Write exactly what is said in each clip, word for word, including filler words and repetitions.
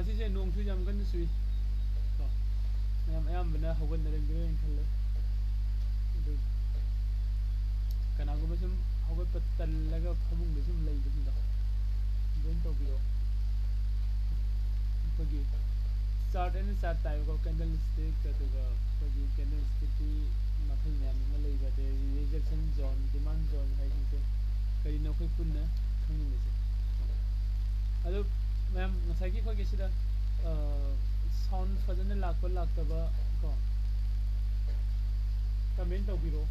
ꯉꯁꯤꯁꯦ ꯅꯣꯡꯁꯨ ꯌꯥꯝ ꯀꯟꯅ ꯆꯨꯏ ꯀꯣ꯫ ꯃꯌꯥꯝ ꯑꯌꯥꯝꯕꯅ ꯍꯧꯒꯠꯅꯔꯝꯈꯤꯔꯣꯏꯅ ꯈꯜꯂꯦ꯫ ꯑꯗꯨ ꯀꯅꯥꯒꯨꯝꯕ ꯁꯨꯝ ꯍꯧꯒꯠꯄ ꯇꯜꯂꯒ ꯐꯃꯨꯡꯗ ꯁꯨꯝ ꯂꯩꯕꯁꯤꯡꯗꯣ, ꯖꯣꯏꯟ ꯇꯧꯕꯤꯔꯛꯑꯣ꯫ ꯑꯩꯈꯣꯏꯒꯤ ꯆꯥꯔꯠ ꯑꯦꯟ ꯆꯥꯔꯠ ꯇꯥꯏꯞꯀꯣ, ꯀꯦꯟꯗꯜ ꯁ꯭ꯇꯤꯛ, ꯑꯗꯨꯒ ꯑꯩꯈꯣꯏꯒꯤ ꯀꯦꯟꯗꯜ ꯁ꯭ꯇꯤꯛꯀꯤ ꯃꯈꯜ ꯃꯌꯥꯝ ꯑꯃ ꯂꯩꯕ, ꯑꯗꯩ ꯔꯤꯖꯦꯛꯁꯟ ꯖꯣꯟ, ꯗꯤꯃꯥꯟ ꯖꯣꯟ ꯍꯥꯏꯁꯤꯡꯁꯦ ꯀꯔꯤꯅꯣ ꯑꯩꯈꯣꯏ ꯄꯨꯟꯅ ꯈꯪꯃꯤꯟꯅꯁꯦ꯫ ꯑꯗꯣ ꯃꯌꯥꯝ, ꯉꯁꯥꯏꯒꯤ ꯑꯩꯈꯣꯏꯒꯤ ꯁꯤꯗ, ꯑ, ꯁꯥꯎꯟ ꯐꯖꯅ ꯂꯥꯛꯄ ꯂꯥꯛꯇꯕ ꯀꯣ, ꯀꯃꯦꯟ ꯇꯧꯕꯤꯔꯛꯑꯣ꯫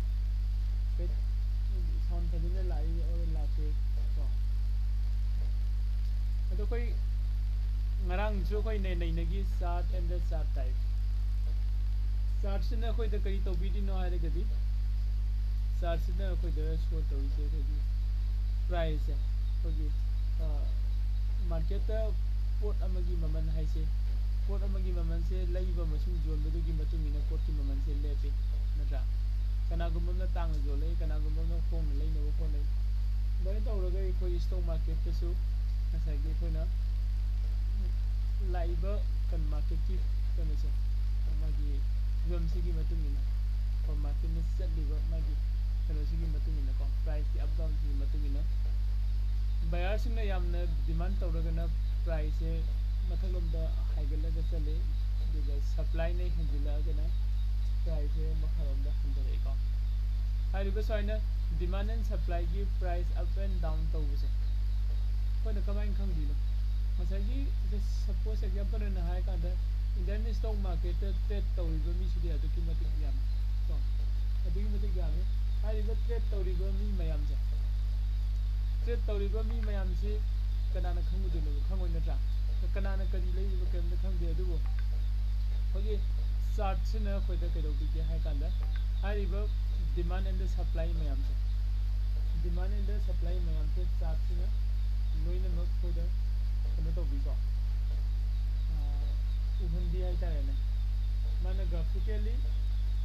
ꯁꯥꯎꯟ ꯐꯖꯅ ꯂꯥꯛꯏ ꯑꯣꯔ ꯂꯥꯛꯇꯦ ꯀꯣ꯫ ꯑꯗꯣ ꯑꯩꯈꯣꯏ ꯉꯔꯥꯡꯁꯨ ꯑꯩꯈꯣꯏ ꯅꯩ-, ꯅꯩꯅꯒꯤ chart and the chart type. ꯆꯥꯔꯠꯁꯤꯅ ꯑꯩꯈꯣꯏꯗ ꯀꯔꯤ ꯇꯧꯕꯤꯔꯤꯅꯣ ꯍꯥꯏꯔꯒꯗꯤ, ꯆꯥꯔꯠꯁꯤꯅ ꯑꯩꯈꯣꯏꯗ ꯁꯣ ꯇꯧꯔꯤꯁꯦ ꯑꯩꯈꯣꯏꯒꯤ ꯄ꯭ꯔꯥꯏꯁꯁꯦ, ꯑꯩꯈꯣꯏꯒꯤ, ꯑ, ꯃꯥꯔꯀꯦꯠꯇ ꯄꯣꯠ ꯑꯃꯒꯤ ꯃꯃꯜ ꯍꯥꯏꯁꯦ, ꯄꯣꯠ ꯑꯃꯒꯤ ꯃꯃꯜꯁꯦ ꯂꯩꯕ ꯑꯃꯁꯨꯡ ꯌꯣꯟꯕꯗꯨꯒꯤ ꯃꯇꯨꯡ ꯏꯟꯅ ꯄꯣꯠꯀꯤ ꯃꯃꯜꯁꯦ ꯂꯦꯞꯄꯤ, ꯅꯠꯇ꯭ꯔꯥ? ꯀꯅꯥꯒꯨꯝꯕ ꯑꯃꯅ ꯇꯥꯡꯅ ꯌꯣꯜꯂꯦ, ꯀꯅꯥꯒꯨꯝꯕ ꯑꯃꯅ ꯍꯣꯡꯅ ꯂꯩꯅꯕ ꯍꯣꯠꯅꯩ꯫ ꯑꯗꯨꯃꯥꯏꯅ ꯇꯧꯔꯒ ꯑꯩꯈꯣꯏ ꯁ꯭ꯇꯣꯛ ꯃꯥꯔꯀꯦꯠꯇꯁꯨ ꯉꯁꯥꯏꯒꯤ ꯑꯩꯈꯣꯏꯅ ꯂꯥꯛꯏꯕ ꯀꯩꯅꯣ ꯃꯥꯔꯀꯦꯠꯀꯤ ꯀꯩꯅꯣꯁꯦ, ꯃꯥꯒꯤ ꯐꯤꯕꯝꯁꯤꯒꯤ ꯃꯇꯨꯡ ꯏꯟꯅ, ꯀꯣ, ꯃꯥꯔꯀꯦꯠꯅ ꯆꯠꯂꯤꯕ ꯃꯥꯒꯤ ꯀꯩꯅꯣꯁꯤꯒꯤ ꯃꯇꯨꯡ ꯏꯟꯅꯀꯣ, ꯄ꯭ꯔꯥꯏꯁꯀꯤ ꯑꯞ ꯗꯥꯎꯟꯁꯤꯒꯤ ꯃꯇꯨꯡ ꯏꯟꯅ, ꯕꯌꯥꯔꯁꯤꯡꯅ ꯌꯥꯝꯅ ꯗꯤꯃꯥꯟ ꯇꯧꯔꯒꯅ ꯄ꯭ꯔꯥꯏꯁꯁꯦ ꯃꯊꯛꯂꯣꯝꯗ ꯍꯥꯏꯒꯠꯂꯒ ꯆꯠꯂꯦ, ꯑꯗꯨꯒ ꯁꯄ꯭ꯂꯥꯏꯅ ꯍꯦꯟꯖꯤꯜꯂꯛꯑꯒꯅ ꯄ꯭ꯔꯥꯏꯁꯁꯦ ꯃꯈꯥꯔꯣꯝꯗ ꯍꯟꯊꯔꯛꯑꯦꯀꯣ꯫ ꯍꯥꯏꯔꯤꯕ ꯁꯨꯃꯥꯏꯅ ꯗꯤꯃꯥꯟ ꯑꯦꯟ ꯁꯄ꯭ꯂꯥꯏꯒꯤ ꯄ꯭ꯔꯥꯏꯁ ꯑꯞ ꯑꯦꯟ ꯗꯥꯎꯟ ꯇꯧꯕꯁꯦ ꯑꯩꯈꯣꯏꯅ ꯀꯃꯥꯏꯅ ꯈꯪꯗꯣꯏꯅꯣ? ꯉꯁꯥꯏꯒꯤ, ꯁꯄꯣꯁ ꯑꯦꯛꯖꯥꯝꯄꯜ ꯑꯣꯏꯅ ꯍꯥꯏꯔꯀꯥꯟꯗ, ꯏꯟꯗꯤꯌꯟ ꯁ꯭ꯇꯣꯛ ꯃꯥꯔꯀꯦꯠꯇ ꯇ꯭ꯔꯦꯗ ꯇꯧꯔꯤꯕ ꯃꯤꯁꯤꯗꯤ ꯑꯗꯨꯛꯀꯤ ꯃꯇꯤꯛ ꯌꯥꯝꯃꯤ ꯀꯣ, ꯑꯗꯨꯛꯀꯤ ꯃꯇꯤꯛ ꯌꯥꯝꯃꯤ꯫ ꯍꯥꯏꯔꯤꯕ ꯇ꯭ꯔꯦꯗ ꯇꯧꯔꯤꯕ ꯃꯤ ꯃꯌꯥꯝꯁꯦ, ꯇ꯭ꯔꯦꯗ ꯇꯧꯔꯤꯕ ꯃꯤ ꯃꯌꯥꯝꯁꯤ ꯀꯅꯥꯅ ꯈꯪꯉꯨꯗꯣꯏꯅꯣꯕ? ꯈꯪꯉꯣꯏ, ꯅꯠꯇ꯭ꯔꯥ? ꯀꯅꯥꯅ ꯀꯔꯤ ꯂꯩꯔꯤꯕ ꯀꯔꯤꯝꯇ ꯈꯪꯗꯦ꯫ ꯑꯗꯨꯕꯨ ꯑꯩꯈꯣꯏꯒꯤ ꯆꯥꯔꯠꯁꯤꯅ ꯑꯩꯈꯣꯏꯗ ꯀꯩꯗꯧꯕꯤꯒꯦ ꯍꯥꯏ ꯀꯥꯟꯗ, ꯍꯥꯏꯔꯤꯕ ꯗꯤꯃꯥꯟ ꯑꯦꯟ ꯗ ꯁꯄ꯭ꯂꯥꯏ ꯃꯌꯥꯝꯁꯦ, ꯗꯤꯃꯥꯟ ꯑꯦꯟ ꯗ ꯁꯄ꯭ꯂꯥꯏ ꯃꯌꯥꯝꯁꯦ ꯆꯥꯔꯠꯁꯤꯅ ꯂꯣꯏꯅꯃꯛ ꯑꯩꯈꯣꯏꯗ ꯀꯩꯅꯣ ꯇꯧꯕꯤꯀꯣ, ꯑꯥ, ꯎꯍꯟꯕꯤ ꯍꯥꯏꯇꯥꯔꯦꯅꯦ꯫ ꯃꯥꯅ ꯒ꯭ꯔꯥꯐꯤꯀꯦꯜꯂꯤ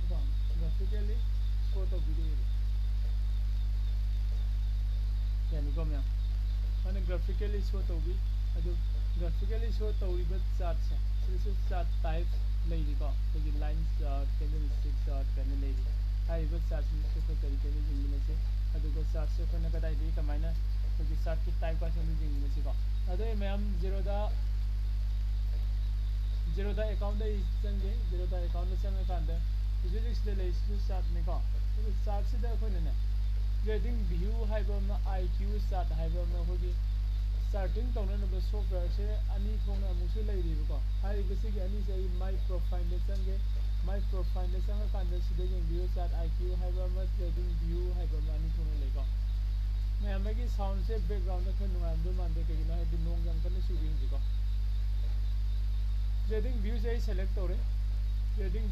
ꯀꯣ, ꯒ꯭ꯔꯥꯐꯤꯀꯦꯜꯂꯤ ꯁꯣ ꯇꯧꯕꯤꯔꯛꯑꯦꯕ꯫ ꯌꯥꯅꯤꯀꯣ ꯃꯌꯥꯝ? ꯃꯥꯅ ꯒ꯭ꯔꯥꯐꯤꯀꯦꯜꯂꯤ ꯁꯣ ꯇꯧꯕꯤ꯫ ꯑꯗꯨ graphically show ꯇꯧꯔꯤꯕ ꯆꯥꯔꯠꯁꯦ, ꯁꯤꯗꯁꯨ ꯆꯥꯔꯠ ꯇꯥꯏꯞ ꯂꯩꯔꯤꯀꯣ꯫ ꯑꯩꯈꯣꯏꯒꯤ line chart, candle stick chart ꯀꯥꯏꯅ ꯂꯩꯔꯤ꯫ ꯍꯥꯏꯔꯤꯕ ꯆꯥꯔꯠꯁꯤꯡꯁꯤꯁꯨ ꯑꯩꯈꯣꯏ ꯀꯔꯤ ꯀꯔꯤ ꯌꯦꯡꯃꯤꯟꯅꯁꯤ, ꯑꯗꯨꯒ ꯆꯥꯔꯠꯁꯦ ꯑꯩꯈꯣꯏꯅ ꯀꯗꯥꯏꯗꯒꯤ ꯀꯃꯥꯏꯅ ꯑꯩꯈꯣꯏꯒꯤ ꯆꯥꯔꯠꯀꯤ ꯇꯥꯏꯞ ꯀꯥꯁꯦ ꯑꯃꯨꯛ ꯌꯦꯡꯃꯤꯟꯅꯁꯤꯀꯣ꯫ ꯑꯗꯣ ꯑꯩ ꯃꯌꯥꯝ ꯖꯤꯔꯣꯗ, ꯖꯤꯔꯣꯗ ꯑꯦꯀꯥꯎꯟꯗ ꯑꯩ ꯆꯪꯒꯦ꯫ ꯖꯤꯔꯣꯗ ꯑꯦꯀꯥꯎꯟꯗ ꯆꯪꯉꯀꯥꯟꯗ ꯍꯧꯖꯤꯛ ꯍꯧꯖꯤꯛ ꯁꯤꯗ ꯂꯩꯔꯤꯁꯤꯁꯨ ꯆꯥꯔꯠꯅꯤꯀꯣ꯫ ꯑꯗꯨ ꯆꯥꯔꯠꯁꯤꯗ ꯑꯩꯈꯣꯏꯅꯅꯦ, ꯇ꯭ꯔꯦꯗꯤꯡ ꯚ꯭ꯌꯨ ꯍꯥꯏꯕ ꯑꯃ, ꯑꯥꯏ ꯀ꯭ꯌꯨ ꯆꯥꯔꯠ ꯍꯥꯏꯕ ꯑꯃ, ꯑꯩꯈꯣꯏꯒꯤ ꯆꯥꯔꯇꯤꯡ ꯇꯧꯅꯅꯕ ꯁꯣꯐꯋꯦꯌꯔꯁꯦ ꯑꯅꯤ ꯊꯣꯛꯅ ꯑꯃꯨꯛꯁꯨ ꯂꯩꯔꯤꯕꯀꯣ꯫ ꯍꯥꯏꯔꯤꯕꯁꯤꯒꯤ ꯑꯅꯤꯁꯦ ꯑꯩ ꯃꯥꯏ ꯄ꯭ꯔꯣꯐꯥꯏꯜꯗ ꯆꯪꯒꯦ꯫ ꯃꯥꯏ ꯄ꯭ꯔꯣꯐꯥꯏꯜꯗ ꯆꯪꯉꯀꯥꯟꯗ ꯁꯤꯗ ꯌꯦꯡꯕꯤꯌꯨ, ꯆꯥꯔꯠ ꯑꯥꯏ ꯀ꯭ꯌꯨ ꯍꯥꯏꯕ ꯑꯃ, ꯇ꯭ꯔꯦꯗꯤꯡ ꯚ꯭ꯌꯨ ꯍꯥꯏꯕ ꯑꯃ, ꯑꯅꯤ ꯊꯣꯛꯅ ꯂꯩꯀꯣ꯫ ꯃꯌꯥꯝ, ꯑꯩꯒꯤ ꯁꯥꯎꯟꯁꯦ ꯕꯦꯛꯒ꯭ꯔꯥꯎꯟꯗ ꯈꯔ ꯅꯨꯡꯉꯥꯏꯔꯝꯗꯣꯏ ꯃꯥꯟꯗꯦ, ꯀꯩꯒꯤꯅꯣ ꯍꯥꯏꯗꯤ ꯅꯣꯡ ꯌꯥꯝ ꯀꯟꯅ ꯆꯨꯔꯤ ꯍꯧꯖꯤꯛꯀꯣ꯫ ꯇ꯭ꯔꯦꯗꯤꯡ ꯚ꯭ꯌꯨꯁꯦ ꯑꯩ ꯁꯦꯂꯦꯛ ꯇꯧꯔꯦ꯫ ꯇ꯭ꯔꯦꯗꯤꯡ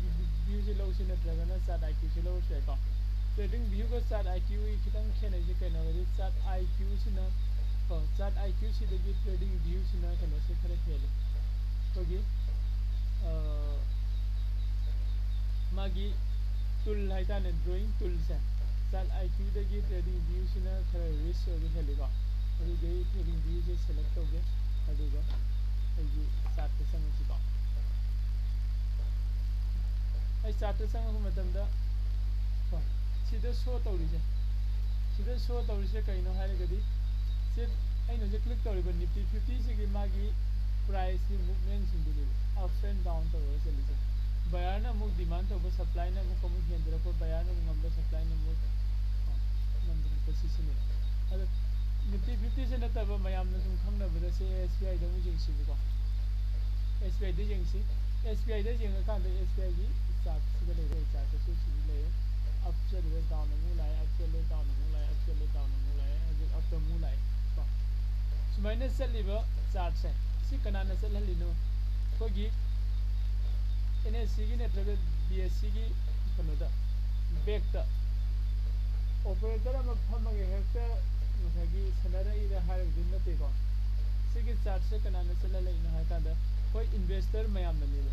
ꯚ꯭ꯌꯨꯁꯦ ꯂꯧꯁꯤ ꯅꯠꯇ꯭ꯔꯒꯅ ꯆꯥꯔꯠ ꯑꯥꯏ ꯀ꯭ꯌꯨꯁꯦ ꯂꯧꯔꯁꯨ ꯌꯥꯏꯀꯣ꯫ ꯇ꯭ꯔꯦꯗꯤꯡ ꯚ꯭ꯌꯨꯒ ꯆꯥꯔꯠ ꯑꯥꯏ ꯀ꯭ꯌꯨꯒꯤ ꯈꯤꯇꯪ ꯈꯦꯠꯅꯩꯁꯦ ꯀꯩꯅꯣ ꯍꯥꯏꯗꯤ ꯆꯥꯔꯠ ꯑꯥꯏ ꯀ꯭ꯌꯨꯁꯤꯅ, ꯀꯣ, ꯆꯥꯔꯠ ꯑꯥꯏ ꯀ꯭ꯌꯨꯁꯤꯗꯒꯤ ꯇ꯭ꯔꯦꯗꯤꯡ ꯚ꯭ꯌꯨꯁꯤꯅ ꯀꯩꯅꯣꯁꯦ ꯈꯔ ꯍꯦꯜꯂꯦ꯫ ꯑꯩꯈꯣꯏꯒꯤ, ꯑ, ꯃꯥꯒꯤ ꯇꯨꯜ ꯍꯥꯏꯇꯥꯔꯦ, ꯗ꯭ꯔꯣꯌꯤꯡ ꯇꯨꯜꯁꯦ, ꯆꯥꯔꯠ ꯑꯥꯏ ꯀ꯭ꯌꯨꯗꯒꯤ ꯇ꯭ꯔꯦꯗꯤꯡ ꯚ꯭ꯌꯨꯁꯤꯅ ꯈꯔ ꯔꯤꯆ ꯑꯣꯏꯕ ꯍꯦꯜꯂꯤꯀꯣ꯫ ꯑꯗꯨꯗꯤ ꯑꯩ ꯇ꯭ꯔꯦꯗꯤꯡ ꯚ꯭ꯌꯨꯁꯦ ꯁꯦꯂꯦꯛ ꯇꯧꯒꯦ, ꯑꯗꯨꯒ ꯑꯩꯒꯤ ꯆꯥꯔꯠꯇ ꯆꯪꯉꯁꯤꯀꯣ꯫ ꯑꯩ ꯆꯥꯔꯠꯇ ꯆꯪꯉꯛꯄ ꯃꯇꯝꯗ, ꯀꯣ, ꯁꯤꯗ ꯁꯣ ꯇꯧꯔꯤꯁꯦ, ꯁꯤꯗ ꯁꯣ ꯇꯧꯔꯤꯁꯦ ꯀꯩꯅꯣ ꯍꯥꯏꯔꯒꯗꯤ, ꯁꯤ ꯑꯩꯅ ꯍꯧꯖꯤꯛ ꯀ꯭ꯂꯤꯛ ꯇꯧꯔꯤꯕ ꯅꯤꯐꯇꯤ ꯐꯤꯐꯇꯤꯁꯤꯒꯤ ꯃꯥꯒꯤ ꯄ꯭ꯔꯥꯏꯁꯀꯤ ꯃꯨꯞꯃꯦꯟꯁꯤꯡꯗꯨꯅꯦꯕ, ꯑꯞ ꯑꯦꯟ ꯗꯥꯎꯟ ꯇꯧꯔꯒ ꯆꯠꯂꯤꯁꯦ꯫ ꯕꯌꯥꯔꯅ ꯑꯃꯨꯛ ꯗꯤꯃꯥꯟ ꯇꯧꯕ, ꯁꯄ꯭ꯂꯥꯏꯅ ꯑꯃꯨꯛ ꯑꯃꯨꯛ ꯍꯦꯟꯊꯔꯛꯄ, ꯕꯌꯥꯔꯅ ꯑꯃꯨꯛ ꯉꯝꯕ, ꯁꯄ꯭ꯂꯥꯏꯅ ꯑꯃꯨꯛ, ꯑ, ꯉꯝꯊꯔꯛꯄ, ꯁꯤꯁꯤꯅꯦ꯫ ꯑꯗꯣ ꯅꯤꯐꯇꯤ ꯐꯤꯐꯇꯤꯁꯦ ꯅꯠꯇꯕ ꯃꯌꯥꯝꯅ ꯁꯨꯝ ꯈꯪꯅꯕꯗ ꯁꯤ ꯑꯦꯁ ꯕꯤ ꯑꯥꯏꯗ ꯑꯃꯨꯛ ꯌꯦꯡꯁꯤꯕꯀꯣ꯫ ꯑꯦꯁ ꯕꯤ ꯑꯥꯏꯗ ꯌꯦꯡꯁꯤ꯫ ꯑꯦꯁ ꯕꯤ ꯑꯥꯏꯗ ꯌꯦꯡꯉꯀꯥꯟꯗ ꯑꯦꯁ ꯕꯤ ꯑꯥꯏꯒꯤ ꯆꯥꯔꯠꯁꯤꯗ ꯂꯩꯔꯦ, ꯆꯥꯔꯠꯇꯁꯨ ꯁꯤꯗ ꯂꯩꯔꯦ꯫ ꯑꯞ ꯆꯠꯂꯨꯔꯦ, ꯗꯥꯎꯟ ꯑꯃꯨꯛ ꯂꯥꯛꯑꯦ, ꯑꯞ ꯆꯠꯂꯦ, ꯗꯥꯎꯟ ꯑꯃꯨꯛ ꯂꯥꯛꯑꯦ, ꯑꯞ ꯆꯠꯂꯦ, ꯗꯥꯎꯟ ꯑꯃꯨꯛ ꯂꯥꯛꯑꯦ, ꯍꯧꯖꯤꯛ ꯑꯞꯇ ꯑꯃꯨꯛ ꯂꯥꯛꯑꯦ ꯀꯣ꯫ ꯁꯨꯃꯥꯏꯅ ꯆꯠꯂꯤꯕ ꯆꯥꯔꯠꯁꯦ, ꯁꯤ ꯀꯅꯥꯅ ꯆꯠꯍꯜꯂꯤꯅꯣ? ꯑꯩꯈꯣꯏꯒꯤ ꯑꯦꯟ ꯑꯦꯁ ꯁꯤꯒꯤ ꯅꯠꯇ꯭ꯔꯒ ꯕꯤ ꯑꯦꯁ ꯁꯤꯒꯤ ꯀꯩꯅꯣꯗ, ꯕꯦꯛꯇ ꯑꯣꯄꯔꯦꯇꯔ ꯑꯃ ꯐꯝꯃꯒ ꯍꯦꯛꯇ ꯉꯁꯥꯏꯒꯤ ꯁꯥꯟꯅꯔꯛꯏꯔ ꯍꯥꯏꯔꯒꯗꯤ ꯅꯠꯇꯦꯀꯣ꯫ ꯁꯤꯒꯤ ꯆꯥꯔꯠꯁꯦ ꯀꯅꯥꯅ ꯆꯠꯍꯜꯂꯛꯏꯅꯣ ꯍꯥꯏ ꯀꯥꯟꯗ ꯑꯩꯈꯣꯏ ꯏꯟꯚꯦꯁꯇꯔ ꯃꯌꯥꯝꯅꯅꯦꯕ꯫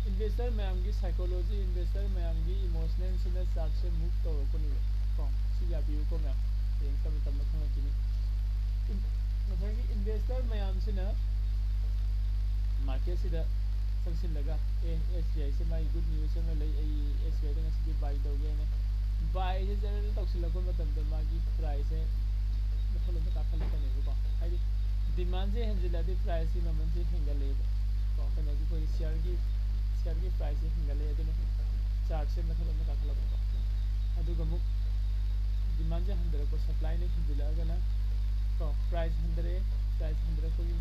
ꯏꯟꯚꯦꯁꯇꯔ ꯃꯌꯥꯝꯒꯤ ꯁꯥꯏꯀꯣꯂꯣꯖꯤ, ꯏꯟꯚꯦꯁꯇꯔ ꯃꯌꯥꯝꯒꯤ ꯏꯃꯣꯁꯅꯦꯜꯁꯤꯅ ꯆꯥꯔꯠꯁꯦ ꯃꯨꯚ ꯇꯧꯔꯛꯄꯅꯦꯕ ꯀꯣ꯫ ꯁꯤ ꯌꯥꯕꯤꯌꯨꯀꯣ ꯃꯌꯥꯝ, ꯍꯌꯦꯡ ꯇꯞꯅ ꯇꯞꯅ ꯈꯪꯉꯛꯈꯤꯅꯤ꯫ ꯏꯟ-, ꯉꯁꯥꯏꯒꯤ ꯏꯟꯚꯦꯁꯇꯔ ꯃꯌꯥꯝꯁꯤꯅ ꯃꯥꯔꯀꯦꯠꯁꯤꯗ ꯆꯪꯁꯤꯜꯂꯒ, ꯑꯦ, ꯑꯦꯁ ꯕꯤ ꯑꯥꯏꯁꯦ ꯃꯥꯒꯤ ꯒꯨꯗ ꯅ꯭ꯌꯨꯁ ꯑꯃ ꯂꯩ, ꯑꯩ ꯑꯦꯁ ꯕꯤ ꯑꯥꯏꯗ ꯉꯁꯤꯗꯤ ꯕꯥꯏ ꯇꯧꯒꯦꯅ ꯕꯥꯏꯁꯦ ꯖꯔ ꯇꯧꯁꯤꯜꯂꯛꯄ ꯃꯇꯝꯗ ꯃꯥꯒꯤ ꯄ꯭ꯔꯥꯏꯁꯁꯦ ꯃꯊꯛꯂꯣꯝꯗ ꯀꯥꯈꯠꯂꯛꯀꯅꯦꯕꯀꯣ꯫ ꯍꯥꯏꯗꯤ ꯗꯤꯃꯥꯟꯁꯦ ꯍꯦꯟꯖꯤꯜꯂꯛꯑꯗꯤ ꯄ꯭ꯔꯥꯏꯁꯁꯤ ꯃꯃꯜꯁꯦ ꯍꯦꯟꯒꯠꯂꯛꯑꯦꯕ꯫ ꯀꯣ, ꯀꯩꯅꯣꯒꯤ ꯑꯩꯈꯣꯏꯒꯤ ꯁꯤꯌꯔꯒꯤ, ꯁꯤꯌꯔꯒꯤ ꯄ꯭ꯔꯥꯏꯁꯁꯦ ꯍꯦꯟꯒꯠꯂꯛꯑꯦ, ꯑꯗꯨꯅ ꯆꯥꯔꯠꯁꯦ ꯃꯊꯛꯂꯣꯝꯗ ꯀꯥꯈꯠꯂꯛꯄꯀꯣ꯫ ꯑꯗꯨꯒ ꯑꯃꯨꯛ ꯗꯤꯃꯥꯟꯁꯦ ꯍꯟꯊꯔꯛꯄ, ꯁꯄ꯭ꯂꯥꯏꯅ ꯍꯦꯟꯖꯤꯜꯂꯛꯑꯒꯅ ꯀꯣ, ꯄ꯭ꯔꯥꯏꯁ ꯍꯟꯊꯔꯛꯑꯦ꯫ ꯄ꯭ꯔꯥꯏꯁ ꯍꯟꯊꯔꯛꯄꯒꯤ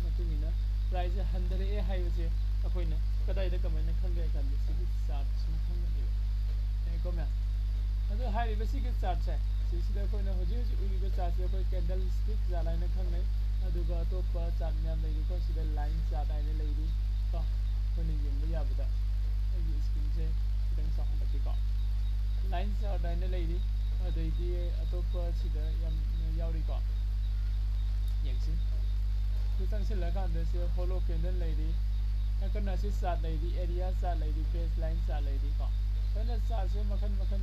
ꯃꯇꯨꯡ ꯏꯟꯅ ꯄ꯭ꯔꯥꯏꯁꯁꯦ ꯍꯟꯊꯔꯛꯑꯦ ꯍꯥꯏꯕꯁꯦ ꯑꯩꯈꯣꯏꯅ ꯀꯗꯥꯏꯗ ꯀꯃꯥꯏꯅ ꯈꯪꯒꯦ ꯍꯥꯏ ꯀꯥꯟꯗ ꯁꯤꯒꯤ ꯆꯥꯔꯠꯁꯤꯅ ꯈꯪꯒꯅꯦꯕ꯫ ꯌꯥꯏꯀꯣ ꯃꯌꯥꯝ? ꯑꯗꯣ ꯍꯥꯏꯔꯤꯕ ꯁꯤꯒꯤ ꯆꯥꯔꯠꯁꯦ, ꯁꯤꯁꯤꯗ ꯑꯩꯈꯣꯏꯅ ꯍꯧꯖꯤꯛ ꯍꯧꯖꯤꯛ ꯎꯔꯤꯕ ꯆꯥꯔꯠꯁꯦ ꯑꯩꯈꯣꯏ ꯀꯦꯟꯗꯜ ꯁ꯭ꯇꯤꯛ ꯆꯥꯔꯠ ꯍꯥꯏꯅ ꯈꯪꯅꯩ꯫ ꯑꯗꯨꯒ ꯑꯇꯣꯞꯄ ꯆꯥꯔꯠ ꯃꯌꯥꯝ ꯂꯩꯔꯤꯀꯣ, ꯁꯤꯗ ꯂꯥꯏꯟ ꯆꯥꯔꯠ ꯍꯥꯏꯅ ꯂꯩꯔꯤ ꯀꯣ, ꯑꯩꯈꯣꯏꯅ ꯌꯦꯡꯕ ꯌꯥꯕꯗ꯫ ꯑꯩꯒꯤ ꯁ꯭ꯀ꯭ꯔꯤꯟꯁꯦ ꯈꯤꯇꯪ ꯆꯥꯎꯍꯜꯂꯛꯀꯦꯀꯣ꯫ ꯂꯥꯏꯟ ꯆꯥꯔꯠ ꯍꯥꯏꯅ ꯂꯩꯔꯤ, ꯑꯗꯩꯗꯤ ꯑꯇꯣꯞꯄ ꯁꯤꯗ ꯌꯥꯝ ꯌꯥꯎꯔꯤꯀꯣ꯫ ꯌꯦꯡꯁꯤ꯫ ꯁꯤ ꯆꯪꯁꯤꯜꯂꯀꯥꯟꯗ ꯁꯤ ꯍꯣꯂꯣ ꯀꯦꯟꯗꯜ ꯂꯩꯔꯤ, ꯅꯥꯀꯟ ꯑꯁꯤ ꯆꯥꯔꯠ ꯂꯩꯔꯤ, ꯑꯦꯔꯤꯌꯥ ꯆꯥꯔꯠ ꯂꯩꯔꯤ, ꯕꯦꯁ ꯂꯥꯏꯟ ꯆꯥꯔꯠ ꯂꯩꯔꯤꯀꯣ꯫ ꯁꯨꯃꯥꯏꯅ ꯆꯥꯔꯠꯁꯦ ꯃꯈꯟ ꯃꯈꯟ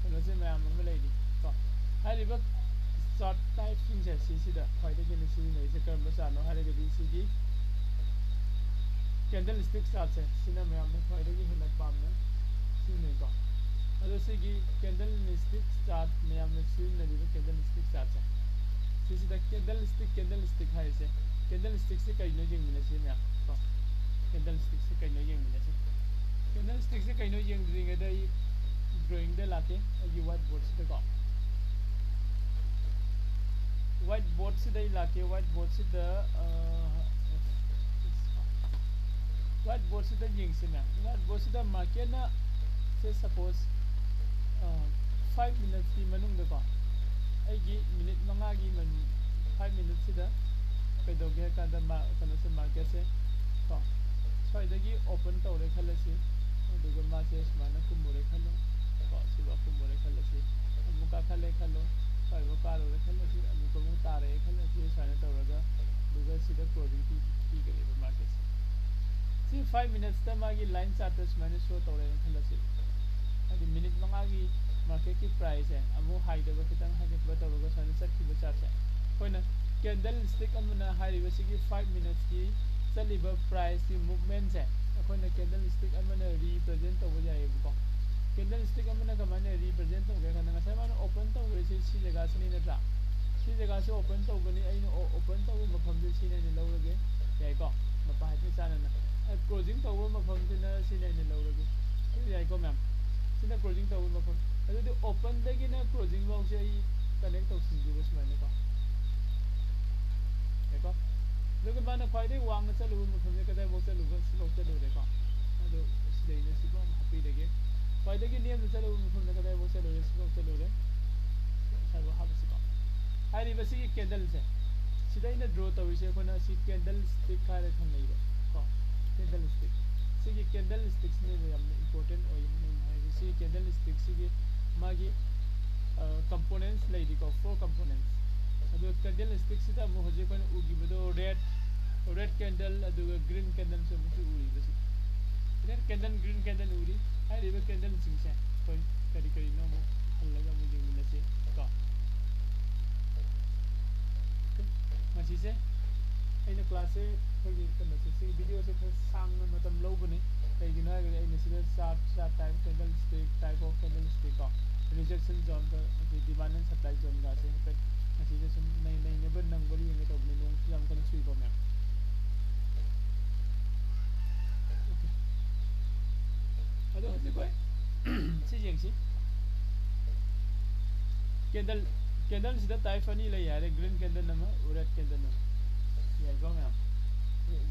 ꯀꯩꯅꯣꯁꯦ ꯃꯌꯥꯝ ꯑꯃ ꯂꯩꯔꯤ ꯀꯣ꯫ ꯍꯥꯏꯔꯤꯕ ꯆꯥꯔꯠ ꯇꯥꯏꯞꯁꯤꯡꯁꯦ ꯁꯤꯁꯤꯗ ꯈ꯭ꯋꯥꯏꯗꯒꯤ ꯍꯦꯟꯅ ꯁꯤꯖꯤꯟꯅꯔꯤꯁꯦ ꯀꯔꯝꯕ ꯆꯥꯔꯠꯅꯣ ꯍꯥꯏꯔꯒꯗꯤ ꯁꯤꯒꯤ ꯀꯦꯟꯗꯜ ꯁ꯭ꯇꯤꯛ ꯆꯥꯔꯠꯁꯦ ꯁꯤꯅ ꯃꯌꯥꯝꯅ ꯈ꯭ꯋꯥꯏꯗꯒꯤ ꯍꯦꯟꯅ ꯄꯥꯝꯅ ꯁꯤꯖꯤꯟꯅꯩꯀꯣ꯫ ꯑꯗꯣ ꯁꯤꯒꯤ ꯀꯦꯟꯗꯜ ꯁ꯭ꯇꯤꯛ ꯆꯥꯔꯠ, ꯃꯌꯥꯝꯅ ꯁꯤꯖꯤꯟꯅꯔꯤꯕ ꯀꯦꯟꯗꯜ ꯁ꯭ꯇꯤꯛ ꯆꯥꯔꯠꯁꯦ, ꯁꯤꯁꯤꯗ ꯀꯦꯟꯗꯜ ꯁ꯭ꯇꯤꯛ, ꯀꯦꯟꯗꯜ ꯁ꯭ꯇꯤꯛ ꯍꯥꯏꯔꯤꯁꯦ, ꯀꯦꯟꯗꯜ ꯁ꯭ꯇꯤꯛꯁꯦ ꯀꯩꯅꯣ ꯌꯦꯡꯃꯤꯟꯅꯁꯤ ꯃꯌꯥꯝ ꯀꯣ꯫ ꯀꯦꯟꯗꯜ ꯁ꯭ꯇꯤꯛꯁꯦ ꯀꯩꯅꯣ ꯌꯦꯡꯃꯤꯟꯅꯁꯤ꯫ ꯀꯦꯟꯗꯜ ꯁ꯭ꯇꯤꯛꯁꯦ ꯀꯩꯅꯣ ꯌꯦꯡꯗ꯭ꯔꯤꯉꯩꯗ ꯑꯩ ꯗ꯭ꯔꯣꯌꯤꯡꯗ ꯂꯥꯛꯀꯦ, ꯑꯩꯒꯤ ꯋꯥꯏꯠ ꯕꯣꯔꯗꯁꯤꯗꯀꯣ꯫ ꯋꯥꯏꯠ ꯕꯣꯔꯗꯁꯤꯗ ꯑꯩ ꯂꯥꯛꯀꯦ꯫ ꯋꯥꯏꯠ ꯕꯣꯔꯗꯁꯤꯗ, ꯑ, ꯋꯥꯏꯠ ꯕꯣꯔꯗꯁꯤꯗ ꯌꯦꯡꯁꯤꯅꯦ꯫ ꯋꯥꯏꯠ ꯕꯣꯔꯗꯁꯤꯗ ꯃꯥꯔꯀꯦꯠꯅ, ꯁꯦ ꯁꯄꯣꯁ, ꯐꯥꯏꯚ ꯃꯤꯅꯠꯁꯀꯤ ꯃꯅꯨꯡꯗꯀꯣ, ꯑꯩꯒꯤ ꯃꯤꯅꯤꯠ ꯃꯉꯥꯒꯤ ꯃꯅꯨꯡ, ꯐꯥꯏꯚ ꯃꯤꯅꯠꯁꯤꯗ ꯀꯩꯗꯧꯒꯦ ꯍꯥꯏ ꯀꯥꯟꯗ ꯃꯥ-, ꯀꯩꯅꯣꯁꯦ, ꯃꯥꯔꯀꯦꯠꯁꯦ ꯀꯣ, ꯁ꯭ꯋꯥꯏꯗꯒꯤ ꯑꯣꯄꯟ ꯇꯧꯔꯦ ꯈꯜꯂꯁꯤ, ꯑꯗꯨꯒ ꯃꯥꯁꯦ ꯁꯨꯃꯥꯏꯅ ꯀꯨꯝꯃꯨꯔꯦ ꯈꯜꯂꯣ ꯀꯣ, ꯁꯤꯐꯥꯎ ꯀꯨꯝꯃꯨꯔꯦ ꯈꯜꯂꯁꯤ, ꯑꯃꯨꯛ ꯀꯥꯈꯠꯂꯦ ꯈꯜꯂꯣ, ꯁ꯭ꯋꯥꯏꯐꯥꯎ ꯀꯥꯔꯨꯔꯦ ꯈꯜꯂꯁꯤ, ꯑꯃꯨꯛ ꯑꯃꯨꯛ ꯇꯥꯔꯛꯑꯦ ꯈꯜꯂꯁꯤ, ꯁꯨꯃꯥꯏꯅ ꯇꯧꯔꯒ, ꯑꯗꯨꯒ ꯁꯤꯗ ꯀ꯭ꯂꯣꯖꯤꯡ ꯄꯤ-, ꯄꯤꯒꯅꯦꯕ ꯃꯥꯔꯀꯦꯠꯁꯦ꯫ ꯁꯤ ꯐꯥꯏꯚ ꯃꯤꯅꯠꯁꯇ ꯃꯥꯒꯤ ꯂꯥꯏꯟ ꯆꯥꯔꯠꯇ ꯁꯨꯃꯥꯏꯅ ꯁꯣ ꯇꯧꯔꯦꯅ ꯈꯜꯂꯁꯤ, ꯍꯥꯏꯗꯤ ꯃꯤꯅꯤꯠ ꯃꯉꯥꯒꯤ ꯃꯥꯔꯀꯦꯠꯀꯤ ꯄ꯭ꯔꯥꯏꯁꯁꯦ ꯑꯃꯨꯛ ꯍꯥꯏꯗꯕ ꯈꯤꯇꯪ ꯍꯥꯏꯒꯠꯄ ꯇꯧꯔꯒ ꯁꯨꯃꯥꯏꯅ ꯆꯠꯈꯤꯕ ꯆꯥꯔꯠꯁꯦ, ꯑꯩꯈꯣꯏꯅ candlestick ꯑꯃꯅ ꯍꯥꯏꯔꯤꯕꯁꯤꯒꯤ five minutesꯀꯤ ꯆꯠꯂꯤꯕ priceꯀꯤ movementꯁꯦ ꯑꯩꯈꯣꯏꯅ candlestick ꯑꯃꯅ represent ꯇꯧꯕ ꯌꯥꯏꯑꯕꯀꯣ꯫ Candlestick ꯑꯃꯅ ꯀꯃꯥꯏꯅ represent ꯇꯧꯒꯦ ꯍꯥꯏ ꯀꯥꯟꯗ ꯉꯁꯥꯏ ꯃꯥꯅ open ꯇꯧꯈ꯭ꯔꯤꯁꯦ ꯁꯤ ꯖꯒꯥꯁꯤꯅꯤ ꯅꯠꯇ꯭ꯔꯥ? ꯁꯤ ꯖꯒꯥꯁꯤ open ꯇꯧꯕꯅꯤ, ꯑꯩꯅ ꯑꯣ-, open ꯇꯧꯕ ꯃꯐꯝꯁꯦ ꯁꯤꯅ ꯑꯩꯅ ꯂꯧꯔꯒꯦ, ꯌꯥꯏꯀꯣ? ꯃꯄꯥ ꯍꯥꯏꯐꯦꯠ ꯆꯥꯟꯅꯅ꯫ ꯑ, closing ꯇꯧꯕ ꯃꯐꯝꯁꯤꯅ ꯁꯤꯅ ꯑꯩꯅ ꯂꯧꯔꯒꯦ꯫ ꯁꯤ ꯌꯥꯏꯀꯣ ꯃꯌꯥꯝ? ꯁꯤꯅ closing ꯇꯧꯕ ꯃꯐꯝ꯫ ꯑꯗꯨꯗꯤ openꯗꯒꯤꯅ closing ꯐꯥꯎꯁꯦ ꯑꯩ connect ꯇꯧꯁꯤꯟꯈꯤꯕ ꯁꯨꯃꯥꯏꯅꯀꯣ꯫ ꯌꯥꯏꯀꯣ? ꯑꯗꯨꯒ ꯃꯥꯅ ꯈ꯭ꯋꯥꯏꯗꯒꯤ ꯋꯥꯡꯅ ꯆꯠꯂꯨꯕ ꯃꯐꯝꯁꯦ ꯀꯗꯥꯏꯐꯥꯎ ꯆꯠꯂꯨꯕ? ꯁꯤꯐꯥꯎ ꯆꯠꯂꯨꯔꯦꯀꯣ꯫ ꯑꯗꯨ ꯁꯤꯗꯩꯅ ꯁꯤꯐꯥꯎ ꯑꯃꯨꯛ ꯍꯥꯞꯄꯤꯔꯒꯦ꯫ ꯈ꯭ꯋꯥꯏꯗꯒꯤ ꯅꯦꯝꯅ ꯆꯠꯂꯨꯕ ꯃꯐꯝꯗ ꯀꯗꯥꯏꯐꯥꯎ ꯆꯠꯂꯨꯔꯦ? ꯁꯤꯐꯥꯎ ꯆꯠꯂꯨꯔꯦ꯫ ꯁ꯭ꯋꯥꯏꯐꯥꯎ ꯍꯥꯞꯄꯁꯤꯀꯣ꯫ ꯍꯥꯏꯔꯤꯕ ꯁꯤꯒꯤ candleꯁꯦ, ꯁꯤꯗ ꯑꯩꯅ draw ꯇꯧꯔꯤꯁꯦ ꯑꯩꯈꯣꯏꯅ ꯁꯤ candlestick ꯍꯥꯏꯔ ꯈꯪꯅꯩꯕ ꯀꯣ꯫ Candlestick꯫ ꯁꯤꯒꯤ candlestickꯁꯤꯅꯦꯕ ꯌꯥꯝꯅ important ꯑꯣꯏ ꯍꯥꯏꯅ ꯑꯩꯅ ꯍꯥꯏꯔꯤꯁꯦ꯫ ꯁꯤꯒꯤ candlestickꯁꯤꯒꯤ ꯃꯥꯒꯤ, ꯑ, components ꯂꯩꯔꯤꯀꯣ, four components꯫ ꯑꯗꯨ candlestickꯁꯤꯗ ꯑꯃꯨꯛ ꯍꯧꯖꯤꯛ ꯑꯩꯈꯣꯏꯅ ꯎꯈꯤꯕꯗꯣ red, red candle ꯑꯗꯨꯒ green candleꯁꯨ ꯑꯃꯨꯛꯁꯨ ꯎꯔꯤꯕꯁꯤ꯫ Red candle, green candle ꯎꯔꯤ꯫ ꯍꯥꯏꯔꯤꯕ candleꯁꯤꯡꯁꯦ ꯑꯩꯈꯣꯏ ꯀꯔꯤ ꯀꯔꯤꯅꯣ ꯑꯃꯨꯛ ꯍꯜꯂꯒ ꯑꯃꯨꯛ ꯌꯦꯡꯃꯤꯟꯅꯁꯤ ꯀꯣ꯫ ꯃꯁꯤꯁꯦ ꯑꯩꯅ classꯁꯦ ꯑꯩꯈꯣꯏꯒꯤ ꯀꯩꯅꯣꯁꯦ, ꯁꯤꯒꯤ videoꯁꯦ ꯈꯔ ꯁꯥꯡꯅ ꯃꯇꯝ ꯂꯧꯕꯅꯤ꯫ ꯀꯩꯒꯤꯅꯣ ꯍꯥꯏꯔꯒꯗꯤ ꯑꯩꯅ ꯁꯤꯗ chart, chart type, candlestick, type of candlestick ꯀꯣ, rejection zoneꯒ ꯑꯩꯈꯣꯏꯒꯤ demand and supply zoneꯒꯁꯦ ꯍꯥꯏꯐꯦꯠ ꯉꯁꯤꯁꯦ ꯁꯨꯝ ꯅꯩ-, ꯅꯩꯅꯕ ꯅꯪꯕ꯭ꯔꯥ ꯌꯦꯡꯒꯦ ꯇꯧꯕꯅꯤ꯫ ꯅꯣꯡꯁꯨ ꯌꯥꯝ ꯀꯟꯅ ꯆꯨꯏꯀꯣ ꯃꯌꯥꯝ꯫ ꯑꯗꯣ ꯍꯧꯖꯤꯛ ꯑꯩꯈꯣꯏ ꯁꯤ ꯌꯦꯡꯁꯤ꯫ Candle, candleꯁꯤꯗ type ꯑꯅꯤ ꯂꯩ ꯍꯥꯏꯔꯦ, green candle ꯑꯃ, red candle ꯑꯃ꯫ ꯌꯥꯏꯀꯣ ꯃꯌꯥꯝ?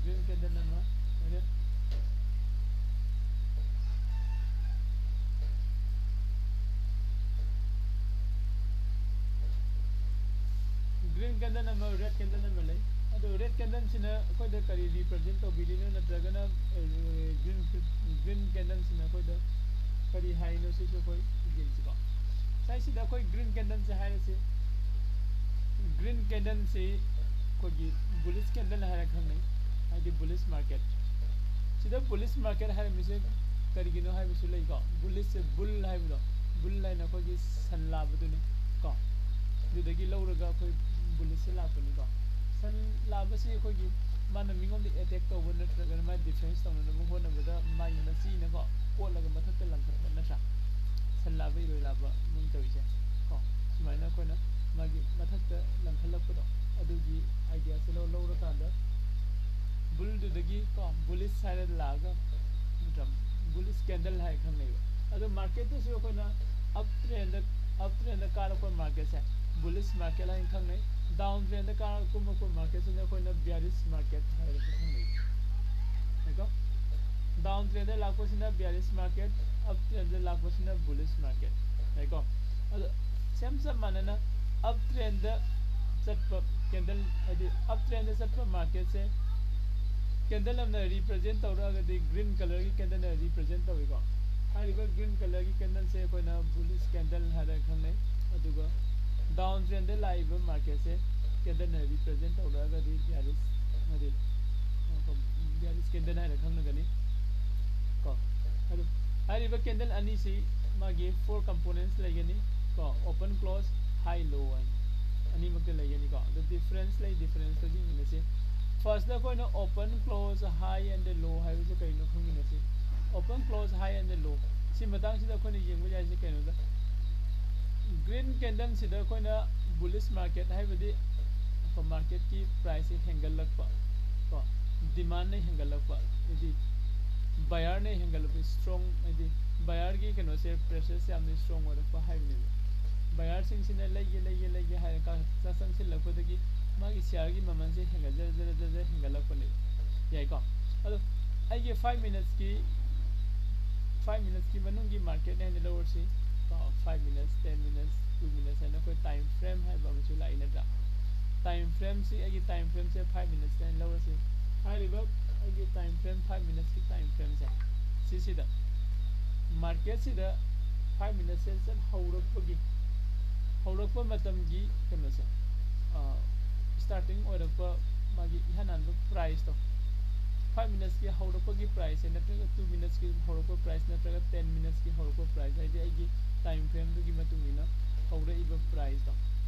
Green candle ꯑꯃ, red, green candle ꯑꯃ, red candle ꯑꯃ ꯂꯩ꯫ ꯑꯗꯣ red candleꯁꯤꯅ ꯑꯩꯈꯣꯏꯗ ꯀꯔꯤ represent ꯇꯧꯕꯤꯔꯤꯅꯣ, ꯅꯠꯇ꯭ꯔꯒꯅ, ꯑ, green, green candleꯁꯤꯅ ꯑꯩꯈꯣꯏꯗ ꯀꯔꯤ ꯍꯥꯏꯅꯣ, ꯁꯤꯁꯨ ꯑꯩꯈꯣꯏ ꯌꯦꯡꯁꯤꯀꯣ꯫ ꯉꯁꯥꯏꯁꯤꯗ ꯑꯩꯈꯣꯏ green candleꯁꯦ ꯍꯥꯏꯔꯁꯤ꯫ Green candleꯁꯤ ꯑꯩꯈꯣꯏꯒꯤ bullish candle ꯍꯥꯏꯔ ꯈꯪꯅꯩ, ꯍꯥꯏꯗꯤ bullish market꯫ ꯁꯤꯗ bullish market ꯍꯥꯏꯔꯝꯃꯤꯁꯦ ꯀꯔꯤꯒꯤꯅꯣ ꯍꯥꯏꯕꯁꯨ ꯂꯩꯀꯣ꯫ Bullishꯁꯦ, bull ꯍꯥꯏꯕꯗꯣ, bull ꯍꯥꯏꯅ ꯑꯩꯈꯣꯏꯒꯤ ꯁꯟ ꯂꯥꯕꯗꯨꯅꯤ ꯀꯣ꯫ ꯑꯗꯨꯗꯒꯤ ꯂꯧꯔꯒ ꯑꯩꯈꯣꯏ ꯕꯨꯂꯤꯁꯁꯦ ꯂꯥꯛꯄꯅꯤꯀꯣ꯫ ꯁꯟ ꯂꯥꯛꯄꯁꯤ ꯑꯩꯈꯣꯏꯒꯤ ꯃꯥꯅ ꯃꯤꯉꯣꯟꯗ ꯑꯦꯇꯦꯛ ꯇꯧꯕ ꯅꯠꯇ꯭ꯔꯒꯅ ꯃꯥꯏ ꯗꯤꯐꯦꯟꯁ ꯇꯧꯅꯅꯕ ꯍꯣꯠꯅꯕꯗ ꯃꯥꯒꯤ ꯃꯆꯤꯅꯀꯣ ꯀꯣꯠꯂꯒ ꯃꯊꯛꯇ ꯂꯪꯈꯠꯄ ꯅꯠꯇ꯭ꯔꯥ? ꯁꯟ ꯂꯥꯛꯄ, ꯏꯔꯣꯏ ꯂꯥꯛꯄ ꯃꯣꯏꯅ ꯇꯧꯔꯤꯁꯦ ꯀꯣ꯫ ꯁꯨꯃꯥꯏꯅ ꯑꯩꯈꯣꯏꯅ ꯃꯥꯒꯤ ꯃꯊꯛꯇ ꯂꯪꯈꯠꯂꯛꯄꯗꯣ, ꯑꯗꯨꯒꯤ ꯑꯥꯏꯗꯤꯌꯥꯁꯦ ꯂꯧ ꯂꯧꯔꯀꯥꯟꯗ ꯕꯨꯜꯗꯨꯗꯒꯤ ꯀꯣ ꯕꯨꯂꯤꯁ ꯍꯥꯏꯅ ꯂꯥꯛꯑꯒ ꯅꯠꯇ꯭ꯔꯥ, ꯕꯨꯂꯤꯁ ꯀꯦꯟꯗꯜ ꯍꯥꯏꯅ ꯈꯪꯅꯩꯕ꯫ ꯑꯗꯣ ꯃꯥꯔꯀꯦꯠꯇꯁꯨ ꯑꯩꯈꯣꯏꯅ ꯑꯞ ꯇ꯭ꯔꯦꯟꯗ, ꯑꯞ ꯇ꯭ꯔꯦꯟꯗ ꯀꯥꯔꯛꯄ ꯃꯥꯔꯀꯦꯠꯁꯦ ꯕꯨꯂꯤꯁ ꯃꯥꯔꯀꯦꯠ ꯍꯥꯏꯅ ꯈꯪꯅꯩ꯫ ꯗꯥꯎꯟ ꯇ꯭ꯔꯦꯟꯗ ꯀꯥꯔ ꯀꯨꯝꯃꯛꯄ ꯃꯥꯔꯀꯦꯠꯁꯤꯅ ꯑꯩꯈꯣꯏꯅ ꯕꯤꯌꯥꯔꯤꯁ ꯃꯥꯔꯀꯦꯠ ꯍꯥꯏꯔꯒꯁꯨ ꯈꯪꯅꯩ꯫ ꯀꯣ ꯗꯥꯎꯟ ꯇ꯭ꯔꯦꯟꯗ ꯂꯥꯛꯄꯁꯤꯅ ꯕꯤꯌꯥꯔꯤꯁ ꯃꯥꯔꯀꯦꯠ, ꯑꯞ ꯇ꯭ꯔꯦꯟꯗ ꯂꯥꯛꯄꯁꯤꯅ ꯕꯨꯂꯤꯁ ꯃꯥꯔꯀꯦꯠ ꯍꯥꯏꯀꯣ꯫ ꯑꯗꯣ ꯁꯦꯝ ꯆꯞ ꯃꯥꯟꯅꯅ ꯑꯞ ꯇ꯭ꯔꯦꯟꯗ ꯆꯠꯄ ꯀꯦꯟꯗꯜ, ꯍꯥꯏꯗꯤ ꯑꯞ ꯇ꯭ꯔꯦꯟꯗ ꯆꯠꯄ ꯃꯥꯔꯀꯦꯠꯁꯦ ꯀꯦꯟꯗꯜ ꯑꯃꯅ ꯔꯤꯄ꯭ꯔꯖꯦꯟ ꯇꯧꯔꯛꯑꯒꯗꯤ ꯒ꯭ꯔꯤꯟ ꯀꯂꯔꯒꯤ ꯀꯦꯟꯗꯜꯅ ꯔꯤꯄ꯭ꯔꯖꯦꯟ ꯇꯧꯏꯀꯣ꯫ ꯍꯥꯏꯔꯤꯕ ꯒ꯭ꯔꯤꯟ ꯀꯂꯔꯒꯤ ꯀꯦꯟꯗꯜꯁꯦ ꯑꯩꯈꯣꯏꯅ ꯕꯨꯂꯤꯁ ꯀꯦꯟꯗꯜ ꯍꯥꯏꯔꯒ ꯈꯪꯅꯩ꯫ ꯑꯗꯨꯒ ꯗꯥꯎꯟ ꯇ꯭ꯔꯦꯟꯗ ꯂꯥꯛꯏꯕ ꯃꯥꯔꯀꯦꯠꯁꯦ ꯀꯦꯟꯗꯜꯅ ꯔꯤꯄ꯭ꯔꯖꯦꯟ ꯇꯧꯔꯛꯑꯒꯗꯤ ꯕꯤꯌꯥꯔꯤꯁ, ꯍꯥꯏꯗꯤ ꯕꯤꯌꯥꯔꯤꯁ ꯀꯦꯟꯗꯜ ꯍꯥꯏꯅ ꯈꯪꯅꯒꯅꯤ ꯀꯣ꯫ ꯑꯗꯨ ꯍꯥꯏꯔꯤꯕ ꯀꯦꯟꯗꯜ ꯑꯅꯤꯁꯤ ꯃꯥꯒꯤ ꯐꯣꯔ ꯀꯝꯄꯣꯅꯦꯟꯁ ꯂꯩꯒꯅꯤ ꯀꯣ, ꯑꯣꯄꯟ, ꯀ꯭ꯂꯣꯖ, ꯍꯥꯏ, ꯂꯣ ꯍꯥꯏꯅ ꯑꯅꯤꯃꯛꯇ ꯂꯩꯒꯅꯤꯀꯣ꯫ ꯑꯗꯨ ꯗꯤꯐ꯭ꯔꯦꯟꯁ ꯂꯩ, ꯗꯤꯐ꯭ꯔꯦꯟꯁꯇꯣ ꯌꯦꯡꯃꯤꯟꯅꯁꯤ꯫ ꯐꯥꯔꯁꯇ ꯑꯩꯈꯣꯏꯅ open, close, high and low ꯍꯥꯏꯕꯁꯦ ꯀꯔꯤꯅꯣ ꯈꯪꯃꯤꯟꯅꯁꯤ꯫ Open, close, high and low ꯁꯤ ꯃꯇꯥꯡꯁꯤꯗ ꯑꯩꯈꯣꯏꯅ ꯌꯦꯡꯕ ꯌꯥꯏꯁꯦ ꯀꯩꯅꯣꯗ, ꯒ꯭ꯔꯤꯟ ꯀꯦꯟꯗꯜꯁꯤꯗ ꯑꯩꯈꯣꯏꯅ ꯕꯨꯂꯤꯁ ꯃꯥꯔꯀꯦꯠ ꯍꯥꯏꯕꯗꯤ ꯃꯥꯔꯀꯦꯠꯀꯤ ꯄ꯭ꯔꯥꯏꯁꯁꯦ ꯍꯦꯟꯒꯠꯂꯛꯄ ꯀꯣ, ꯗꯤꯃꯥꯟꯅ ꯍꯦꯟꯒꯠꯂꯛꯄ, ꯍꯥꯏꯗꯤ ꯕꯌꯥꯔꯅ ꯍꯦꯟꯒꯠꯂꯛꯄ, ꯏꯁꯇ꯭ꯔꯣꯡ, ꯍꯥꯏꯗꯤ ꯕꯌꯥꯔꯒꯤ ꯀꯩꯅꯣꯁꯦ, ꯄ꯭ꯔꯦꯁꯔꯁꯦ ꯌꯥꯝꯅ ꯏꯁꯇ꯭ꯔꯣꯡ ꯑꯣꯏꯔꯛꯄ ꯍꯥꯏꯕꯅꯦꯕ꯫ ꯕꯌꯥꯔꯁꯤꯡꯁꯤꯅ ꯂꯩꯒꯦ, ꯂꯩꯒꯦ, ꯂꯩꯒꯦ ꯍꯥꯏꯔꯒ ꯆꯪꯁꯤꯜꯂꯛꯄꯗꯒꯤ ꯃꯥꯒꯤ ꯁꯤꯌꯥꯔꯒꯤ ꯃꯃꯜꯁꯦ ꯍꯦꯟꯒꯠ ꯖꯔ ꯖꯔ ꯖꯔ ꯖꯔ ꯍꯦꯟꯒꯠꯂꯛꯄꯅꯦꯕ꯫ ꯌꯥꯏꯀꯣ? ꯑꯗꯣ ꯑꯩꯒꯤ ꯐꯥꯏꯚ ꯃꯤꯅꯠꯁꯀꯤ, ꯐꯥꯏꯚ ꯃꯤꯅꯠꯁꯀꯤ ꯃꯅꯨꯡꯒꯤ ꯃꯥꯔꯀꯦꯠꯅꯦ ꯍꯥꯏꯅ ꯂꯧꯔꯁꯤ꯫ ꯀꯣ, five minutes, ten minutes, two minutes ꯍꯥꯏꯅ ꯑꯩꯈꯣꯏ ꯇꯥꯏꯝ ꯐ꯭ꯔꯦꯝ ꯍꯥꯏꯕ ꯑꯃꯁꯨ ꯂꯥꯛꯏ ꯅꯠꯇ꯭ꯔꯥ? ꯇꯥꯏꯝ ꯐ꯭ꯔꯦꯝꯁꯤ, ꯑꯩꯒꯤ ꯇꯥꯏꯝ ꯐ꯭ꯔꯦꯝꯁꯦ ꯐꯥꯏꯚ ꯃꯤꯅꯠꯁꯇ ꯍꯥꯏꯅ ꯂꯧꯔꯁꯤ꯫ ꯍꯥꯏꯔꯤꯕ ꯑꯩꯒꯤ ꯇꯥꯏꯝ ꯐ꯭ꯔꯦꯝ, ꯐꯥꯏꯚ ꯃꯤꯅꯠꯁꯀꯤ ꯇꯥꯏꯝ ꯐ꯭ꯔꯦꯝꯁꯦ ꯁꯤꯁꯤꯗ ꯃꯥꯔꯀꯦꯠꯁꯤꯗ ꯐꯥꯏꯚ ꯃꯤꯅꯠꯁꯁꯦ ꯆꯠ ꯍꯧꯔꯛꯄꯒꯤ, ꯍꯧꯔꯛꯄ ꯃꯇꯝꯒꯤ ꯀꯩꯅꯣꯁꯦ, ꯁ꯭ꯇꯥꯔꯇꯤꯡ ꯑꯣꯏꯔꯛꯄ ꯃꯥꯒꯤ ꯏꯍꯥꯟ ꯍꯥꯟꯕ ꯄ꯭ꯔꯥꯏꯁꯇꯣ, ꯐꯥꯏꯚ ꯃꯤꯅꯠꯁꯀꯤ ꯍꯧꯔꯛꯄꯒꯤ ꯄ꯭ꯔꯥꯏꯁꯁꯦ ꯅꯠꯇ꯭ꯔꯒ ꯇꯨ ꯃꯤꯅꯠꯁꯀꯤ ꯍꯧꯔꯛꯄ ꯄ꯭ꯔꯥꯏꯁ ꯅꯠꯇ꯭ꯔꯒ ꯇꯦꯟ ꯃꯤꯅꯠꯁꯀꯤ ꯍꯧꯔꯛꯄ ꯄ꯭ꯔꯥꯏꯁ, ꯍꯥꯏꯗꯤ ꯑꯩꯒꯤ ꯇꯥꯏꯝ ꯐ꯭ꯔꯦꯝꯗꯨꯒꯤ ꯃꯇꯨꯡ ꯏꯟꯅ ꯍꯧꯔꯛꯏꯕ ꯄ꯭ꯔꯥꯏꯁꯇꯣ,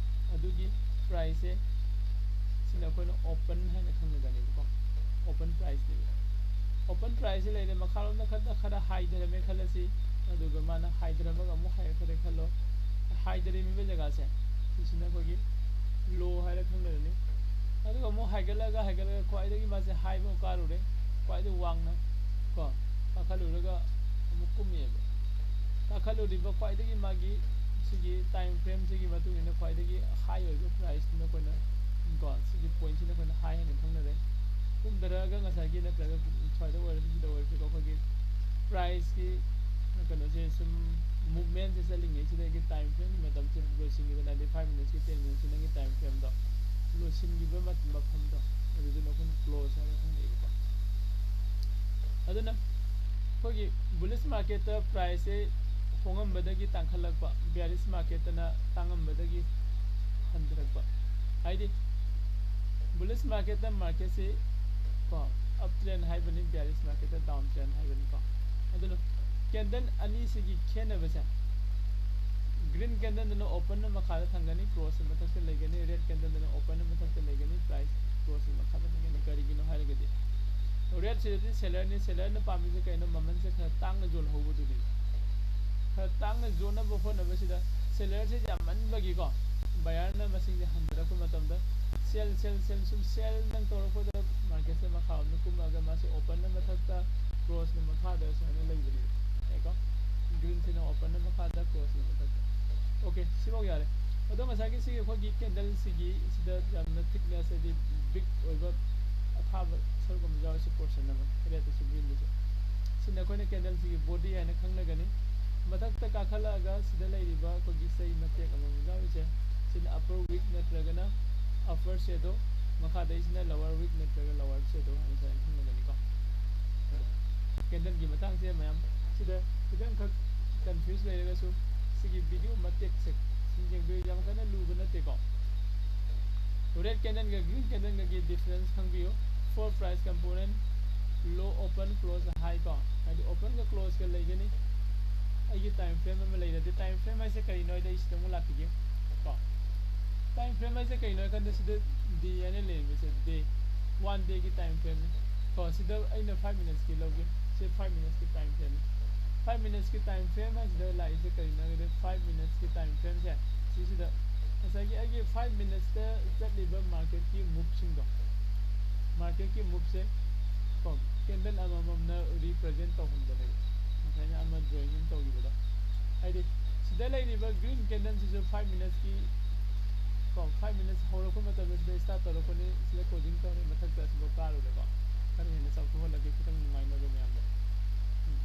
ꯑꯗꯨꯒꯤ price ꯁꯦ, ꯁꯤꯅ ꯑꯩꯈꯣꯏꯅ open ꯍꯥꯏꯅ ꯈꯪꯅꯒꯅꯦꯕꯀꯣ꯫ Open price ꯅꯦꯕ꯫ Open price ꯁꯦ ꯂꯩꯔꯦ, ꯃꯈꯥꯔꯣꯝꯗ ꯈꯔ ꯈꯔ ꯍꯥꯏꯊꯔꯝꯃꯦ ꯈꯜꯂꯁꯤ, ꯑꯗꯨꯒ ꯃꯥꯅ ꯍꯥꯏꯊꯔꯝꯃꯒ ꯑꯃꯨꯛ ꯍꯥꯏꯒꯠꯈ꯭ꯔꯦ ꯈꯜꯂꯣ꯫ ꯍꯥꯏꯊꯔꯝꯃꯤꯕ ꯖꯒꯥꯁꯦ, ꯁꯤꯁꯤꯅ ꯑꯩꯈꯣꯏꯒꯤ low ꯍꯥꯏꯔ ꯈꯪꯅꯔꯅꯤ꯫ ꯑꯗꯨꯒ ꯑꯃꯨꯛ ꯍꯥꯏꯒꯠꯂꯒ, ꯍꯥꯏꯒꯠꯂꯒ ꯈ꯭ꯋꯥꯏꯗꯒꯤ ꯃꯥꯁꯦ high ꯐꯥꯎ ꯀꯥꯔꯨꯔꯦ, ꯈ꯭ꯋꯥꯏꯗꯒꯤ ꯋꯥꯡꯅ ꯀꯣ, ꯀꯥꯈꯠꯂꯨꯔꯒ ꯑꯃꯨꯛ ꯀꯨꯝꯃꯦꯕ꯫ ꯀꯥꯈꯠꯂꯨꯔꯤꯕ ꯈ꯭ꯋꯥꯏꯗꯒꯤ ꯃꯥꯒꯤ ꯁꯤꯒꯤ time frame ꯁꯤꯒꯤ ꯃꯇꯨꯡ ꯏꯟꯅ ꯈ꯭ꯋꯥꯏꯗꯒꯤ high ꯑꯣꯏꯕ price ꯇꯨꯅ ꯑꯩꯈꯣꯏꯅ ꯀꯣ, ꯁꯤꯒꯤ point ꯁꯤꯅ ꯑꯩꯈꯣꯏꯅ high ꯍꯥꯏꯅ ꯈꯪꯅꯔꯦ꯫ ꯀꯨꯝꯊꯔꯛꯑꯒ ꯉꯁꯥꯏꯒꯤ ꯅꯠꯇ꯭ꯔꯒ ꯁ꯭ꯋꯥꯏꯗ ꯑꯣꯏꯔꯁꯨ, ꯁꯤꯗ ꯑꯣꯏꯔꯁꯨꯀꯣ, ꯑꯩꯈꯣꯏꯒꯤ price ꯀꯤ ꯀꯩꯅꯣꯁꯦ ꯁꯨꯝ movement ꯁꯦ ꯆꯠꯂꯤꯉꯩꯁꯤꯗꯒꯤ time frame ꯒꯤ ꯃꯇꯝꯁꯦ ꯂꯣꯏꯁꯤꯟꯈꯤꯕ, ninety five minutes ꯀꯤ ten minutes ꯀꯤ ꯅꯪꯒꯤ time frame ꯗꯣ ꯂꯣꯏꯁꯤꯟꯈꯤꯕ ꯃꯇꯝ, ꯃꯐꯝꯗꯣ, ꯑꯗꯨꯗꯨꯅ ꯑꯩꯈꯣꯏꯅ close ꯍꯥꯏꯅ ꯈꯪꯅꯩꯌꯦꯕꯀꯣ꯫ ꯑꯗꯨꯅ ꯑꯩꯈꯣꯏꯒꯤ bullish market ꯇ price ꯁꯦ ꯍꯣꯡꯉꯝꯕꯗꯒꯤ ꯇꯥꯡꯈꯠꯂꯛꯄ, bearish market ꯇꯅ ꯇꯥꯡꯉꯝꯕꯗꯒꯤ ꯍꯟꯊꯔꯛꯄ꯫ ꯍꯥꯏꯗꯤ bullish market ꯇ market ꯁꯤ ꯀꯣ, up trend ꯍꯥꯏꯕꯅꯤ, bearish market ꯇ down trend ꯍꯥꯏꯕꯅꯤꯀꯣ꯫ ꯑꯗꯨꯅ candle ꯑꯅꯤꯁꯤꯒꯤ ꯈꯦꯠꯅꯕꯁꯦ, green candle ꯗꯨꯅ open ꯅ ꯃꯈꯥꯗ ꯊꯝꯒꯅꯤ, close ꯅ ꯃꯊꯛꯇ ꯂꯩꯒꯅꯤ, red candle ꯗꯨꯅ open ꯅ ꯃꯊꯛꯇ ꯂꯩꯒꯅꯤ, price close ꯅ ꯃꯈꯥꯗ ꯂꯩꯒꯅꯤ꯫ ꯀꯔꯤꯒꯤꯅꯣ ꯍꯥꯏꯔꯒꯗꯤ red ꯁꯤꯗꯗꯤ seller ꯅꯤ, seller ꯅ ꯄꯥꯝꯃꯤꯁꯦ ꯀꯩꯅꯣ? ꯃꯃꯜꯁꯦ ꯈꯔ ꯇꯥꯡꯅ ꯌꯣꯜꯍꯧꯕꯗꯨꯅꯤ꯫ ꯈꯔ ꯇꯥꯡꯅ ꯌꯣꯟꯅꯕ ꯍꯣꯠꯅꯕꯁꯤꯗ seller ꯁꯦ ꯌꯥꯝꯃꯟꯕꯒꯤꯀꯣ, buyer ꯅ ꯃꯁꯤꯡꯁꯦ ꯍꯟꯊꯔꯛꯄ ꯃꯇꯝꯗ sell, sell, sell, ꯁꯨꯝ sell ꯗꯪ ꯇꯧꯔꯛꯄꯗ market ꯁꯦ ꯃꯈꯥꯔꯣꯝꯗ ꯀꯨꯝꯃꯛꯑꯒ ꯃꯥꯁꯦ open ꯅ ꯃꯊꯛꯇ, close ꯅ ꯃꯈꯥꯗ ꯁꯨꯃꯥꯏꯅ ꯂꯩꯕꯅꯦꯕ꯫ ꯌꯥꯏꯀꯣ? Green ꯁꯤꯅ open ꯅ ꯃꯈꯥꯗ, close ꯅ ꯃꯊꯛꯇ꯫ Okay, ꯁꯤꯐꯥꯎ ꯌꯥꯔꯦ꯫ ꯑꯗꯣ ꯉꯁꯥꯏꯒꯤ ꯁꯤꯒꯤ ꯑꯩꯈꯣꯏꯒꯤ candle ꯁꯤꯒꯤ ꯁꯤꯗ ꯌꯥꯝꯅ thickness ꯍꯥꯏꯗꯤ big ꯑꯣꯏꯕ ꯑꯊꯥꯕ ꯁꯔꯨꯛ ꯑꯃ ꯌꯥꯎꯔꯤꯁꯦ, portion ꯑꯃ, red ꯇꯁꯨ green ꯗꯁꯨ꯫ ꯁꯤꯅ ꯑꯩꯈꯣꯏꯅ candle ꯁꯤꯒꯤ body ꯍꯥꯏꯅ ꯈꯪꯅꯒꯅꯤ꯫ ꯃꯊꯛꯇ ꯀꯥꯈꯠꯂꯛꯑꯒ ꯁꯤꯗ ꯂꯩꯔꯤꯕ ꯑꯩꯈꯣꯏꯒꯤ ꯆꯩ ꯃꯇꯦꯛ ꯑꯃꯃꯝ ꯌꯥꯎꯔꯤꯁꯦ, ꯁꯤꯅ upper wick ꯅꯠꯇ꯭ꯔꯒꯅ upper shadow, ꯃꯈꯥꯗꯩꯁꯤꯅ lower wick ꯅꯠꯇ꯭ꯔꯒ lower shadow ꯍꯥꯏꯅ ꯁꯨꯃꯥꯏꯅ ꯈꯪꯅꯒꯅꯤꯀꯣ꯫ Candle ꯒꯤ ꯃꯇꯥꯡꯁꯦ ꯃꯌꯥꯝ ꯁꯤꯗ ꯈꯤꯇꯪꯈꯛ confuse ꯂꯩꯔꯒꯁꯨ, ꯁꯤꯒꯤ video ꯃꯇꯦꯛꯁꯦ ꯁꯨꯝ ꯌꯦꯡꯕꯤꯌꯨ, ꯌꯥꯝ ꯀꯟꯅ ꯂꯨꯕ ꯅꯠꯇꯦꯀꯣ꯫ Red candle ꯒ green candle ꯒꯒꯤ difference ꯈꯪꯕꯤꯌꯨ꯫ Four price component, low, open, close, high ꯀꯣ, ꯍꯥꯏꯗꯤ open ꯒ close ꯒ ꯂꯩꯒꯅꯤ꯫ ꯑꯩꯒꯤ time frame ꯑꯃ ꯂꯩꯔꯗꯤ, time frame ꯍꯥꯏꯁꯦ ꯀꯔꯤꯅꯣ ꯍꯥꯏꯗꯤ ꯑꯩ ꯁꯤꯗ ꯑꯃꯨꯛ ꯂꯥꯛꯄꯤꯒꯦ ꯀꯣ꯫ Time frame ꯍꯥꯏꯁꯦ ꯀꯩꯅꯣ ꯍꯥꯏ ꯀꯥꯟꯗ ꯁꯤꯗ ꯗꯦ ꯍꯥꯏꯅ ꯂꯩꯔꯝꯃꯤꯁꯦ, ꯗꯦ, ꯋꯥꯟ ꯗꯦꯒꯤ ꯇꯥꯏꯝ ꯐ꯭ꯔꯦꯝꯅꯤ꯫ ꯀꯣ, ꯁꯤꯗ ꯑꯩꯅ ꯐꯥꯏꯚ ꯃꯤꯅꯠꯁꯀꯤ ꯂꯧꯒꯦ꯫ ꯁꯤ ꯐꯥꯏꯚ ꯃꯤꯅꯠꯁꯀꯤ ꯇꯥꯏꯝ ꯐ꯭ꯔꯦꯝꯅꯤ꯫ ꯐꯥꯏꯚ ꯃꯤꯅꯠꯁꯀꯤ ꯇꯥꯏꯝ ꯐ꯭ꯔꯦꯝ ꯍꯥꯏꯁꯤꯗ ꯂꯥꯛꯏꯁꯦ ꯀꯔꯤꯅꯣ ꯍꯥꯏꯔꯒꯗꯤ, ꯐꯥꯏꯚ ꯃꯤꯅꯠꯁꯀꯤ ꯇꯥꯏꯝ ꯐ꯭ꯔꯦꯝꯁꯦ ꯁꯤꯁꯤꯗ ꯉꯁꯥꯏꯒꯤ ꯑꯩꯒꯤ ꯐꯥꯏꯚ ꯃꯤꯅꯠꯁꯇ ꯆꯠꯂꯤꯕ ꯃꯥꯔꯀꯦꯠꯀꯤ ꯃꯨꯞꯁꯤꯡꯗꯣ, ꯃꯥꯔꯀꯦꯠꯀꯤ ꯃꯨꯞꯁꯦ ꯀꯣ, ꯀꯦꯟꯗꯜ ꯑꯃꯃꯝꯅ ꯔꯤꯄ꯭ꯔꯖꯦꯟ ꯇꯧꯍꯟꯕꯅꯦꯕ꯫ ꯉꯁꯥꯏꯅ ꯑꯃ ꯗ꯭ꯔꯣꯌꯤꯡ ꯑꯃ ꯇꯧꯈꯤꯕꯗꯣ, ꯍꯥꯏꯗꯤ ꯁꯤꯗ ꯂꯩꯔꯤꯕ ꯒ꯭ꯔꯤꯟ ꯀꯦꯟꯗꯜꯁꯤꯁꯨ ꯐꯥꯏꯚ ꯃꯤꯅꯠꯁꯀꯤ ꯀꯣ, ꯐꯥꯏꯚ ꯃꯤꯅꯠꯁ ꯍꯧꯔꯛꯄ ꯃꯇꯝꯗ ꯁꯤꯗ ꯁ꯭ꯇꯥꯔꯠ ꯇꯧꯔꯛꯄꯅꯤ, ꯁꯤꯗ ꯀ꯭ꯂꯣꯖꯤꯡ ꯇꯧꯔꯦ, ꯃꯊꯛꯇ ꯑꯁꯤꯐꯥꯎ ꯀꯥꯔꯨꯔꯦꯀꯣ꯫ ꯈꯔ ꯍꯦꯟꯅ ꯆꯥꯎꯊꯣꯛꯍꯜꯂꯒꯦ, ꯈꯤꯇꯪ ꯅꯨꯡꯉꯥꯏꯅꯕ ꯃꯌꯥꯝꯗꯣ꯫ ꯎꯝ꯫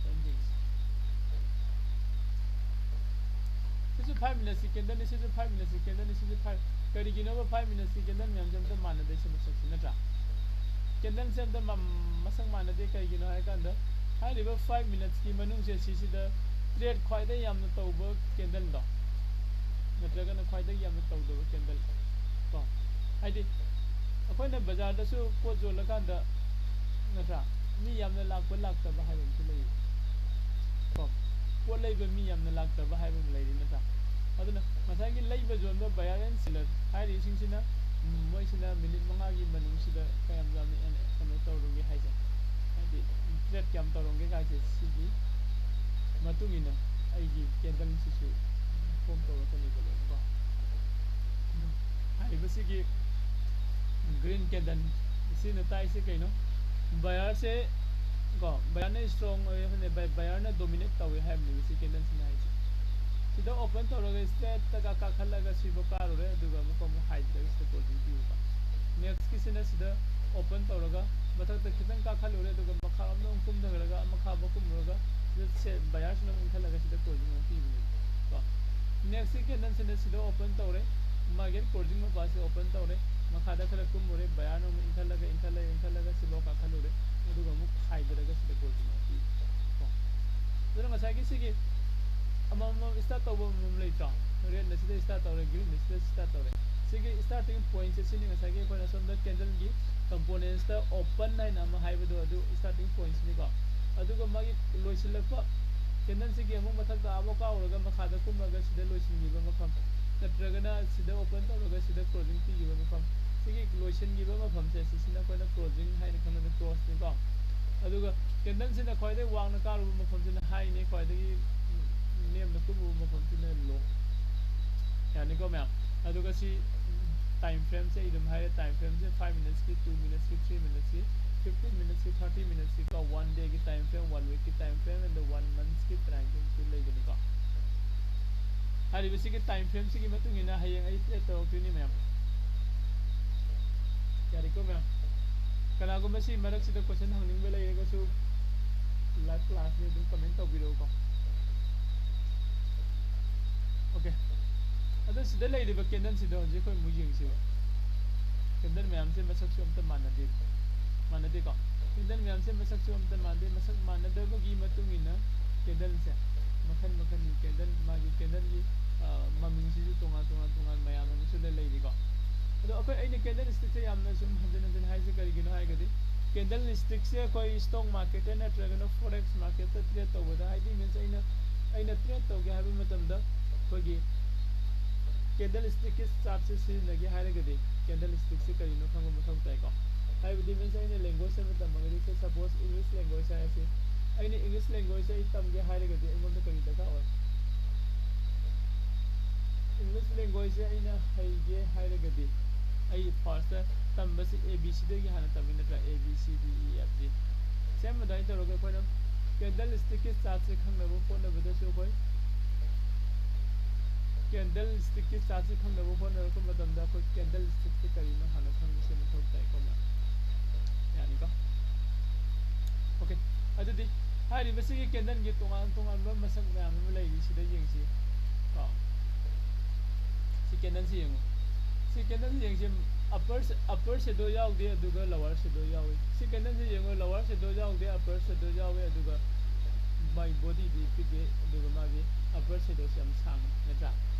ꯈꯤꯇꯪ ꯌꯦꯡꯁꯤ꯫ ꯁꯤꯁꯨ ꯐꯥꯏꯚ ꯃꯤꯅꯠꯁꯀꯤ ꯀꯦꯟꯗꯜꯅꯤ, ꯁꯤꯁꯨ ꯐꯥꯏꯚ ꯃꯤꯅꯠꯁꯀꯤ ꯀꯦꯟꯗꯜꯅꯤ, ꯁꯤꯁꯨ ꯐꯥꯏꯚ꯫ ꯀꯔꯤꯒꯤꯅꯣꯕ ꯐꯥꯏꯚ ꯃꯤꯅꯠꯁꯀꯤ ꯀꯦꯟꯗꯜ ꯃꯌꯥꯝꯁꯦ ꯑꯝꯇ ꯃꯥꯟꯅꯗꯦ, ꯁꯤ ꯃꯁꯛꯁꯤ, ꯅꯠꯇ꯭ꯔꯥ? ꯀꯦꯟꯗꯜꯁꯦ ꯑꯝꯇ ꯃ-, ꯃꯁꯛ ꯃꯥꯟꯅꯗꯦ꯫ ꯀꯩꯒꯤꯅꯣ ꯍꯥꯏꯔꯀꯥꯟꯗ, ꯍꯥꯏꯔꯤꯕ ꯐꯥꯏꯚ ꯃꯤꯅꯠꯁꯀꯤ ꯃꯅꯨꯡꯁꯦ ꯁꯤꯁꯤꯗ ꯇ꯭ꯔꯦꯠ ꯈ꯭ꯋꯥꯏꯗꯒꯤ ꯌꯥꯝꯅ ꯇꯧꯕ ꯀꯦꯟꯗꯜꯗꯣ, ꯅꯠꯇ꯭ꯔꯒꯅ ꯈ꯭ꯋꯥꯏꯗꯒꯤ ꯌꯥꯝꯅ ꯇꯧꯗꯕ ꯀꯦꯟꯗꯜ ꯀꯣ꯫ ꯍꯥꯏꯗꯤ ꯑꯩꯈꯣꯏꯅ ꯕꯖꯥꯔꯗꯁꯨ ꯄꯣꯠ ꯌꯣꯜꯂꯀꯥꯟꯗ, ꯅꯠꯇ꯭ꯔꯥ, ꯃꯤ ꯌꯥꯝꯅ ꯂꯥꯛꯄ ꯂꯥꯛꯇꯕ ꯍꯥꯏꯕ ꯑꯃꯁꯨ ꯂꯩꯌꯦ ꯀꯣ꯫ ꯄꯣꯠ ꯂꯩꯕ ꯃꯤ ꯌꯥꯝꯅ ꯂꯥꯛꯇꯕ ꯍꯥꯏꯕ ꯑꯃ ꯂꯩꯔꯤ, ꯅꯠꯇ꯭ꯔꯥ? ꯑꯗꯨꯅ ꯉꯁꯥꯏꯒꯤ ꯂꯩꯕ ꯌꯣꯟꯕ, buyer and seller ꯍꯥꯏꯔꯤꯁꯤꯡꯁꯤꯅ, ꯎꯝ, ꯃꯣꯏꯁꯤꯅ ꯃꯤꯅꯤꯠ ꯃꯉꯥꯒꯤ ꯃꯅꯨꯡꯁꯤꯗ ꯀꯌꯥꯝ ꯌꯥꯝꯅ ꯑꯦꯟ-, ꯀꯩꯅꯣ ꯇꯧꯔꯝꯒꯦ ꯍꯥꯏꯁꯦ, ꯍꯥꯏꯗꯤ ꯇ꯭ꯔꯦꯠ ꯀꯌꯥꯝ ꯇꯧꯔꯝꯒꯦ ꯍꯥꯏꯁꯦ, ꯁꯤꯒꯤ ꯃꯇꯨꯡ ꯏꯟꯅ ꯑꯩꯒꯤ ꯀꯦꯟꯗꯜꯁꯤꯁꯨ ꯐꯣꯝ ꯇꯧꯔꯛꯀꯅꯤꯕ ꯂꯣꯏꯅꯀꯣ꯫ ꯑꯗꯣ ꯍꯥꯏꯔꯤꯕꯁꯤꯒꯤ ꯒ꯭ꯔꯤꯟ ꯀꯦꯟꯗꯜ ꯁꯤꯅ ꯇꯥꯛꯏꯁꯦ ꯀꯩꯅꯣ? ꯕꯌꯥꯔꯁꯦ ꯀꯣ, ꯕꯌꯥꯔꯅ ꯏꯁꯇ꯭ꯔꯣꯡ ꯑꯣꯏ ꯍꯥꯏꯕꯅꯦ, ꯕ-, ꯕꯌꯥꯔꯅ ꯗꯣꯃꯤꯅꯦꯠ ꯇꯧꯏ ꯍꯥꯏꯕꯅꯦꯕ ꯁꯤ ꯀꯦꯟꯗꯜꯁꯤꯅ ꯍꯥꯏꯁꯦ꯫ ꯁꯤꯗ ꯑꯣꯄꯟ ꯇꯧꯔꯒ ꯏꯁꯇ꯭ꯔꯦꯠꯇ ꯀꯥ-, ꯀꯥꯈꯠꯂꯒ ꯁꯤꯐꯥꯎ ꯀꯥꯔꯨꯔꯦ, ꯑꯗꯨꯒ ꯑꯃꯨꯛꯀ ꯑꯃꯨꯛ ꯍꯥꯏꯊꯔꯒ ꯁꯤꯗ ꯀ꯭ꯂꯣꯖꯤꯡ ꯄꯤꯕꯀꯣ꯫ ꯅꯦꯛꯁꯀꯤꯁꯤꯅ ꯁꯤꯗ ꯑꯣꯄꯟ ꯇꯧꯔꯒ ꯃꯊꯛꯇ ꯈꯤꯇꯪ ꯀꯥꯈꯠꯂꯨꯔꯦ, ꯑꯗꯨꯒ ꯃꯈꯥꯔꯣꯝꯗ ꯑꯃꯨꯛ ꯀꯨꯝꯊꯈ꯭ꯔꯒ ꯃꯈꯥ ꯑꯃꯨꯛ ꯀꯨꯝꯃꯨꯔꯒ ꯁꯤꯗ ꯁꯦ-, ꯕꯌꯥꯔꯁꯤꯅ ꯑꯃꯨꯛ ꯏꯟꯈꯠꯂꯒ ꯁꯤꯗ ꯀ꯭ꯂꯣꯖꯤꯡ ꯑꯃꯨꯛ ꯄꯤꯕꯅꯦꯕ ꯀꯣ꯫ ꯅꯦꯛꯁꯀꯤ ꯀꯦꯟꯗꯜꯁꯤꯅ ꯁꯤꯗ ꯑꯣꯄꯟ ꯇꯧꯔꯦ, ꯃꯥꯒꯤ ꯀ꯭ꯂꯣꯖꯤꯡ ꯃꯄꯥꯁꯦ ꯑꯣꯄꯟ ꯇꯧꯔꯦ, ꯃꯈꯥꯗ ꯈꯔ ꯀꯨꯝꯃꯨꯔꯦ, ꯕꯌꯥꯔꯅ ꯑꯃꯨꯛ ꯏꯟꯈꯠꯂꯒ, ꯏꯟꯈꯠꯂꯒ, ꯏꯟꯈꯠꯂꯒ ꯁꯤꯐꯥꯎ ꯀꯥꯈꯠꯂꯨꯔꯦ, ꯑꯗꯨꯒ ꯑꯃꯨꯛ ꯍꯥꯏꯊꯔꯒ ꯁꯤꯗ ꯀ꯭ꯂꯣꯖꯤꯡ ꯑꯃꯨꯛ ꯄꯤꯕ ꯀꯣ꯫ ꯑꯗꯨꯅ ꯉꯁꯥꯏꯒꯤ ꯁꯤꯒꯤ ꯑꯃꯃꯝ ꯏꯁꯇꯥꯔꯠ ꯇꯧꯕ ꯑꯃꯃꯝ ꯂꯩꯇ꯭ꯔꯣ? ꯔꯦꯗꯅ ꯁꯤꯗ ꯏꯁꯇꯥꯔꯠ ꯇꯧꯔꯦ, ꯒ꯭ꯔꯤꯟꯅ ꯁꯤꯗ ꯏꯁꯇꯥꯔꯠ ꯇꯧꯔꯦ꯫ ꯁꯤꯒꯤ ꯏꯁꯇꯥꯔꯇꯤꯡ ꯄꯣꯏꯟꯠꯁꯦ ꯁꯤꯅꯤ, ꯉꯁꯥꯏꯒꯤ ꯑꯩꯈꯣꯏꯅ ꯁꯣꯝꯗ ꯀꯦꯟꯗꯜꯒꯤ ꯀꯝꯄꯣꯅꯦꯟꯁꯇ ꯑꯣꯄꯟ ꯍꯥꯏꯅ ꯑꯃ ꯍꯥꯏꯕꯗꯣ, ꯑꯗꯨ ꯏꯁꯇꯥꯔꯇꯤꯡ ꯄꯣꯏꯟꯠꯁꯤꯅꯤꯀꯣ꯫ ꯑꯗꯨꯒ ꯃꯥꯒꯤ ꯂꯣꯏꯁꯤꯜꯂꯛꯄ, ꯀꯦꯟꯗꯜꯁꯤꯒꯤ ꯑꯃꯨꯛ ꯃꯊꯛꯇ ꯑꯃꯨꯛ ꯀꯥꯎꯔꯒ ꯃꯈꯥꯗ ꯀꯨꯝꯃꯒ ꯁꯤꯗ ꯂꯣꯏꯁꯤꯟꯈꯤꯕ ꯃꯐꯝ, ꯅꯠꯇ꯭ꯔꯒꯅ ꯁꯤꯗ open ꯇꯧꯔꯒ ꯁꯤꯗ closing ꯄꯤꯈꯤꯕ ꯃꯐꯝ, ꯁꯤꯒꯤ ꯂꯣꯏꯁꯤꯟꯈꯤꯕ ꯃꯐꯝꯁꯦ, ꯁꯤꯁꯤꯅ ꯑꯩꯈꯣꯏꯅ closing ꯍꯥꯏꯅ ꯈꯪꯅꯕ, close ꯅꯤꯀꯣ꯫ ꯑꯗꯨꯒ candle ꯁꯤꯅ ꯈ꯭ꯋꯥꯏꯗꯒꯤ ꯋꯥꯡꯅ ꯀꯥꯔꯨꯕ ꯃꯐꯝꯁꯤꯅ high ꯅꯤ, ꯈ꯭ꯋꯥꯏꯗꯒꯤ ꯅꯦꯝꯅ ꯀꯨꯝꯃꯨꯕ ꯃꯐꯝꯁꯤꯅ low꯫ ꯌꯥꯅꯤꯀꯣ ꯃꯌꯥꯝ? ꯑꯗꯨꯒ ꯁꯤ time frame ꯁꯦ ꯑꯩ ꯑꯗꯨꯝ ꯍꯥꯏꯔꯦ, time frame ꯁꯦ five minutes ꯀꯤ, two minutes ꯀꯤ, three minutes ꯀꯤ, fifteen minutes ꯀꯤ, thirty minutes ꯀꯤ ꯀꯣ, one day ꯒꯤ time frame, one week ꯀꯤ time frame, and one month ꯀꯤ time frame ꯁꯨ ꯂꯩꯒꯅꯤꯀꯣ꯫ ꯍꯥꯏꯔꯤꯕꯁꯤꯒꯤ time frame ꯁꯤꯒꯤ ꯃꯇꯨꯡ ꯏꯟꯅ ꯍꯌꯦꯡ ꯑꯩ trade ꯇꯧꯔꯛꯇꯣꯏꯅꯤ ꯃꯌꯥꯝ꯫ ꯌꯥꯔꯦꯀꯣ ꯃꯌꯥꯝ? ꯀꯅꯥꯒꯨꯝꯕ ꯁꯤ ꯃꯔꯛꯁꯤꯗ question ꯍꯪꯅꯤꯡꯕ ꯂꯩꯔꯒꯁꯨ live class ꯅꯤ, ꯑꯗꯨꯝ comment ꯇꯧꯕꯤꯔꯛꯎꯀꯣ꯫ Okay꯫ ꯑꯗꯣ ꯁꯤꯗ ꯂꯩꯔꯤꯕ candle ꯁꯤꯗ ꯍꯧꯖꯤꯛ ꯑꯩꯈꯣꯏ ꯑꯃꯨꯛ ꯌꯦꯡꯁꯤꯕ꯫ Candle ꯃꯌꯥꯝꯁꯦ ꯃꯁꯛꯁꯨ ꯑꯝꯇ ꯃꯥꯟꯅꯗꯦ꯫ ꯃꯥꯟꯅꯗꯦꯀꯣ? Candle ꯃꯌꯥꯝꯁꯦ ꯃꯁꯛꯁꯨ ꯑꯝꯇ ꯃꯥꯟꯅꯗꯦ꯫ ꯃꯁꯛ ꯃꯥꯟꯅꯗꯕꯒꯤ ꯃꯇꯨꯡ ꯏꯟꯅ candle ꯁꯦ ꯃꯈꯜ ꯃꯈꯜꯒꯤ candle, ꯃꯥꯒꯤ candle ꯒꯤ, ꯑ, ꯃꯃꯤꯡꯁꯤꯁꯨ ꯇꯣꯉꯥꯟ ꯇꯣꯉꯥꯟ ꯇꯣꯉꯥꯟ ꯃꯌꯥꯝ ꯑꯃꯁꯨ ꯂꯩ-, ꯂꯩꯔꯤꯀꯣ꯫ ꯑꯗꯣ ꯑꯩꯈꯣꯏ, ꯑꯩꯅ candle stick ꯁꯦ ꯌꯥꯝꯅ ꯁꯨꯝ ꯍꯟꯖꯤꯟ ꯍꯟꯖꯤꯟ ꯍꯥꯏꯁꯦ ꯀꯔꯤꯒꯤꯅꯣ ꯍꯥꯏꯔꯒꯗꯤ, candle stick ꯁꯦ ꯑꯩꯈꯣꯏ stock market ꯇ ꯅꯠꯇ꯭ꯔꯒꯅ forex market ꯇ trade ꯇꯧꯕꯗ, ꯍꯥꯏꯗꯤ means ꯑꯩꯅ, ꯑꯩꯅ trade ꯇꯧꯒꯦ ꯍꯥꯏꯕ ꯃꯇꯝꯗ ꯑꯩꯈꯣꯏꯒꯤ candle stick ꯀꯤ chart ꯁꯦ ꯁꯤꯖꯤꯟꯅꯒꯦ ꯍꯥꯏꯔꯒꯗꯤ candle stick ꯁꯦ ꯀꯔꯤꯅꯣ ꯈꯪꯕ ꯃꯊꯧ ꯇꯥꯏꯀꯣ꯫ ꯍꯥꯏꯕꯗꯤ means ꯑꯩꯅ language ꯑꯃ ꯇꯝꯃꯒꯗꯤ, say suppose English language ꯍꯥꯏꯔꯁꯤ, ꯑꯩꯅ English language ꯁꯦ ꯑꯩ ꯇꯝꯒꯦ ꯍꯥꯏꯔꯒꯗꯤ ꯑꯩꯉꯣꯟꯗ ꯀꯔꯤ ꯗꯔꯀꯥꯔ ꯑꯣꯏ? English language ꯁꯦ ꯑꯩꯅ ꯍꯩꯒꯦ ꯍꯥꯏꯔꯒꯗꯤ ꯑꯩ first ꯇꯝꯕꯁꯤ A B C ꯗꯒꯤ ꯍꯥꯟꯅ ꯇꯝꯃꯤ ꯅꯠꯇ꯭ꯔꯥ? A B C D E F G꯫ Same ꯑꯗꯨꯃꯥꯏꯅ ꯇꯧꯔꯒ ꯑꯩꯈꯣꯏꯅ candle stick ꯀꯤ chart ꯁꯦ ꯈꯪꯅꯕ ꯍꯣꯠꯅꯕꯗꯁꯨ ꯑꯩꯈꯣꯏ candle stick ꯀꯤ chart ꯁꯦ ꯈꯪꯅꯕ ꯍꯣꯠꯅꯔꯛꯄ ꯃꯇꯝꯗ ꯑꯩꯈꯣꯏ candle stick ꯁꯦ ꯀꯔꯤꯅꯣ ꯍꯥꯟꯅ ꯈꯪꯕꯁꯦ ꯃꯊꯧ ꯇꯥꯏꯀꯣ ꯃꯌꯥꯝ꯫ ꯌꯥꯅꯤꯀꯣ? Okay꯫ ꯑꯗꯨꯗꯤ ꯍꯥꯏꯔꯤꯕꯁꯤꯒꯤ candle ꯒꯤ ꯇꯣꯉꯥꯟ ꯇꯣꯉꯥꯟꯕ ꯃꯁꯛ ꯃꯌꯥꯝ ꯑꯃ ꯂꯩꯔꯤ, ꯁꯤꯗ ꯌꯦꯡꯁꯤ ꯀꯣ꯫ ꯁꯤ candle ꯁꯤ ꯌꯦꯡꯉꯨ꯫ ꯁꯤ candle ꯁꯤ ꯌꯦꯡꯁꯤ, upper, upper shadow ꯌꯥꯎꯗꯦ, ꯑꯗꯨꯒ lower shadow ꯌꯥꯎꯏ꯫ ꯁꯤ candle ꯁꯤ ꯌꯦꯡꯉꯨ, lower shadow ꯌꯥꯎꯗꯦ, upper shadow ꯌꯥꯎꯏ, ꯑꯗꯨꯒ ꯃꯥꯒꯤ body ꯗꯤ ꯄꯤꯛꯑꯦ, ꯑꯗꯨꯒ ꯃꯥꯒꯤ upper shadow ꯁꯤ ꯌꯥꯝ ꯁꯥꯡꯉꯤ, ꯅꯠꯇ꯭ꯔꯥ?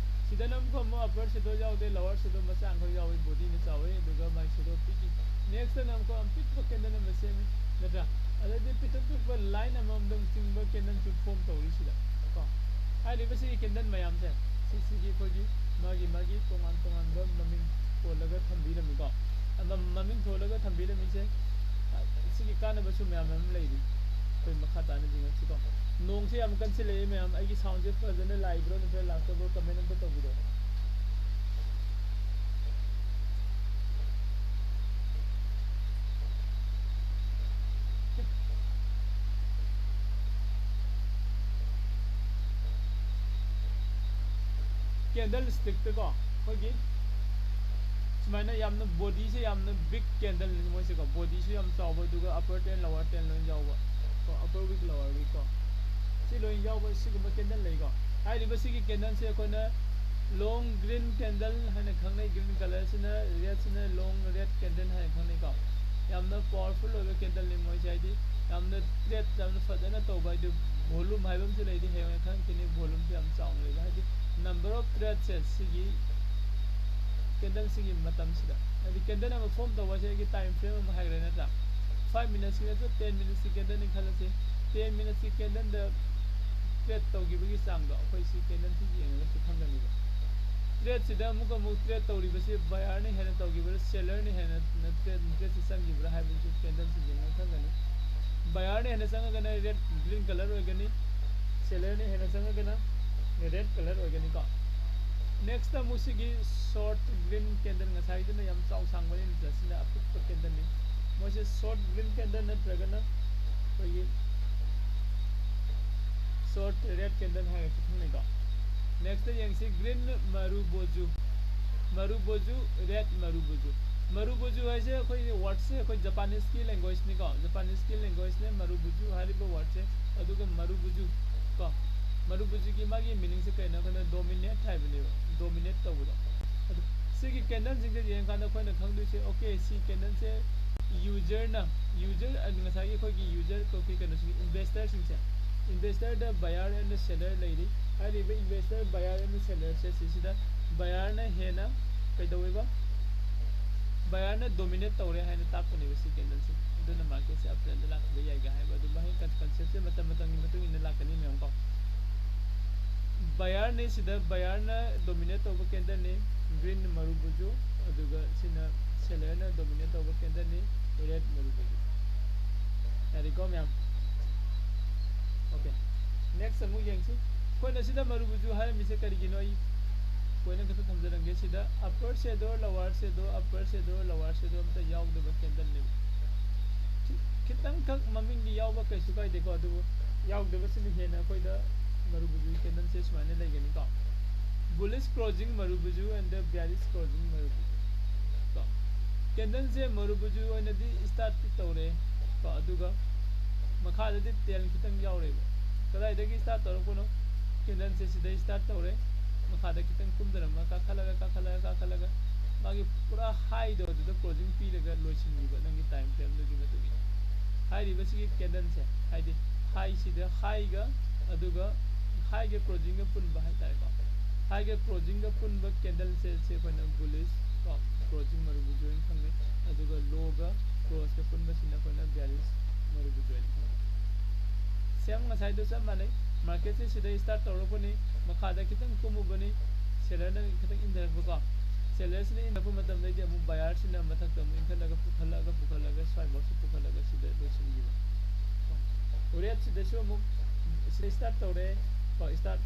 ꯁꯤꯗꯅ ꯑꯃꯨꯛ, ꯑꯃꯨꯛ upper shadow ꯌꯥꯎꯗꯦ, lower shadow ꯃꯆꯥ ꯑꯃꯈꯛ ꯌꯥꯎꯏ, body ꯅ ꯆꯥꯎꯋꯦ, ꯑꯗꯨꯒ ꯃꯥꯒꯤ shadow ꯄꯤꯛꯏ꯫ Next ꯇꯅ ꯑꯃꯨꯛꯀ ꯌꯥꯝ ꯄꯤꯛꯄ candle ꯑꯃ ꯁꯦꯝꯃꯤ, ꯅꯠꯇ꯭ꯔꯥ? ꯑꯗꯩꯗꯤ ꯄꯤꯛꯇꯛ ꯄꯤꯛꯄ line ꯑꯃꯃꯝꯗꯪ ꯆꯤꯡꯕ candle ꯁꯨ form ꯇꯧꯔꯤ ꯁꯤꯗ ꯀꯣ꯫ ꯍꯥꯏꯔꯤꯕꯁꯤꯒꯤ candle ꯃꯌꯥꯝꯁꯦ, ꯁꯤꯒꯤ ꯑꯩꯈꯣꯏꯒꯤ ꯃꯥꯒꯤ ꯃꯥꯒꯤ ꯇꯣꯉꯥꯟ ꯇꯣꯉꯥꯟꯕ ꯃꯃꯤꯡ ꯊꯣꯜꯂꯒ ꯊꯝꯕꯤꯔꯝꯃꯤꯀꯣ꯫ ꯑꯃ ꯃꯃꯤꯡ ꯊꯣꯜꯂꯒ ꯊꯝꯕꯤꯔꯝꯃꯤꯁꯦ, ꯑ, ꯁꯤꯒꯤ ꯀꯥꯟꯅꯕꯁꯨ ꯃꯌꯥꯝ ꯑꯃ ꯂꯩꯔꯤ꯫ ꯑꯩꯈꯣꯏ ꯃꯈꯥ ꯇꯥꯅ ꯌꯦꯡꯉꯛꯁꯤꯀꯣ꯫ ꯅꯣꯡꯁꯦ ꯌꯥꯝ ꯀꯟꯁꯤꯜꯂꯛꯑꯦ ꯃꯌꯥꯝ, ꯑꯩꯒꯤ soundꯁꯦ ꯐꯖꯅ ꯂꯥꯛꯏꯕ꯭ꯔꯣ ꯅꯠꯇ꯭ꯔꯒ ꯂꯥꯛꯇꯕ꯭ꯔꯣ comment ꯑꯝꯇ ꯇꯧꯕꯤꯔꯛꯑꯣ꯫ Candle stickꯇꯀꯣ, ꯑꯩꯈꯣꯏꯒꯤ ꯁꯨꯃꯥꯏꯅ ꯌꯥꯝꯅ bodyꯁꯦ ꯌꯥꯝꯅ big candleꯅꯤ ꯃꯣꯏꯁꯦꯀꯣ, bodyꯁꯨ ꯌꯥꯝ ꯆꯥꯎꯕ, ꯑꯗꯨꯒ upper ten, lower ten ꯂꯣꯏ ꯌꯥꯎꯕ ꯀꯣ, upper wick, lower wick ꯀꯣ, ꯁꯤ ꯂꯣꯏ ꯌꯥꯎꯕ ꯁꯤꯒꯨꯝꯕ candle ꯂꯩꯀꯣ꯫ ꯍꯥꯏꯔꯤꯕ ꯁꯤꯒꯤ candleꯁꯦ ꯑꯩꯈꯣꯏꯅ long green candle ꯍꯥꯏꯅ ꯈꯪꯅꯩ꯫ Green colourꯁꯤꯅ, redꯁꯤꯅ long red candle ꯍꯥꯏꯅ ꯈꯪꯅꯩꯀꯣ꯫ ꯌꯥꯝꯅ powerful ꯑꯣꯏꯕ candleꯅꯤ ꯃꯣꯏꯁꯦ, ꯍꯥꯏꯗꯤ ꯌꯥꯝꯅ trade ꯌꯥꯝꯅ ꯐꯖꯅ ꯇꯧꯕ, ꯍꯥꯏꯗꯤ volume ꯍꯥꯏꯕ ꯑꯃꯁꯨ ꯂꯩꯗꯤ, ꯍꯌꯦꯡ ꯈꯪꯉꯛꯈꯤꯅꯤ, volumeꯁꯦ ꯌꯥꯝ ꯆꯥꯎꯅ ꯂꯩꯕ, ꯍꯥꯏꯗꯤ number of tradeꯁꯦ ꯁꯤꯒꯤ candleꯁꯤꯒꯤ ꯃꯇꯝꯁꯤꯗ, ꯍꯥꯏꯗꯤ candle ꯑꯃ form ꯇꯧꯕꯁꯦ ꯑꯩꯒꯤ time frame ꯑꯃ ꯍꯥꯏꯈ꯭ꯔꯦ ꯅꯠꯇ꯭ꯔꯥ? Five minutesꯀꯤ ꯅꯠꯇ꯭ꯔ ten minutesꯀꯤ candleꯅꯤ ꯈꯜꯂꯁꯤ, ten minutesꯀꯤ candleꯗ trade ꯇꯧꯈꯤꯕꯒꯤ ꯆꯥꯡꯗꯣ ꯑꯩꯈꯣꯏ ꯁꯤ candleꯁꯤ ꯌꯦꯡꯉꯒꯁꯨ ꯈꯪꯒꯅꯤꯕ꯫ Tradeꯁꯤꯗ ꯑꯃꯨꯛ ꯑꯃꯨꯛ trade ꯇꯧꯔꯤꯕꯁꯤ buyerꯅ ꯍꯦꯟꯅ ꯇꯧꯈꯤꯕ꯭ꯔꯥ, sellerꯅ ꯍꯦꯟꯅ trade, tradeꯁꯤ ꯆꯪꯈꯤꯕ꯭ꯔꯥ ꯍꯥꯏꯕꯗꯨꯁꯨ candleꯁꯤ ꯌꯦꯡꯉꯒ ꯈꯪꯒꯅꯤ꯫ Buyerꯅ ꯍꯦꯟꯅ ꯆꯪꯉꯒꯅ red, green colour ꯑꯣꯏꯒꯅꯤ, sellerꯅ ꯍꯦꯟꯅ ꯆꯪꯉꯒꯅ red colour ꯑꯣꯏꯒꯅꯤꯀꯣ꯫ Next ꯑꯃꯨꯛ ꯁꯤꯒꯤ short green candle, ꯉꯁꯥꯏꯗꯨꯅ ꯌꯥꯝ ꯆꯥꯎ ꯁꯥꯡꯕꯅꯤꯅ ꯑꯁꯤꯅ ꯑꯄꯤꯛꯄ candleꯅꯤ꯫ ꯃꯣꯏꯁꯦ short green candle ꯅꯠꯇ꯭ꯔꯒꯅ ꯑꯩꯈꯣꯏꯒꯤ short red candle ꯍꯥꯏꯔꯒꯁꯨ ꯈꯪꯅꯩꯀꯣ꯫ Next ꯌꯦꯡꯁꯤ, green marubozu, marubozu, red marubozu꯫ Marubozu ꯍꯥꯏꯁꯦ ꯑꯩꯈꯣꯏꯒꯤ wordꯁꯦ ꯑꯩꯈꯣꯏ Japaneseꯀꯤ languageꯅꯤꯀꯣ, Japaneseꯀꯤ languageꯅꯦ marubozu ꯍꯥꯏꯔꯤꯕ wordꯁꯦ꯫ ꯑꯗꯨꯒ marubozu ꯀꯣ, marubozuꯒꯤ ꯃꯥꯒꯤ meaningꯁꯦ ꯀꯩꯅꯣ ꯍꯥꯏꯅ dominate ꯍꯥꯏꯕꯅꯦꯕ, dominate ꯇꯧꯕꯗꯣ꯫ ꯑꯗꯨ ꯁꯤꯒꯤ candleꯁꯤꯡꯁꯦ ꯌꯦꯡꯉꯀꯥꯟꯗ ꯑꯩꯈꯣꯏꯅ ꯈꯪꯗꯣꯏꯁꯦ, okay, ꯁꯤ candleꯁꯦ userꯅ, user, ꯑ, ꯉꯁꯥꯏꯒꯤ ꯑꯩꯈꯣꯏꯒꯤ user, ꯑꯩꯈꯣꯏ ꯀꯩꯅꯣꯁꯤꯡ, investorꯁꯤꯡꯁꯦ, investorꯗ buyer and seller ꯂꯩꯔꯤ꯫ ꯍꯥꯏꯔꯤꯕ investor, buyer and sellerꯁꯦ ꯁꯤꯁꯤꯗ buyerꯅ ꯍꯦꯟꯅ ꯀꯩꯗꯧꯋꯦꯕ? Buyerꯅ dominate ꯇꯧꯔꯦ ꯍꯥꯏꯅ ꯇꯥꯛꯄꯅꯦꯕ ꯁꯤ candleꯁꯦ꯫ ꯑꯗꯨꯅ marketꯁꯦ uptrendꯗ ꯂꯥꯛꯈꯤꯕ ꯌꯥꯏꯒ ꯍꯥꯏꯕ ꯑꯗꯨꯝ ꯋꯥꯍꯩ con-, conceptꯁꯦ ꯃꯇꯝ ꯃꯇꯝꯒꯤ ꯃꯇꯨꯡ ꯏꯟꯅ ꯂꯥꯛꯀꯅꯤ ꯃꯌꯥꯝ ꯀꯣ꯫ Buyerꯅꯤ, ꯁꯤꯗ buyerꯅ dominate ꯇꯧꯕ candleꯅꯤ, green ꯃꯔꯨꯕꯨꯖꯨ, ꯑꯗꯨꯒ ꯁꯤꯅ sellerꯅ dominate ꯇꯧꯕ candleꯅꯤ, red ꯃꯔꯨꯕꯨꯖꯨ꯫ ꯌꯥꯔꯦꯀꯣ ꯃꯌꯥꯝ? Okay, next ꯑꯃꯨꯛ ꯌꯦꯡꯁꯤ꯫ ꯑꯩꯈꯣꯏꯅ ꯁꯤꯗ ꯃꯔꯨꯕꯨꯖꯨ ꯍꯥꯏꯔꯝꯃꯤꯁꯦ ꯀꯔꯤꯒꯤꯅꯣ? ꯑꯩ point ꯈꯛꯇ ꯊꯝꯖꯔꯝꯒꯦ꯫ ꯁꯤꯗ upper shadow, lower shadow, upper shadow, lower shadow ꯑꯝꯇ ꯌꯥꯎꯗꯕ candleꯅꯦꯕ꯫ ꯈꯤ-, ꯈꯤꯇꯪꯈꯛ ꯃꯃꯤꯡꯒꯤ ꯌꯥꯎꯕ ꯀꯩꯁꯨ ꯀꯥꯏꯗꯦꯀꯣ, ꯑꯗꯨꯕꯨ ꯌꯥꯎꯗꯕꯁꯤꯅ ꯍꯦꯟꯅ ꯑꯩꯈꯣꯏꯗ ꯃꯔꯨꯕꯨꯖꯨꯒꯤ candleꯁꯦ ꯁꯨꯃꯥꯏꯅ ꯂꯩꯒꯅꯤꯀꯣ꯫ Bullish closing ꯃꯔꯨꯕꯨꯖꯨ and the bearish closing ꯃꯔꯨꯕꯨꯖꯨ꯫ ꯀꯣ, candleꯁꯦ ꯃꯔꯨꯕꯨꯖꯨ ꯑꯣꯏꯅꯗꯤ startꯇꯤ ꯇꯧꯔꯦ ꯀꯣ, ꯑꯗꯨꯒ ꯃꯈꯥꯗꯗꯤ tail ꯈꯤꯇꯪ ꯌꯥꯎꯔꯦꯕ꯫ ꯀꯗꯥꯏꯗꯒꯤ start ꯇꯧꯔꯛꯄꯅꯣ? Candleꯁꯦ ꯁꯤꯗꯩ start ꯇꯧꯔꯦ, ꯃꯈꯥꯗ ꯈꯤꯇꯪ ꯀꯨꯝꯊꯔꯝꯃ ꯀꯥꯈꯠꯂꯒ, ꯀꯥꯈꯠꯂꯒ, ꯀꯥꯈꯠꯂꯒ, ꯃꯥꯒꯤ ꯄꯨꯔꯥ highꯗꯣ ꯑꯗꯨꯗ closing ꯄꯤꯔꯒ ꯂꯣꯏꯁꯤꯟꯈꯤꯕ ꯅꯪꯒꯤ time frameꯗꯨꯒꯤ ꯃꯇꯨꯡ ꯏꯟꯅ꯫ ꯍꯥꯏꯔꯤꯕꯁꯤꯒꯤ candleꯁꯦ, ꯍꯥꯏꯗꯤ highꯁꯤꯗ highꯒ, ꯑꯗꯨꯒ highꯒ closingꯒ ꯄꯨꯟꯕ ꯍꯥꯏꯇꯥꯔꯦꯀꯣ꯫ Highꯒ closingꯒ ꯄꯨꯟꯕ candleꯁꯦ, ꯁꯤ ꯑꯩꯈꯣꯏꯅ bullish ꯀꯣ, closing ꯃꯔꯨꯕꯨꯖꯨ ꯑꯣꯏꯅ ꯈꯪꯅꯩ꯫ ꯑꯗꯨꯒ lowꯒ closeꯀ ꯄꯨꯟꯕꯁꯤꯅ ꯑꯩꯈꯣꯏꯅ bearish ꯃꯔꯨꯕꯨꯖꯨ ꯑꯣꯏꯅ ꯈꯪꯅꯩ꯫ Same ꯉꯁꯥꯏꯗꯣ ꯆꯞ ꯃꯥꯟꯅꯩ꯫ Marketꯁꯦ ꯁꯤꯗ start ꯇꯧꯔꯛꯄꯅꯤ, ꯃꯈꯥꯗ ꯈꯤꯇꯪ ꯀꯨꯝꯃꯨꯕꯅꯤ, sellerꯅ ꯈꯤꯇꯪ ꯏꯟꯊꯔꯛꯄꯀꯣ꯫ Sellerꯁꯤꯅ ꯏꯟꯊꯔꯛꯄ ꯃꯇꯝꯗꯩꯗꯤ ꯑꯃꯨꯛ buyerꯁꯤꯅ ꯃꯊꯛꯇ ꯑꯃꯨꯛ ꯏꯟꯈꯠꯂꯒ, ꯄꯨꯈꯠꯂꯛꯑꯒ, ꯄꯨꯈꯠꯂꯛꯑꯒ, ꯁ꯭ꯋꯥꯏꯐꯥꯎꯁꯤ ꯄꯨꯈꯠꯂꯒ ꯁꯤꯗ ꯂꯣꯏꯁꯤꯟꯈꯤꯕ꯫ Redꯁꯤꯗꯁꯨ ꯑꯃꯨꯛ ꯁꯤꯗ start ꯇꯧꯔꯦ ꯀꯣ, start,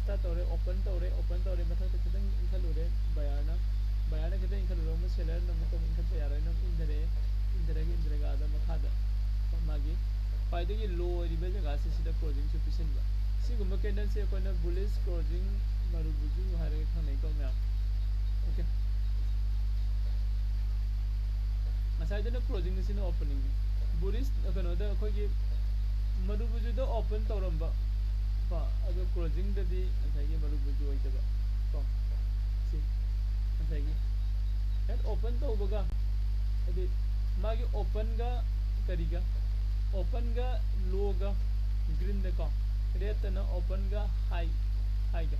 start ꯇꯧꯔꯦ, open ꯇꯧꯔꯦ, open ꯇꯧꯔꯦ, ꯃꯊꯛꯇ ꯈꯤꯇꯪ ꯏꯟꯈꯠꯂꯨꯔꯦ buyerꯅ, buyerꯅ ꯈꯤꯇꯪ ꯏꯟꯈꯠꯂꯨꯔꯒ sellerꯅ ꯑꯃꯨꯛꯀ ꯑꯃꯨꯛ ꯏꯟꯈꯠꯄ ꯌꯥꯔꯣꯏꯅ ꯑꯃꯨꯛ ꯏꯟꯊꯔꯛꯑꯦ, ꯏꯟꯊꯔꯒ, ꯏꯟꯊꯔꯒ ꯑꯥꯗ ꯃꯈꯥꯗ ꯃꯥꯒꯤ ꯈ꯭ꯋꯥꯏꯗꯒꯤ low ꯑꯣꯏꯔꯤꯕ ꯖꯒꯥꯁꯤ ꯁꯤꯗ closingꯁꯨ ꯄꯤꯁꯤꯟꯕ꯫ ꯁꯤꯒꯨꯝꯕ candleꯁꯦ ꯑꯩꯈꯣꯏꯅ bullish closing ꯃꯔꯨꯕꯨꯖꯨ ꯍꯥꯏꯔꯒ ꯈꯪꯅꯩꯀꯣ ꯃꯌꯥꯝ꯫ Okay꯫ ꯉꯁꯥꯏꯗꯨꯅ closing, ꯁꯤꯅ opening꯫ Bullish, ꯀꯩꯅꯣꯗ ꯑꯩꯈꯣꯏꯒꯤ ꯃꯔꯨꯕꯨꯖꯨꯗ open ꯇꯧꯔꯝꯕ ꯀꯣ, ꯑꯗꯣ closingꯗꯗꯤ ꯉꯁꯥꯏꯒꯤ ꯃꯔꯨꯕꯨꯖꯨ ꯑꯣꯏꯗꯕ ꯀꯣ꯫ ꯁꯤ ꯉꯁꯥꯏꯒꯤ ꯍꯦꯛ open ꯇꯧꯕꯒ, ꯍꯥꯏꯗꯤ ꯃꯥꯒꯤ openꯒ ꯀꯔꯤꯒ, openꯒ lowꯒ greenꯗ ꯀꯣ, redꯇꯅ openꯒ high, highꯒ,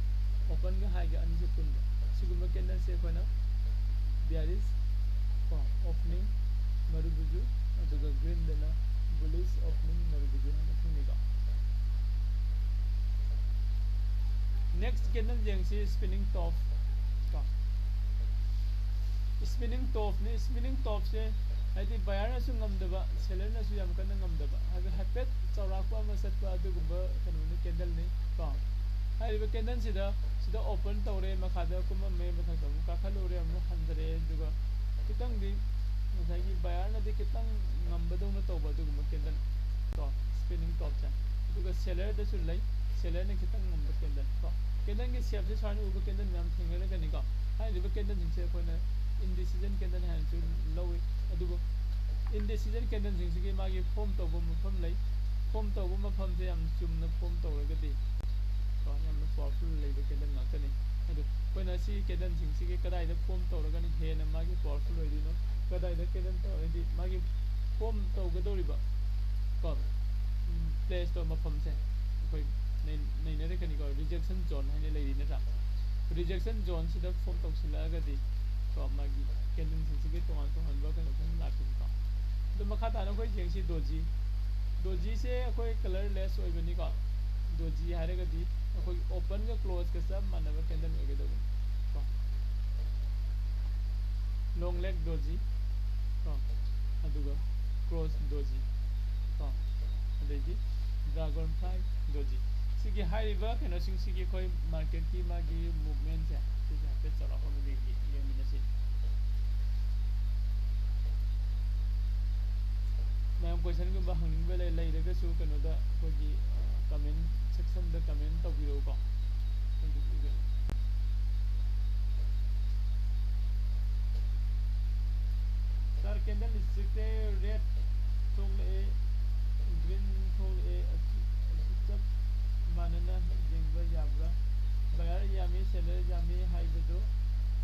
openꯒ highꯒ ꯑꯅꯤꯁꯦ ꯄꯨꯟꯕ꯫ ꯁꯤꯒꯨꯝꯕ candleꯁꯦ ꯑꯩꯈꯣꯏꯅ bearish ꯀꯣ, opening ꯃꯔꯨꯕꯨꯖꯨ, ꯑꯗꯨꯒ greenꯗꯅ bullish opening ꯃꯔꯨꯕꯨꯖꯨ ꯍꯥꯏꯅ ꯈꯪꯅꯩꯀꯣ꯫ Next candle ꯌꯦꯡꯁꯤ, spinning top ꯀꯣ꯫ Spinning topꯅꯤ꯫ Spinning topꯁꯦ ꯍꯥꯏꯗꯤ buyerꯅꯁꯨ ꯉꯝꯗꯕ, sellerꯅꯁꯨ ꯌꯥꯝ ꯀꯟꯅ ꯉꯝꯗꯕ, ꯍꯥꯏꯕꯗꯤ ꯍꯥꯏꯐꯦꯠ ꯆꯥꯎꯔꯥꯛꯄ ꯑꯃ ꯆꯠꯄ ꯑꯗꯨꯒꯨꯝꯕ ꯀꯩꯅꯣꯅꯤ, candleꯅꯤ ꯀꯣ꯫ ꯍꯥꯏꯔꯤꯕ candleꯁꯤꯗ ꯁꯤꯗ open ꯇꯧꯔꯦ, ꯃꯈꯥꯗ ꯀꯨꯝꯃꯝꯃꯦ, ꯃꯊꯛꯇ ꯑꯃꯨꯛ ꯀꯥꯈꯠꯂꯨꯔꯦ, ꯑꯃꯨꯛ ꯍꯟꯊꯔꯛꯑꯦ, ꯑꯗꯨꯒ ꯈꯤꯇꯪꯗꯤ ꯉꯁꯥꯏꯒꯤ buyerꯅꯗꯤ ꯈꯤꯇꯪ ꯉꯝꯕꯗꯧꯅ ꯇꯧꯕ ꯑꯗꯨꯒꯨꯝꯕ candle ꯀꯣ, spinning topꯁꯦ꯫ ꯑꯗꯨꯒ sellerꯗꯁꯨ ꯂꯩ, sellerꯅ ꯈꯤꯇꯪ ꯉꯝꯕ candle ꯀꯣ꯫ Candleꯒꯤ shapeꯁꯦ ꯁꯨꯃꯥꯏꯅ ꯎꯕ candle ꯃꯌꯥꯝ ꯊꯦꯡꯅꯔꯒꯅꯤꯀꯣ꯫ ꯍꯥꯏꯔꯤꯕ candleꯁꯤꯡꯁꯦ ꯑꯩꯈꯣꯏꯅ indecision candle ꯍꯥꯏꯅꯁꯨ ꯂꯧꯏ꯫ ꯑꯗꯨꯕꯨ indecision candleꯁꯤꯡꯁꯤꯒꯤ ꯃꯥꯒꯤ form ꯇꯧꯕ ꯃꯐꯝ ꯂꯩ꯫ Form ꯇꯧꯕ ꯃꯐꯝꯁꯦ ꯌꯥꯝ ꯆꯨꯝꯅ form ꯇꯧꯔꯒꯗꯤ ꯀꯣ, ꯌꯥꯝꯅ powerful ꯂꯩꯕ candle ꯉꯥꯛꯇꯅꯤ꯫ ꯑꯗꯨ ꯑꯩꯈꯣꯏꯅ ꯁꯤ candleꯁꯤꯡꯁꯤꯒꯤ ꯀꯗꯥꯏꯗ form ꯇꯧꯔꯒꯅ ꯍꯦꯟꯅ ꯃꯥꯒꯤ powerful ꯑꯣꯏꯗꯣꯏꯅꯣ, ꯀꯗꯥꯏꯗ candle ꯇꯧꯔꯗꯤ ꯃꯥꯒꯤ form ꯇꯧꯒꯗꯧꯔꯤꯕ ꯀꯣ, ꯎꯝ, placeꯇꯣ, ꯃꯐꯝꯁꯦ ꯑꯩꯈꯣꯏ ꯅꯩ-, ꯅꯩꯅꯔꯛꯀꯅꯤꯀꯣ꯫ Rejection zone ꯍꯥꯏꯅ ꯂꯩꯔꯤ ꯅꯠꯇ꯭ꯔꯥ? Rejection zoneꯁꯤꯗ form ꯇꯧꯁꯤꯜꯂꯛꯑꯒꯗꯤ ꯀꯣ, ꯃꯥꯒꯤ candleꯁꯤꯡꯁꯤꯒꯤ ꯇꯣꯉꯥꯟ ꯇꯣꯉꯥꯟꯕ ꯀꯩꯅꯣ ꯈꯔ ꯂꯥꯛꯀꯅꯤꯀꯣ꯫ ꯑꯗꯣ ꯃꯈꯥ ꯇꯥꯅ ꯑꯩꯈꯣꯏ ꯌꯦꯡꯁꯤ doji꯫ Dojiꯁꯦ ꯑꯩꯈꯣꯏ colourless ꯑꯣꯏꯕꯅꯤꯀꯣ꯫ Doji ꯍꯥꯏꯔꯒꯗꯤ ꯑꯩꯈꯣꯏꯒꯤ openꯒ closeꯒ ꯆꯞ ꯃꯥꯟꯅꯕ candle ꯑꯣꯏꯒꯗꯕꯅꯤ ꯀꯣ꯫ Long leg doji ꯀꯣ, ꯑꯗꯨꯒ cross doji ꯀꯣ, ꯑꯗꯩꯗꯤ dragonfly doji꯫ ꯁꯤꯒꯤ ꯍꯥꯏꯔꯤꯕ ꯀꯩꯅꯣꯁꯤꯡꯁꯤꯒꯤ ꯑꯩꯈꯣꯏ marketꯀꯤ ꯃꯥꯒꯤ movementꯁꯦ ꯁꯤꯁꯦ ꯍꯥꯏꯐꯦꯠ ꯆꯥꯎꯔꯥꯛꯄ ꯑꯃ ꯌꯦꯡꯒꯦ, ꯌꯦꯡꯃꯤꯟꯅꯁꯤ꯫ ꯃꯌꯥꯝ questionꯒꯨꯝꯕ ꯍꯪꯅꯤꯡꯕ ꯂꯩ-, ꯂꯩꯔꯒꯁꯨ ꯀꯩꯅꯣꯗ ꯑꯩꯈꯣꯏꯒꯤ, ꯑ, comment sectionꯗ comment ꯇꯧꯕꯤꯔꯛꯎꯀꯣ꯫ ꯑꯩꯁꯨ ꯎꯒꯦ꯫ Sir, candlestickꯁꯦ red ꯊꯣꯛꯂꯛꯑꯦ, green ꯊꯣꯛꯂꯛꯑꯦ, ꯑꯁꯤ, ꯑꯁꯤ ꯆꯞ ꯃꯥꯟꯅꯅ ꯌꯦꯡꯕ ꯌꯥꯕ꯭ꯔꯥ? Buyer ꯌꯥꯝꯃꯤ, seller ꯌꯥꯝꯃꯤ ꯍꯥꯏꯕꯗꯨ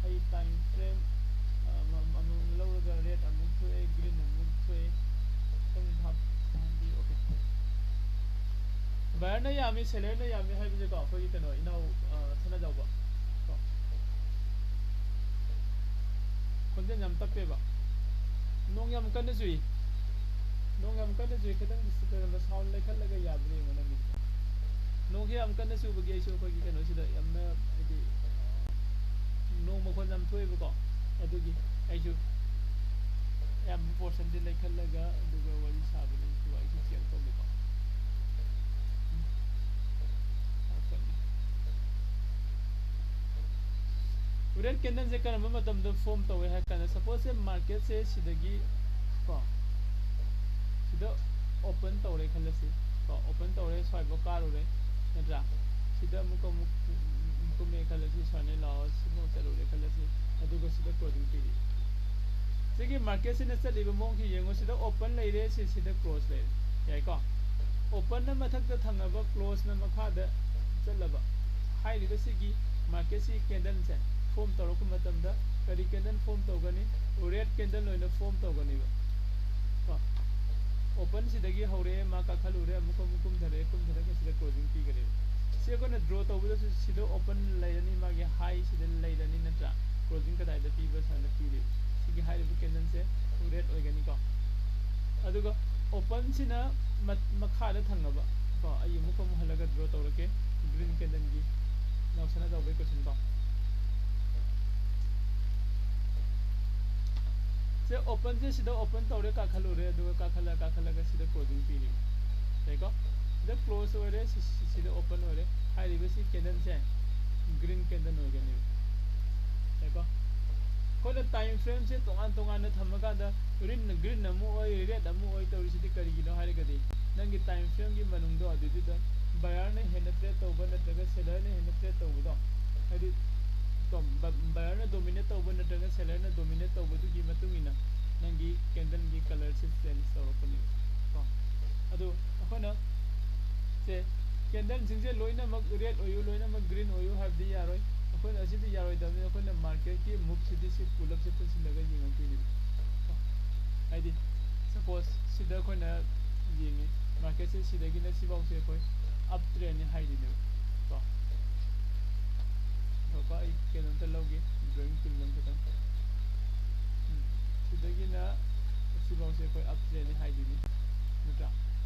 ꯑꯩ time frame, ꯑ, ꯑꯃ-, ꯑꯃꯃꯝ ꯂꯧꯔꯒ red ꯑꯃꯨꯛ ꯊꯣꯛꯑꯦ, green ꯑꯃꯨꯛ ꯊꯣꯛꯑꯦ꯫ ꯈꯤꯇꯪ ꯍꯥꯞ-, ꯍꯥꯞꯄꯤꯌꯨ, okay꯫ Buyerꯅ ꯌꯥꯝꯃꯤ, sellerꯅ ꯌꯥꯝꯃꯤ ꯍꯥꯏꯕꯁꯦꯀꯣ, ꯑꯩꯈꯣꯏꯒꯤ ꯀꯩꯅꯣ, ꯏꯅꯥꯎ, ꯑ, ꯁꯅꯥꯖꯥꯎꯕ꯫ ꯀꯣ꯫ ꯈꯣꯟꯖꯦꯜ ꯌꯥꯝ ꯇꯞꯄꯦꯕ꯫ ꯅꯣꯡ ꯌꯥꯝ ꯀꯟꯅ ꯆꯨꯏ꯫ ꯅꯣꯡ ꯌꯥꯝ ꯀꯟꯅ ꯆꯨꯏ꯫ ꯈꯤꯇꯪ ꯀꯩꯅꯣ, sound ꯂꯩꯈꯠꯂꯒ ꯌꯥꯕ꯭ꯔꯥ ꯌꯦꯡꯉꯣ ꯅꯪꯒꯤꯁꯦ꯫ ꯅꯣꯡꯁꯦ ꯌꯥꯝ ꯀꯟꯅ ꯆꯨꯕꯒꯤ ꯑꯩꯁꯨ ꯑꯩꯈꯣꯏꯒꯤ ꯀꯩꯅꯣꯁꯤꯗ ꯃꯈꯣꯟ ꯌꯥꯝ ꯊꯣꯛꯑꯦꯕꯀꯣ꯫ ꯑꯗꯨꯒꯤ ꯑꯩꯁꯨ ꯑꯌꯥꯝꯕ ꯄꯣꯔꯁꯟꯗꯤ ꯂꯩꯈꯠꯂꯒ ꯑꯗꯨꯒ ꯋꯥꯔꯤ ꯁꯥꯕꯅꯤ꯫ ꯑꯗꯨꯒ ꯑꯩꯁꯨ ꯆꯦꯛ ꯇꯧꯒꯦꯀꯣ꯫ ꯔꯦꯗ ꯀꯦꯟꯗꯜꯁꯦ ꯀꯔꯝꯕ ꯃꯇꯝꯗ ꯐꯣꯝ ꯇꯧꯋꯦ ꯍꯥꯏ ꯀꯥꯟꯗ, ꯁꯄꯣꯁꯁꯦ ꯃꯥꯔꯀꯦꯠꯁꯦ ꯁꯤꯗꯒꯤ ꯀꯣ, ꯁꯤꯗ ꯑꯣꯄꯟ ꯇꯧꯔꯦ ꯈꯜꯂꯁꯤ ꯀꯣ, ꯑꯣꯄꯟ ꯇꯧꯔꯦ, ꯁ꯭ꯋꯥꯏꯐꯥꯎ ꯀꯥꯔꯨꯔꯦ, ꯅꯠꯇ꯭ꯔꯥ? ꯁꯤꯗ ꯑꯃꯨꯛꯀ ꯑꯃꯨꯛ ꯀꯨꯝꯃꯦ ꯈꯜꯂꯁꯤ, ꯁꯨꯃꯥꯏꯅ ꯂꯥꯛꯑꯣ, ꯁꯤꯐꯥꯎ ꯆꯠꯂꯨꯔꯦ ꯈꯜꯂꯁꯤ, ꯑꯗꯨꯒ ꯁꯤꯗ ꯀ꯭ꯂꯣꯖꯤꯡ ꯄꯤꯔꯤ꯫ ꯁꯤꯒꯤ ꯃꯥꯔꯀꯦꯠꯁꯤꯅ ꯆꯠꯂꯤꯕ ꯃꯑꯣꯡꯁꯤ ꯌꯦꯡꯉꯨ, ꯁꯤꯗ ꯑꯣꯄꯟ ꯂꯩꯔꯦ, ꯁꯤ ꯁꯤꯗ ꯀ꯭ꯂꯣꯖ ꯂꯩꯔꯦ, ꯌꯥꯏꯀꯣ? ꯑꯣꯄꯟꯅ ꯃꯊꯛꯇ ꯊꯪꯉꯕ, ꯀ꯭ꯂꯣꯖꯅ ꯃꯈꯥꯗ ꯆꯠꯂꯕ꯫ ꯍꯥꯏꯔꯤꯕꯁꯤꯒꯤ ꯃꯥꯔꯀꯦꯠꯁꯤ ꯀꯦꯟꯗꯜꯁꯦ ꯐꯣꯝ ꯇꯧꯔꯛꯄ ꯃꯇꯝꯗ ꯀꯔꯤ ꯀꯦꯟꯗꯜ ꯐꯣꯝ ꯇꯧꯒꯅꯤ? ꯔꯦꯗ ꯀꯦꯟꯗꯜ ꯑꯣꯏꯅ ꯐꯣꯝ ꯇꯧꯒꯅꯦꯕ ꯀꯣ꯫ ꯑꯣꯄꯟꯁꯤꯗꯒꯤ ꯍꯧꯔꯛꯑꯦ, ꯃꯥ ꯀꯥꯈꯠꯂꯨꯔꯦ, ꯑꯃꯨꯛ ꯑꯃꯨꯛ ꯀꯨꯝꯊꯔꯛꯑꯦ, ꯀꯨꯝꯊꯔꯒ ꯁꯤꯗ ꯀ꯭ꯂꯣꯖꯤꯡ ꯄꯤꯈꯔꯦꯕ꯫ ꯁꯤ ꯑꯩꯈꯣꯏꯅ ꯗ꯭ꯔꯣ ꯇꯧꯕꯗꯁꯨ ꯁꯤꯗ ꯑꯣꯄꯟ ꯂꯩꯔꯅꯤ, ꯃꯥꯒꯤ ꯍꯥꯏ ꯁꯤꯗ ꯂꯩꯔꯅꯤ, ꯅꯠꯇ꯭ꯔꯥ? ꯀ꯭ꯂꯣꯖꯤꯡ ꯀꯗꯥꯏꯗ ꯄꯤꯕ ꯁꯨꯃꯥꯏꯅ ꯄꯤꯔꯦꯕ꯫ ꯁꯤꯒꯤ ꯍꯥꯏꯔꯤꯕ ꯀꯦꯟꯗꯜꯁꯦ ꯔꯦꯗ ꯑꯣꯏꯒꯅꯤꯀꯣ꯫ ꯑꯗꯨꯒ ꯑꯣꯄꯟꯁꯤꯅ ꯃ-, ꯃꯈꯥꯗ ꯊꯪꯉꯕ ꯀꯣ, ꯑꯩ ꯑꯃꯨꯛ ꯑꯃꯨꯛ ꯍꯜꯂꯒ ꯗ꯭ꯔꯣ ꯇꯧꯔꯛꯀꯦ ꯒ꯭ꯔꯤꯟ ꯀꯦꯟꯗꯜꯒꯤ ꯅꯥꯎꯁꯅꯥ ꯆꯥꯎꯕꯒꯤ ꯀꯣꯏꯁꯟꯗꯣ꯫ ꯁꯦ ꯑꯣꯄꯟꯁꯦ ꯁꯤꯗ ꯑꯣꯄꯟ ꯇꯧꯔꯦ, ꯀꯥꯈꯠꯂꯨꯔꯦ, ꯑꯗꯨꯒ ꯀꯥꯈꯠꯂ ꯀꯥꯈꯠꯂꯒ ꯁꯤꯗ ꯀ꯭ꯂꯣꯖꯤꯡ ꯄꯤꯔꯦ, ꯌꯥꯏꯀꯣ? ꯁꯤꯗ ꯀ꯭ꯂꯣꯖ ꯑꯣꯏꯔꯦ, ꯁꯤ, ꯁꯤ, ꯁꯤꯗ ꯑꯣꯄꯟ ꯑꯣꯏꯔꯦ꯫ ꯍꯥꯏꯔꯤꯕꯁꯤ ꯀꯦꯟꯗꯜꯁꯦ ꯒ꯭ꯔꯤꯟ ꯀꯦꯟꯗꯜ ꯑꯣꯏꯒꯅꯦꯕ, ꯌꯥꯏꯀꯣ? ꯑꯩꯈꯣꯏꯅ ꯇꯥꯏꯝ ꯐ꯭ꯔꯦꯝꯁꯦ ꯇꯣꯉꯥꯟ ꯇꯣꯉꯥꯟꯅ ꯊꯝꯃꯀꯥꯟꯗ ꯒ꯭ꯔꯤꯟ, ꯒ꯭ꯔꯤꯟ ꯑꯃꯨꯛ ꯑꯣꯏ, ꯔꯦꯗ ꯑꯃꯨꯛ ꯑꯣꯏ ꯇꯧꯔꯤꯁꯤꯗꯤ ꯀꯔꯤꯒꯤꯅꯣ ꯍꯥꯏꯔꯒꯗꯤ, ꯅꯪꯒꯤ ꯇꯥꯏꯝ ꯐ꯭ꯔꯦꯝꯒꯤ ꯃꯅꯨꯡꯗꯣ ꯑꯗꯨꯏꯗꯨꯗ ꯕꯌꯥꯔꯅ ꯍꯦꯟꯅ ꯇ꯭ꯔꯦꯠ ꯇꯧꯕ ꯅꯠꯇ꯭ꯔꯒ ꯁꯦꯂꯔꯅ ꯍꯦꯟꯅ ꯇ꯭ꯔꯦꯠ ꯇꯧꯕꯗꯣ, ꯍꯥꯏꯗꯤ ꯕ-, ꯕꯌꯥꯔꯅ ꯗꯣꯃꯤꯅꯦꯠ ꯇꯧꯕ ꯅꯠꯇ꯭ꯔꯒ ꯁꯦꯂꯔꯅ ꯗꯣꯃꯤꯅꯦꯠ ꯇꯧꯕꯗꯨꯒꯤ ꯃꯇꯨꯡ ꯏꯟꯅ ꯅꯪꯒꯤ ꯀꯦꯟꯗꯜꯒꯤ ꯀꯂꯔꯁꯦ ꯆꯦꯟꯖ ꯇꯧꯔꯛꯄꯅꯦꯕ ꯀꯣ꯫ ꯑꯗꯨ ꯑꯩꯈꯣꯏꯅ ꯁꯦ ꯀꯦꯟꯗꯜꯁꯤꯡꯁꯦ ꯂꯣꯏꯅꯃꯛ ꯔꯦꯗ ꯑꯣꯏꯌꯨ, ꯂꯣꯏꯅꯃꯛ ꯒ꯭ꯔꯤꯟ ꯑꯣꯏꯌꯨ ꯍꯥꯏꯕꯗꯤ ꯌꯥꯔꯣꯏ꯫ ꯑꯩꯈꯣꯏꯅ ꯑꯁꯤꯗꯤ ꯌꯥꯔꯣꯏꯗꯕꯅꯤꯅ ꯑꯩꯈꯣꯏꯅ ꯃꯥꯔꯀꯦꯠꯀꯤ ꯃꯨꯚꯁꯤꯗꯤ ꯁꯤ ꯄꯨꯂꯞꯁꯦ ꯄꯨꯟꯁꯤꯜꯂꯒ ꯌꯦꯡꯉꯛꯇꯣꯏꯅꯦꯕ ꯀꯣ꯫ ꯍꯥꯏꯗꯤ ꯁꯄꯣꯁ ꯁꯤꯗ ꯑꯩꯈꯣꯏꯅ ꯌꯦꯡꯉꯤ, ꯃꯥꯔꯀꯦꯠꯁꯦ ꯁꯤꯗꯒꯤꯅ ꯁꯤꯐꯥꯎꯁꯦ ꯑꯩꯈꯣꯏ ꯑꯞ ꯇ꯭ꯔꯦꯟꯅꯤ ꯍꯥꯏꯗꯣꯏꯅꯦꯕ ꯀꯣ꯫ ꯉꯥꯏꯈꯣꯀꯣ, ꯑꯩ ꯀꯩꯅꯣꯝꯇ ꯂꯧꯒꯦ, ꯗ꯭ꯔꯣꯌꯤꯡ ꯇꯨꯜ ꯑꯃ ꯈꯤꯇꯪ꯫ ꯎꯝ, ꯁꯤꯗꯒꯤꯅ ꯁꯤꯐꯥꯎꯁꯦ ꯑꯩꯈꯣꯏ ꯑꯞ ꯇ꯭ꯔꯦꯟꯅꯤ ꯍꯥꯏꯗꯣꯏꯅꯤ, ꯅꯠꯇ꯭ꯔꯥ?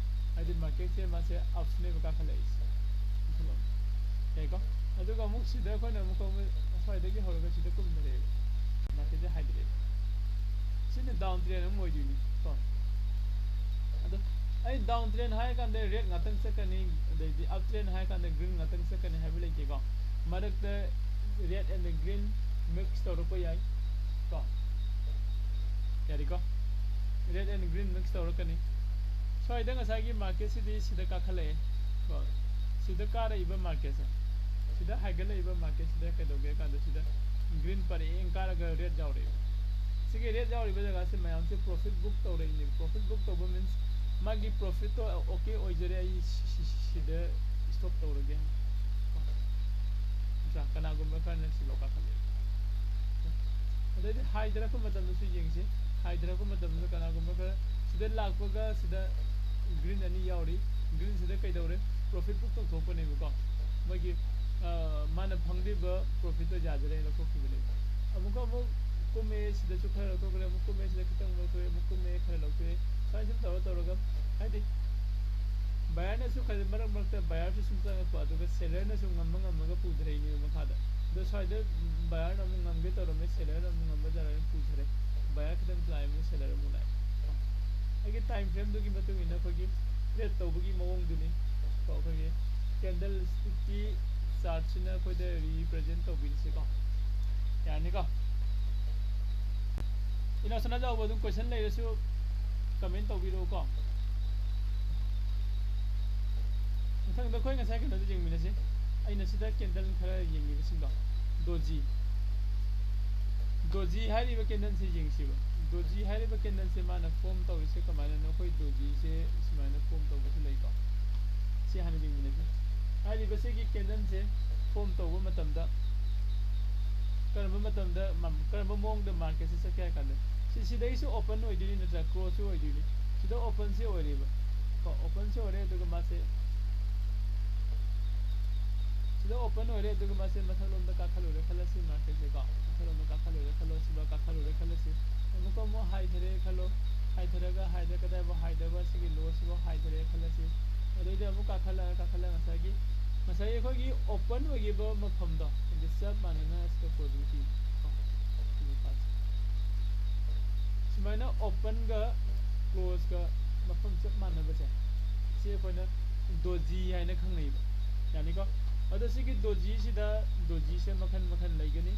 ꯍꯥꯏꯗꯤ ꯃꯥꯔꯀꯦꯠꯁꯦ ꯃꯥꯁꯦ ꯑꯞꯅꯦꯕ ꯀꯥꯈꯠꯂꯛꯏꯁꯦ꯫ ꯌꯥꯏꯀꯣ? ꯑꯗꯨꯒ ꯑꯃꯨꯛ ꯁꯤꯗ ꯑꯩꯈꯣꯏꯅ ꯑꯃꯨꯛꯀ ꯑꯃꯨꯛ ꯁ꯭ꯋꯥꯏꯗꯒꯤ ꯍꯧꯔꯒ ꯁꯤꯗ ꯀꯨꯝꯊꯔꯛꯑꯦꯕ, ꯃꯥꯔꯀꯦꯠꯁꯦ ꯍꯥꯏꯊꯔꯛꯑꯦꯕ꯫ ꯁꯤꯅ ꯗꯥꯎꯟ ꯇ꯭ꯔꯦꯟ ꯑꯃ ꯑꯣꯏꯗꯣꯏꯅꯤ ꯀꯣ꯫ ꯑꯗꯣ ꯑꯩ ꯗꯥꯎꯟ ꯇ꯭ꯔꯦꯟ ꯍꯥꯏꯔ ꯀꯥꯟꯗ ꯔꯦꯠ ꯉꯥꯛꯇꯪ ꯆꯠꯀꯅꯤ, ꯑꯗꯩꯗꯤ ꯑꯞ ꯇ꯭ꯔꯦꯟ ꯍꯥꯏꯔ ꯀꯥꯟꯗ ꯒ꯭ꯔꯤꯟ ꯉꯥꯛꯇꯪ ꯆꯠꯀꯅꯤ ꯍꯥꯏꯕ ꯂꯩꯇꯦꯀꯣ꯫ ꯃꯔꯛꯇ ꯔꯦꯠ ꯑꯦꯟ ꯒ꯭ꯔꯤꯟ ꯃꯤꯛꯁ ꯇꯧꯔꯛꯄ ꯌꯥꯏ ꯀꯣ꯫ ꯌꯥꯔꯦꯀꯣ? ꯔꯦꯠ ꯑꯦꯟ ꯒ꯭ꯔꯤꯟ ꯃꯤꯛꯁ ꯇꯧꯔꯛꯀꯅꯤ꯫ ꯁ꯭ꯋꯥꯏꯗ ꯉꯁꯥꯏꯒꯤ ꯃꯥꯔꯀꯦꯠꯁꯤꯗꯤ ꯁꯤꯗ ꯀꯥꯈꯠꯂꯛꯑꯦ ꯀꯣ꯫ ꯁꯤꯗ ꯀꯥꯔꯛꯏꯕ ꯃꯥꯔꯀꯦꯠꯁꯦ, ꯁꯤꯗ ꯍꯥꯏꯒꯠꯂꯛꯏꯕ ꯃꯥꯔꯀꯦꯠꯁꯤꯗ ꯀꯩꯗꯧꯒꯦ ꯍꯥꯏ ꯀꯥꯟꯗ ꯁꯤꯗ ꯒ꯭ꯔꯤꯟ ꯄꯔꯦꯡ ꯀꯥꯔꯒ ꯔꯦꯠ ꯌꯥꯎꯔꯛꯑꯦꯕ꯫ ꯁꯤꯒꯤ ꯔꯦꯠ ꯌꯥꯎꯔꯤꯕ ꯖꯒꯥꯁꯦ ꯃꯌꯥꯝꯁꯦ ꯄ꯭ꯔꯣꯐꯤꯠ ꯕꯨꯛ ꯇꯧꯔꯛꯏꯅꯦ꯫ ꯄ꯭ꯔꯣꯐꯤꯠ ꯕꯨꯛ ꯇꯧꯕ ꯃꯤꯟꯁ ꯃꯥꯒꯤ ꯄ꯭ꯔꯣꯐꯤꯠꯇꯣ ꯑꯣꯀꯦ ꯑꯣꯏꯖꯔꯦ, ꯑꯩ ꯁꯤ-, ꯁꯤ-, ꯁꯤ-, ꯁꯤꯗ ꯁ꯭ꯇꯣꯞ ꯇꯧꯔꯒꯦ꯫ ꯅꯠꯇ꯭ꯔꯥ? ꯀꯅꯥꯒꯨꯝꯕ ꯈꯔꯅ ꯁꯤ ꯂꯣ ꯀꯥꯈꯠꯂꯦ꯫ ꯑꯗꯩꯗꯤ ꯍꯥꯏꯊꯔꯛꯄ ꯃꯇꯝꯗꯁꯨ ꯌꯦꯡꯁꯤ꯫ ꯍꯥꯏꯊꯔꯛꯄ ꯃꯇꯝꯗ ꯀꯅꯥꯒꯨꯝꯕ ꯈꯔ ꯁꯤꯗ ꯂꯥꯛꯄꯒ ꯁꯤꯗ ꯒ꯭ꯔꯤꯟ ꯑꯅꯤ ꯌꯥꯎꯔꯤ꯫ ꯒ꯭ꯔꯤꯟꯁꯤꯗ ꯀꯩꯗꯧꯔꯦ? ꯄ꯭ꯔꯣꯐꯤꯠ ꯕꯨꯛ ꯇꯧꯊꯣꯛꯄꯅꯦꯕꯀꯣ꯫ ꯃꯣꯏꯒꯤ, ꯑ, ꯃꯥꯅ ꯐꯪꯗꯣꯏꯕ ꯄ꯭ꯔꯣꯐꯤꯠꯇꯣ ꯌꯥꯖꯔꯦ, ꯂꯧꯊꯣꯛꯈꯤꯕꯅꯦꯕ꯫ ꯑꯃꯨꯛꯀ ꯑꯃꯨꯛ ꯀꯨꯝꯃꯦ, ꯁꯤꯗꯁꯨ ꯈꯔ ꯂꯧꯊꯣꯛꯈ꯭ꯔꯦ, ꯑꯃꯨꯛ ꯀꯨꯝꯃꯦ, ꯁꯤꯗ ꯈꯤꯇꯪ ꯂꯧꯊꯣꯛꯑꯦ, ꯑꯃꯨꯛ ꯀꯨꯝꯃꯦ, ꯈꯔ ꯂꯧꯊꯣꯛꯑꯦ꯫ ꯁꯨꯃꯥꯏꯅ ꯁꯨꯝ ꯇꯧꯔ ꯇꯧꯔꯒ, ꯍꯥꯏꯗꯤ, ꯕꯌꯥꯔꯅꯁꯨ ꯈꯔ ꯃꯔꯛ ꯃꯔꯛꯇ ꯕꯌꯥꯔꯁꯨ ꯁꯨꯝ ꯆꯪꯉꯛꯄ, ꯑꯗꯨꯒ ꯁꯦꯂꯔꯅꯁꯨ ꯉꯝꯃ ꯉꯝꯃꯒ ꯄꯨꯊꯔꯛꯏꯅꯦꯕ ꯃꯈꯥꯗ꯫ ꯑꯗꯣ ꯁ꯭ꯋꯥꯏꯗ ꯕꯌꯥꯔꯅ ꯑꯃꯨꯛ ꯉꯝꯒꯦ ꯇꯧꯔꯝꯃꯦ, ꯁꯦꯂꯔꯅ ꯑꯃꯨꯛ ꯉꯝꯕ ꯖꯥꯔꯥ ꯑꯗꯨꯝ ꯄꯨꯊꯔꯦ꯫ ꯕꯌꯥꯔ ꯈꯤꯇꯪ ꯂꯥꯛꯑꯦ, ꯑꯃꯨꯛ ꯁꯦꯂꯔ ꯑꯃꯨꯛ ꯂꯥꯛꯑꯦ꯫ ꯑꯩꯒꯤ ꯇꯥꯏꯝ ꯐ꯭ꯔꯦꯝꯗꯨꯒꯤ ꯃꯇꯨꯡ ꯏꯟꯅ ꯑꯩꯈꯣꯏꯒꯤ ꯇ꯭ꯔꯦꯠ ꯇꯧꯕꯒꯤ ꯃꯑꯣꯡꯗꯨꯅꯤ꯫ ꯀꯣ, ꯑꯩꯈꯣꯏꯒꯤ ꯀꯦꯟꯗꯜ ꯁ꯭ꯇꯤꯛꯀꯤ ꯆꯥꯔꯠꯁꯤꯅ ꯑꯩꯈꯣꯏꯗ ꯔꯤꯄ꯭ꯔꯖꯦꯟ ꯇꯧꯕꯤꯔꯤꯁꯦꯀꯣ꯫ ꯌꯥꯔꯅꯤꯀꯣ? ꯏꯅꯥꯎꯁꯅꯥ ꯌꯥꯎꯕ ꯑꯗꯨꯝ ꯀꯣꯏꯁꯟ ꯂꯩꯔꯁꯨ ꯀꯃꯦꯟ ꯇꯧꯕꯤꯔꯛꯎꯀꯣ꯫ ꯃꯊꯪꯗ ꯑꯩꯈꯣꯏ ꯉꯁꯥꯏ ꯀꯩꯅꯣꯗꯣ ꯌꯦꯡꯃꯤꯟꯅꯁꯤ꯫ ꯑꯩꯅ ꯁꯤꯗ ꯀꯦꯟꯗꯜ ꯈꯔ ꯌꯦꯡꯉꯤꯕꯁꯤꯡꯗꯣ, ꯗꯣꯖꯤ꯫ ꯗꯣꯖꯤ ꯍꯥꯏꯔꯤꯕ ꯀꯦꯟꯗꯜꯁꯦ ꯌꯦꯡꯁꯤꯕ꯫ ꯗꯣꯖꯤ ꯍꯥꯏꯔꯤꯕ ꯀꯦꯟꯗꯜꯁꯦ ꯃꯥꯅ ꯐꯣꯝ ꯇꯧꯔꯤꯁꯦ ꯀꯃꯥꯏꯅꯅꯣ? ꯑꯩꯈꯣꯏ ꯗꯣꯖꯤꯁꯦ ꯁꯨꯃꯥꯏꯅ ꯐꯣꯝ ꯇꯧꯕꯁꯨ ꯂꯩꯀꯣ꯫ ꯁꯤ ꯍꯥꯟꯅ ꯌꯦꯡꯃꯤꯟꯅꯁꯤ꯫ ꯍꯥꯏꯔꯤꯕꯁꯤꯒꯤ ꯀꯦꯟꯗꯜꯁꯦ ꯐꯣꯝ ꯇꯧꯕ ꯃꯇꯝꯗ ꯀꯔꯝꯕ ꯃꯇꯝꯗ ꯃ-, ꯀꯔꯝꯕ ꯃꯑꯣꯡꯗ ꯃꯥꯔꯀꯦꯠꯁꯦ ꯆꯠꯀꯦ ꯍꯥꯏ ꯀꯥꯟꯗ, ꯁꯤ ꯁꯤꯗꯩꯁꯨ ꯑꯣꯄꯟ ꯑꯣꯏꯗꯣꯏꯅꯤ ꯅꯠꯇ꯭ꯔꯥ ꯀ꯭ꯂꯣꯁꯁꯨ ꯑꯣꯏꯗꯣꯏꯅꯤ? ꯁꯤꯗ ꯑꯣꯄꯟꯁꯦ ꯑꯣꯏꯔꯦꯕ ꯀꯣ, ꯑꯣꯄꯟꯁꯦ ꯑꯣꯏꯔꯦ꯫ ꯑꯗꯨꯒ ꯃꯥꯁꯦ ꯁꯤꯗ ꯑꯣꯄꯟ ꯑꯣꯏꯔꯦ, ꯑꯗꯨꯒ ꯃꯥꯁꯦ ꯃꯊꯛꯂꯣꯝꯗ ꯀꯥꯈꯠꯂꯨꯔꯦ ꯈꯜꯂꯁꯤ, ꯃꯥꯔꯀꯦꯠꯁꯦ ꯀꯣ, ꯃꯊꯛꯂꯣꯝꯗ ꯀꯥꯈꯠꯂꯨꯔꯦ ꯈꯜꯂꯣ, ꯁꯤꯐꯥꯎ ꯀꯥꯈꯠꯂꯨꯔꯦ ꯈꯜꯂꯁꯤ꯫ ꯑꯃꯨꯛꯀ ꯑꯃꯨꯛ ꯍꯥꯏꯊꯔꯦ ꯈꯜꯂꯣ, ꯍꯥꯏꯊꯔꯒ ꯍꯥꯏꯊ-, ꯀꯗꯥꯏꯐꯥꯎ ꯍꯥꯏꯊꯕ? ꯁꯤꯒꯤ ꯂꯣꯁꯤꯐꯥꯎ ꯍꯥꯏꯊꯔꯦ ꯈꯜꯂꯁꯤ꯫ ꯑꯗꯩꯗꯤ ꯑꯃꯨꯛ ꯀꯥꯈꯠꯂꯒ, ꯀꯥꯈꯠꯂꯒ ꯉꯁꯥꯏꯒꯤ ꯉꯁꯥꯏ ꯑꯩꯈꯣꯏꯒꯤ open ꯑꯣꯏꯈꯤꯕ ꯃꯐꯝꯗꯣ, ꯑꯗꯨ ꯆꯞ ꯃꯥꯟꯅꯅ ꯁꯤꯗ closing ꯄꯤ꯫ ꯁꯨꯃꯥꯏꯅ openꯒ closeꯒ ꯃꯐꯝ ꯆꯞ ꯃꯥꯟꯅꯕꯁꯦ, ꯁꯤ ꯑꯩꯈꯣꯏꯅ doji ꯍꯥꯏꯅ ꯈꯪꯅꯩꯕ꯫ ꯌꯥꯅꯤꯀꯣ? ꯑꯗꯣ ꯁꯤꯒꯤ dojiꯁꯤꯗ, dojiꯁꯦ ꯃꯈꯜ ꯃꯈꯜ ꯂꯩꯒꯅꯤ꯫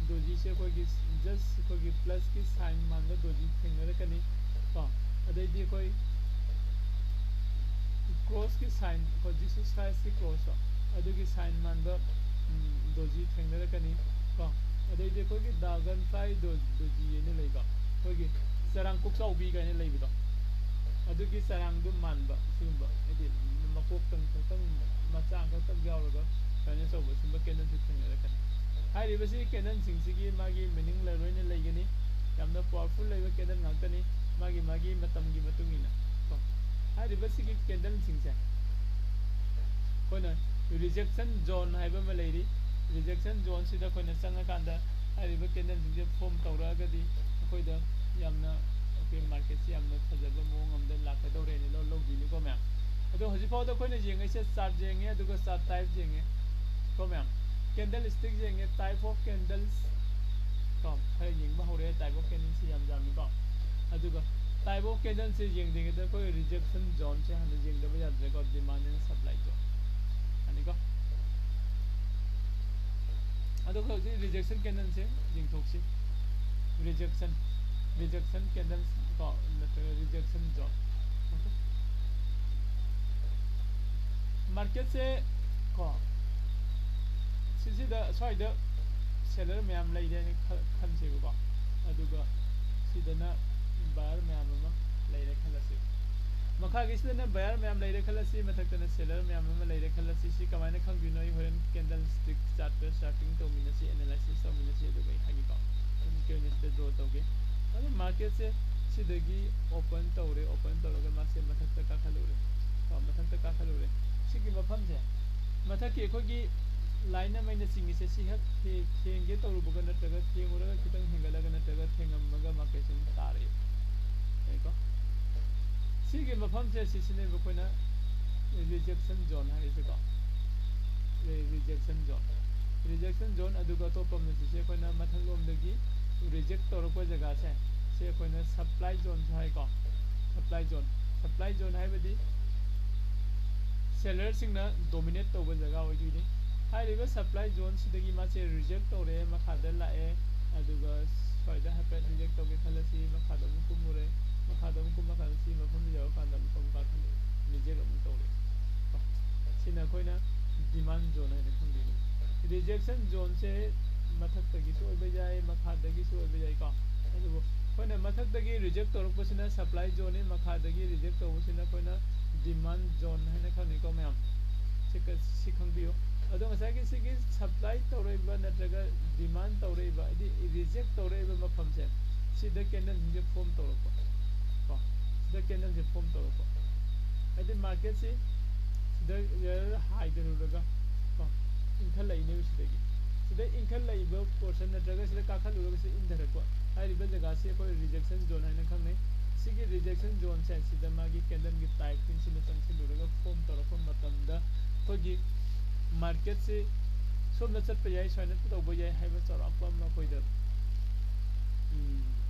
Dojiꯁꯦ ꯑꯩꯈꯣꯏꯒꯤ just ꯑꯩꯈꯣꯏꯒꯤ plusꯀꯤ sign ꯃꯥꯟꯕ doji ꯊꯦꯡꯅꯔꯛꯀꯅꯤ ꯀꯣ꯫ ꯑꯗꯩꯗꯤ ꯑꯩꯈꯣꯏ crossꯀꯤ sign, ꯑꯩꯈꯣꯏ Jesus Christꯀꯤ crossꯇꯣ, ꯑꯗꯨꯒꯤ sign ꯃꯥꯟꯕ doji ꯊꯦꯡꯅꯔꯛꯀꯅꯤ ꯀꯣ꯫ ꯑꯗꯩꯗꯤ ꯑꯩꯈꯣꯏꯒꯤ dragonfly doji ꯍꯥꯏꯅ ꯂꯩꯕ, ꯑꯩꯈꯣꯏꯒꯤ ꯆꯔꯥꯡ ꯀꯣꯛꯆꯥꯎꯕꯤ ꯀꯥꯏꯅ ꯂꯩꯕꯗꯣ, ꯑꯗꯨꯒꯤ ꯆꯔꯥꯡꯗꯨ ꯃꯥꯟꯕ, ꯁꯤꯒꯨꯝꯕ ꯍꯥꯏꯗꯤ ꯃꯀꯣꯛꯇꯪ ꯈꯛꯇꯪ, ꯃꯆꯥ ꯈꯛꯇꯪ ꯌꯥꯎꯔꯒ ꯀꯩꯅꯣ ꯇꯧꯕ, ꯁꯤꯒꯨꯝꯕ candleꯁꯨ ꯊꯦꯡꯅꯔꯛꯀꯅꯤ꯫ ꯍꯥꯏꯔꯤꯕꯁꯤ candleꯁꯤꯡꯁꯤꯒꯤ ꯃꯥꯒꯤ meaning ꯂꯣꯏꯅ ꯂꯩꯒꯅꯤ꯫ ꯌꯥꯝꯅ powerful ꯂꯩꯕ candle ꯉꯥꯛꯇꯅꯤ, ꯃꯥꯒꯤ ꯃꯥꯒꯤ ꯃꯇꯝꯒꯤ ꯃꯇꯨꯡ ꯏꯟꯅ ꯀꯣ꯫ ꯍꯥꯏꯔꯤꯕꯁꯤꯒꯤ candleꯁꯤꯡꯁꯦ ꯑꯩꯈꯣꯏꯅ rejection zone ꯍꯥꯏꯕ ꯑꯃ ꯂꯩꯔꯤ꯫ Rejection zoneꯁꯤꯗ ꯑꯩꯈꯣꯏꯅ ꯆꯪꯉꯀꯥꯟꯗ ꯍꯥꯏꯔꯤꯕ candleꯁꯤꯡꯁꯦ form ꯇꯧꯔꯛꯑꯒꯗꯤ ꯑꯩꯈꯣꯏꯗ ꯌꯥꯝꯅ, ꯑꯩꯈꯣꯏ marketꯁꯤ ꯌꯥꯝꯅ ꯐꯖꯕ ꯃꯑꯣꯡ ꯑꯃꯗ ꯂꯥꯛꯀꯗꯧꯔꯦꯅ ꯂꯧ-, ꯂꯧꯗꯣꯏꯅꯤꯀꯣ ꯃꯌꯥꯝ꯫ ꯑꯗꯣ ꯍꯧꯖꯤꯛꯐꯥꯎꯗ ꯑꯩꯈꯣꯏꯅ ꯌꯦꯡꯉꯛꯏꯁꯦ chart ꯌꯦꯡꯉꯦ, ꯑꯗꯨꯒ chart type ꯌꯦꯡꯉꯦ ꯀꯣ ꯃꯌꯥꯝ꯫ Candlestick ꯌꯦꯡꯉꯦ, type of candles ꯀꯣ, ꯈꯔ ꯌꯦꯡꯕ ꯍꯧꯔꯦ꯫ Type of candlesꯁꯤ ꯌꯥꯝ ꯌꯥꯝꯃꯤꯀꯣ꯫ ꯑꯗꯨꯒ type of candlesꯁꯦ ꯌꯦꯡꯗ꯭ꯔꯤꯉꯩꯗ ꯑꯩꯈꯣꯏ rejection zoneꯁꯦ ꯍꯥꯟꯅ ꯌꯦꯡꯗꯕ ꯌꯥꯗ꯭ꯔꯦꯀꯣ, demand and supply zone꯫ ꯌꯥꯅꯤꯀꯣ? ꯑꯗꯨꯒ ꯍꯧꯖꯤꯛ rejection candlesꯁꯦ ꯌꯦꯡꯊꯣꯛꯁꯤ꯫ Rejection, rejection candles ꯀꯣ, ꯅꯠꯇ꯭ꯔꯒ rejection zone꯫ Okay꯫ Marketꯁꯦ ꯀꯣ, ꯁꯤꯁꯤꯗ ꯁ꯭ꯋꯥꯏꯗ seller ꯃꯌꯥꯝ ꯂꯩꯔꯦ ꯍꯥꯏꯅ ꯈ-, ꯈꯟꯁꯦꯕꯀꯣ꯫ ꯑꯗꯨꯒ ꯁꯤꯗꯅ buyer ꯃꯌꯥꯝ ꯑꯃ ꯂꯩꯔꯦ ꯈꯜꯂꯁꯤ꯫ ꯃꯈꯥꯒꯤꯁꯤꯗꯅ buyer ꯃꯌꯥꯝ ꯂꯩꯔꯦ ꯈꯜꯂꯁꯤ, ꯃꯊꯛꯇꯅ seller ꯃꯌꯥꯝ ꯑꯃ ꯂꯩꯔꯦ ꯈꯜꯂꯁꯤ꯫ ꯁꯤ ꯀꯃꯥꯏꯅ ꯈꯪꯗꯣꯏꯅꯣ? ꯑꯩ ꯍꯣꯔꯦꯟ candlestick chartꯇ charting ꯇꯧꯃꯤꯟꯅꯁꯤ, analysis ꯇꯧꯃꯤꯟꯅꯁꯤ, ꯑꯗꯨꯒ ꯑꯩ ꯍꯥꯏꯒꯦꯀꯣ꯫ ꯍꯧꯖꯤꯛꯀꯤ ꯑꯣꯏꯅ ꯁꯤꯗ draw ꯇꯧꯒꯦ꯫ ꯑꯗꯨ marketꯁꯦ ꯁꯤꯗꯒꯤ open ꯇꯧꯔꯦ, open ꯇꯧꯔꯒ ꯃꯥꯁꯦ ꯃꯊꯛꯇ ꯀꯥꯈꯠꯂꯨꯔꯦ꯫ ꯀꯣ, ꯃꯊꯛꯇ ꯀꯥꯈꯠꯂꯨꯔꯦ꯫ ꯁꯤꯒꯤ ꯃꯐꯝꯁꯦ, ꯃꯊꯛꯀꯤ ꯑꯩꯈꯣꯏꯒꯤ line ꯑꯃ ꯑꯩꯅ ꯆꯤꯡꯉꯤꯁꯦ, ꯁꯤ ꯍꯦꯛ ꯊꯦ-, ꯊꯦꯡꯒꯦ ꯇꯧꯔꯨꯕꯒ ꯅꯠꯇ꯭ꯔꯒ ꯊꯦꯡꯉꯨꯔꯒ ꯈꯤꯇꯪ ꯍꯦꯟꯒꯠꯂꯒ ꯅꯠꯇ꯭ꯔꯒ ꯊꯦꯡꯉꯝꯃꯒ marketꯁꯦ ꯑꯗꯨꯝ ꯇꯥꯔꯛꯑꯦ꯫ ꯌꯥꯏꯀꯣ? ꯁꯤꯒꯤ ꯃꯐꯝꯁꯦ ꯁꯤꯁꯤꯅꯦꯕ ꯑꯩꯈꯣꯏꯅ rejection zone ꯍꯥꯏꯔꯤꯁꯦꯀꯣ꯫ rejection zone, rejection zone ꯑꯗꯨꯒ ꯑꯇꯣꯞꯄ ꯑꯃꯅ ꯁꯤꯁꯦ ꯑꯩꯈꯣꯏꯅ ꯃꯊꯛꯂꯣꯝꯗꯒꯤ reject ꯇꯧꯔꯛꯄ ꯖꯒꯥꯁꯦ, ꯁꯤ ꯑꯩꯈꯣꯏꯅ supply zoneꯁꯨ ꯍꯥꯏꯀꯣ꯫ Supply zone, supply zone ꯍꯥꯏꯕꯗꯤ sellerꯁꯤꯡꯅ dominate ꯇꯧꯕ ꯖꯒꯥ ꯑꯣꯏꯗꯣꯏꯅꯤ꯫ ꯍꯥꯏꯔꯤꯕ supply zoneꯁꯤꯗꯒꯤ ꯃꯥꯁꯦ reject ꯇꯧꯔꯛꯑꯦ, ꯃꯈꯥꯗ ꯂꯥꯛꯑꯦ, ꯑꯗꯨꯒ ꯁ꯭ꯋꯥꯏꯗ ꯍꯥꯏꯐꯦꯠ reject ꯇꯧꯒꯦ ꯈꯜꯂꯁꯤ, ꯃꯈꯥꯗ ꯑꯃꯨꯛ ꯀꯨꯝꯃꯨꯔꯦ, ꯃꯈꯥꯗ ꯑꯃꯨꯛ ꯀꯨꯝꯃꯀꯥꯟꯗ ꯁꯤ ꯃꯐꯝꯗ ꯌꯧꯔꯀꯥꯟꯗ ꯑꯃꯨꯛ ꯑꯃꯨꯛ ꯀꯥꯈꯠꯂꯛꯑꯦ, reject ꯑꯃꯨꯛ ꯇꯧꯔꯦ꯫ ꯁꯤꯅ ꯑꯩꯈꯣꯏꯅ demand zone ꯍꯥꯏꯅ ꯈꯪꯗꯣꯏꯅꯤ꯫ Rejection zoneꯁꯦ ꯃꯊꯛꯇꯒꯤꯁꯨ ꯑꯣꯏꯕ ꯌꯥꯏ, ꯃꯈꯥꯗꯒꯤꯁꯨ ꯑꯣꯏꯕ ꯌꯥꯏꯀꯣ꯫ ꯑꯗꯨꯕꯨ ꯑꯩꯈꯣꯏꯅ ꯃꯊꯛꯇꯒꯤ reject ꯇꯧꯔꯛꯄꯁꯤꯅ supply zoneꯅꯤ, ꯃꯈꯥꯗꯒꯤ reject ꯇꯧꯕꯁꯤꯅ ꯑꯩꯈꯣꯏꯅ demand zone ꯍꯥꯏꯅ ꯈꯪꯅꯩꯀꯣ ꯃꯌꯥꯝ꯫ ꯁꯤ ꯀ-, ꯁꯤ ꯈꯪꯕꯤꯌꯨ꯫ ꯑꯗꯣ ꯉꯁꯥꯏꯒꯤ ꯁꯤꯒꯤ supply ꯇꯧꯔꯛꯏꯕ ꯅꯠꯇ꯭ꯔꯒ demand ꯇꯧꯔꯛꯏꯕ, ꯍꯥꯏꯗꯤ reject ꯇꯧꯔꯛꯏꯕ ꯃꯐꯝꯁꯦ, ꯁꯤꯗ candleꯁꯤꯡꯁꯦ form ꯇꯧꯔꯛꯄ ꯀꯣ, ꯁꯤꯗ candleꯁꯦ form ꯇꯧꯔꯛꯄ, ꯍꯥꯏꯗꯤ marketꯁꯤ ꯁꯤꯗ ꯍꯥꯏꯊꯔꯨꯔꯒ ꯀꯣ, ꯏꯟꯈꯠꯂꯛꯏꯅꯦꯕ ꯁꯤꯗꯒꯤ꯫ ꯁꯤꯗ ꯏꯟꯈꯠꯂꯛꯏꯕ portion ꯅꯠꯇ꯭ꯔꯒ ꯁꯤꯗ ꯀꯥꯈꯠꯂꯨꯔꯒ ꯁꯤꯗ ꯏꯟꯊꯔꯛꯄ ꯍꯥꯏꯔꯤꯕ ꯖꯒꯥꯁꯤ ꯑꯩꯈꯣꯏ rejection zone ꯍꯥꯏꯅ ꯈꯪꯅꯩ꯫ ꯁꯤꯒꯤ rejection zoneꯁꯦ ꯁꯤꯗ ꯃꯥꯒꯤ candleꯒꯤ typeꯁꯤꯡꯁꯤꯅ ꯆꯪꯁꯤꯜꯂꯨꯔꯒ form ꯇꯧꯔꯛꯄ ꯃꯇꯝꯗ ꯑꯩꯈꯣꯏꯒꯤ marketꯁꯤ ꯁꯣꯝꯗ ꯆꯠꯄ ꯌꯥꯏ, ꯁꯨꯃꯥꯏꯅ ꯇꯧꯕ ꯌꯥꯏ ꯍꯥꯏꯕ ꯆꯥꯎꯔꯥꯛꯄ ꯑꯃ ꯑꯩꯈꯣꯏꯗ, ꯎꯝ,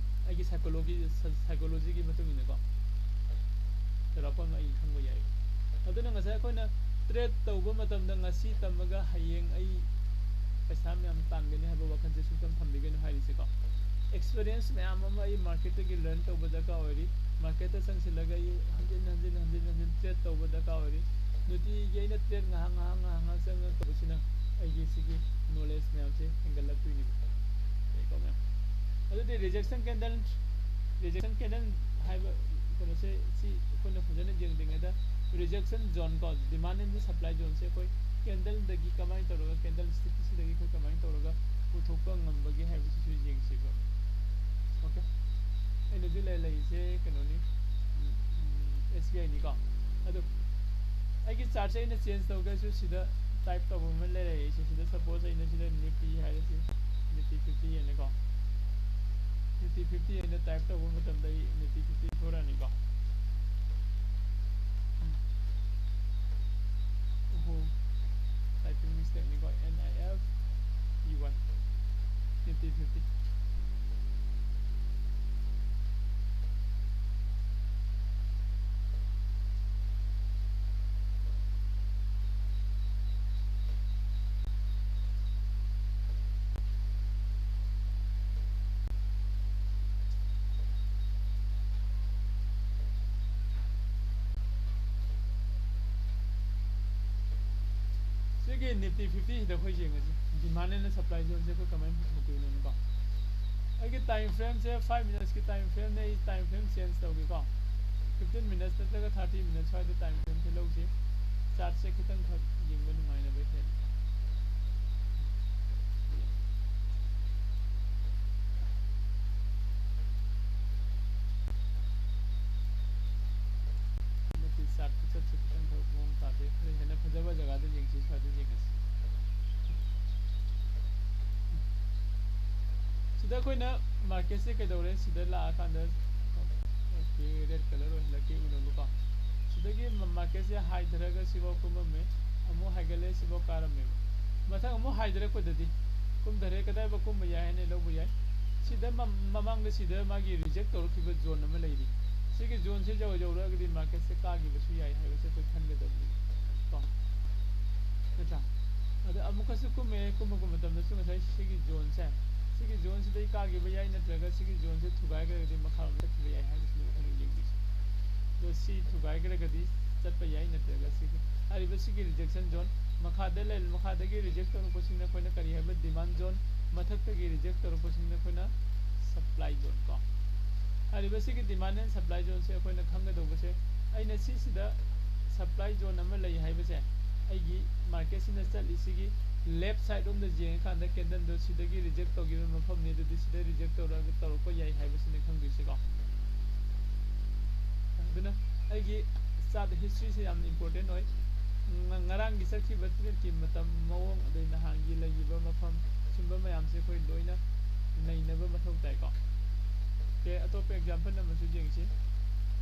ꯑꯩꯒꯤ psychology, psychologyꯒꯤ ꯃꯇꯨꯡ ꯏꯟꯅꯀꯣ, ꯆꯥꯎꯔꯥꯛꯄ ꯑꯃ ꯑꯩ ꯈꯪꯕ ꯌꯥꯏ꯫ ꯑꯗꯨꯅ ꯉꯁꯥꯏ ꯑꯩꯈꯣꯏꯅ trade ꯇꯧꯕ ꯃꯇꯝꯗ ꯉꯁꯤ ꯇꯝꯃꯒ ꯍꯌꯦꯡ ꯑꯩ ꯄꯩꯁꯥ ꯃꯌꯥꯝ ꯇꯥꯟꯒꯅꯤ ꯍꯥꯏꯕ ꯋꯥꯈꯜꯁꯦ ꯁꯨꯡꯊꯝ ꯊꯝꯕꯤꯒꯅꯨ ꯍꯥꯏꯔꯤꯁꯦꯀꯣ꯫ Experience ꯃꯌꯥꯝ ꯑꯃ ꯑꯩ marketꯇꯒꯤ learn ꯇꯧꯕ ꯗꯔꯀꯥꯔ ꯑꯣꯏꯔꯤ꯫ Marketꯇ ꯆꯪꯁꯤꯜꯂꯒ ꯑꯩ ꯍꯟꯖꯤꯟ ꯍꯟꯖꯤꯟ, ꯍꯟꯖꯤꯟ ꯍꯟꯖꯤꯟ trade ꯇꯧꯕ ꯗꯔꯀꯥꯔ ꯑꯣꯏꯔꯤ꯫ ꯅꯨꯡꯇꯤꯒꯤ ꯑꯩꯅ trade ꯉꯥꯏꯍꯥꯛ, ꯉꯥꯏꯍꯥꯛ, ꯉꯥꯏꯍꯥꯛ, ꯉꯥꯏꯍꯥꯛ ꯆꯪꯉꯛꯇꯕꯁꯤꯅ ꯑꯩꯒꯤ ꯁꯤꯒꯤ knowledge ꯃꯌꯥꯝꯁꯦ ꯍꯦꯟꯒꯠꯂꯛꯇꯣꯏꯅꯦꯕ꯫ ꯌꯥꯏꯀꯣ ꯃꯌꯥꯝ? ꯑꯗꯨꯗꯤ rejection candle, rejection candle ꯍꯥꯏꯕ ꯀꯩꯅꯣꯁꯦ, ꯁꯤ ꯑꯩꯈꯣꯏꯅ ꯐꯖꯅ ꯌꯦꯡꯗ꯭ꯔꯤꯉꯩꯗ rejection zone ꯀꯣ, demand and supply zoneꯁꯦ ꯑꯩꯈꯣꯏ candleꯗꯒꯤ ꯀꯃꯥꯏꯅ ꯇꯧꯔꯒ, candle stickꯁꯤꯗꯒꯤ ꯑꯩꯈꯣꯏ ꯀꯃꯥꯏꯅ ꯇꯧꯔꯒ ꯄꯨꯊꯣꯛꯄ ꯉꯝꯕꯒꯦ ꯍꯥꯏꯕꯁꯤꯁꯨ ꯌꯦꯡꯁꯦꯕ꯫ Okay? ꯑꯩꯅ ꯍꯧꯖꯤꯛ ꯂꯩ-, ꯂꯩꯔꯤꯁꯦ ꯀꯩꯅꯣꯅꯤ, ꯎꯝ, ꯎꯝ, SBIꯅꯤꯀꯣ꯫ ꯑꯗꯨ ꯑꯩꯒꯤ chartꯁꯦ ꯑꯩꯅ change ꯇꯧꯒꯦꯁꯨ ꯁꯤꯗ type ꯇꯧꯕ ꯑꯃ ꯂꯩꯔꯦ꯫ ꯑꯩꯁꯦ ꯁꯤꯗ suppose ꯑꯩꯅ ꯁꯤꯗ Nifty ꯍꯥꯏꯔꯁꯤ, Nifty fifty ꯍꯥꯏꯅꯀꯣ, Nifty fifty ꯍꯥꯏꯅ type ꯇꯧꯕ ꯃꯇꯝꯗ ꯑꯩ Nifty fifty ꯊꯣꯔꯛꯑꯅꯤꯀꯣ꯫ ꯎꯝ꯫ ꯑꯣꯍꯣ, typing ꯇꯦꯛꯅꯤꯀꯣ, N I F T Y, Nifty fifty꯫ ꯁꯤꯒꯤ Nifty fifty ꯁꯤꯗ ꯑꯩꯈꯣꯏ ꯌꯦꯡꯉꯁꯤ, demand and supply zoneꯁꯦ ꯑꯩꯈꯣꯏ ꯀꯃꯥꯏꯅ ꯄꯨꯊꯣꯛꯇꯣꯏꯅꯣꯅꯀꯣ꯫ ꯑꯩꯒꯤ time frameꯁꯦ five minutesꯀꯤ time frameꯅꯦ꯫ ꯑꯩ time frame change ꯇꯧꯒꯦꯀꯣ꯫ Fifteen minutes ꯅꯠꯇ꯭ꯔꯒ thirty minutes ꯁ꯭ꯋꯥꯏꯗ time frameꯁꯦ ꯂꯧꯁꯤ꯫ Chartꯁꯦ ꯈꯤꯇꯪꯈꯛ ꯌꯦꯡꯕ ꯅꯨꯡꯉꯥꯏꯅꯕ ꯍꯦꯟꯅ꯫ ꯍꯟꯗꯛꯇꯤ chart ꯈꯨꯆꯠꯁꯦ ꯈꯤꯇꯪ ꯈꯔ ꯃꯑꯣꯡ ꯇꯥꯗꯦ꯫ ꯈꯔ ꯍꯦꯟꯅ ꯐꯖꯕ ꯖꯒꯥꯗ ꯌꯦꯡꯁꯤ, ꯁ꯭ꯋꯥꯏꯗ ꯌꯦꯡꯉꯁꯤ꯫ ꯁꯤꯗ ꯑꯩꯈꯣꯏꯅ marketꯁꯦ ꯀꯩꯗꯧꯔꯦ? ꯁꯤꯗ ꯂꯥꯛꯑꯀꯥꯟꯗ, okay, red colour ꯑꯣꯏꯍꯜꯂꯛꯀꯦ ꯎꯅꯕꯀꯣ꯫ ꯁꯤꯗꯒꯤ ꯃ-, marketꯁꯦ ꯍꯥꯏꯊꯔꯒ ꯁꯤꯐꯥꯎ ꯀꯨꯝꯃꯝꯃꯦ, ꯑꯃꯨꯛ ꯍꯥꯏꯒꯠꯂꯦ, ꯁꯤꯐꯥꯎ ꯀꯥꯔꯝꯃꯦꯕ꯫ ꯃꯊꯪ ꯑꯃꯨꯛ ꯍꯥꯏꯊꯔꯛꯄꯗꯗꯤ ꯀꯨꯝꯊꯔꯦ, ꯀꯗꯥꯏꯐꯥꯎ ꯀꯨꯝꯕ ꯌꯥꯏ ꯍꯥꯏꯅ ꯂꯧꯕ ꯌꯥꯏ꯫ ꯁꯤꯗ ꯃ-, ꯃꯃꯥꯡꯗ ꯁꯤꯗ ꯃꯥꯒꯤ reject ꯇꯧꯔꯛꯈꯤꯕ zone ꯑꯃ ꯂꯩꯔꯤ꯫ ꯁꯤꯒꯤ zoneꯁꯦ ꯌꯧ-, ꯌꯧꯔꯛꯑꯒꯗꯤ marketꯁꯦ ꯀꯥꯈꯤꯕꯁꯨ ꯌꯥꯏ ꯍꯥꯏꯕꯁꯦ ꯑꯩꯈꯣꯏ ꯈꯟꯒꯗꯕꯅꯤ ꯀꯣ, ꯅꯠꯇ꯭ꯔꯥ? ꯑꯗ ꯑꯃꯨꯛꯀꯁꯨ ꯀꯨꯝꯃꯦ, ꯀꯨꯝꯃꯛꯄ ꯃꯇꯝꯗꯁꯨ ꯉꯁꯥꯏ ꯁꯤꯒꯤ zoneꯁꯦ, ꯁꯤꯒꯤ zoneꯁꯤꯗꯩ ꯀꯥꯈꯤꯕ ꯌꯥꯏ, ꯅꯠꯇ꯭ꯔꯒ ꯁꯤꯒꯤ zoneꯁꯦ ꯊꯨꯒꯥꯏꯈ꯭ꯔꯒꯗꯤ ꯃꯈꯥꯔꯣꯝ ꯆꯠꯈꯤꯕ ꯌꯥꯏ ꯍꯥꯏꯕꯁꯤꯅꯦꯕ ꯑꯩꯈꯣꯏꯅ ꯌꯦꯡꯗꯣꯏꯁꯦ꯫ ꯑꯗꯣ ꯁꯤ ꯊꯨꯒꯥꯏꯈ꯭ꯔꯒꯗꯤ ꯆꯠꯄ ꯌꯥꯏ, ꯅꯠꯇ꯭ꯔꯒ ꯁꯤꯒꯤ, ꯍꯥꯏꯔꯤꯕ ꯁꯤꯒꯤ rejection zone, ꯃꯈꯥꯗ ꯂꯩ-, ꯃꯈꯥꯗꯒꯤ reject ꯇꯧꯔꯛꯄꯁꯤꯡꯅ ꯑꯩꯈꯣꯏꯅ ꯀꯔꯤ ꯍꯥꯏꯕ? Demand zone, ꯃꯊꯛꯇꯒꯤ reject ꯇꯧꯔꯛꯄꯁꯤꯡꯅ ꯑꯩꯈꯣꯏꯅ supply zone ꯀꯣ꯫ ꯍꯥꯏꯔꯤꯕ ꯁꯤꯒꯤ demand and supply zoneꯁꯦ ꯑꯩꯈꯣꯏꯅ ꯈꯪꯒꯗꯧꯕꯁꯦ, ꯑꯩꯅ ꯁꯤꯁꯤꯗ supply zone ꯑꯃ ꯂꯩ ꯍꯥꯏꯕꯁꯦ, ꯑꯩꯒꯤ marketꯁꯤꯅ ꯆꯠꯂꯤꯁꯤꯒꯤ left side ꯔꯣꯝꯗ ꯌꯦꯡꯉꯀꯥꯟꯗ candleꯗꯣ ꯁꯤꯗꯒꯤ reject ꯇꯧꯈꯤꯕ ꯃꯐꯝꯅꯤ, ꯑꯗꯨꯗꯤ ꯁꯤꯗ reject ꯇꯧꯔꯒ ꯇꯧꯔꯛꯄ ꯌꯥꯏ ꯍꯥꯏꯕꯁꯤꯅ ꯈꯪꯗꯣꯏꯁꯤꯀꯣ꯫ ꯑꯗꯨꯅ ꯑꯩꯒꯤ chart historyꯁꯦ ꯌꯥꯝꯅ important ꯑꯣꯏ꯫ ꯉ-, ꯉꯔꯥꯡꯒꯤ ꯆꯠꯈꯤꯕ tradeꯀꯤ ꯃꯇꯝ, ꯃꯑꯣꯡ, ꯑꯗꯩ ꯅꯍꯥꯟꯒꯤ ꯂꯩꯈꯤꯕ ꯃꯐꯝ, ꯁꯨꯝꯕ ꯃꯌꯥꯝꯁꯦ ꯑꯩꯈꯣꯏ ꯂꯣꯏꯅ ꯅꯩꯅꯕ ꯃꯊꯧ ꯇꯥꯏꯀꯣ꯫ Okay, ꯑꯇꯣꯞꯄ example ꯑꯃꯁꯨ ꯌꯦꯡꯁꯤ꯫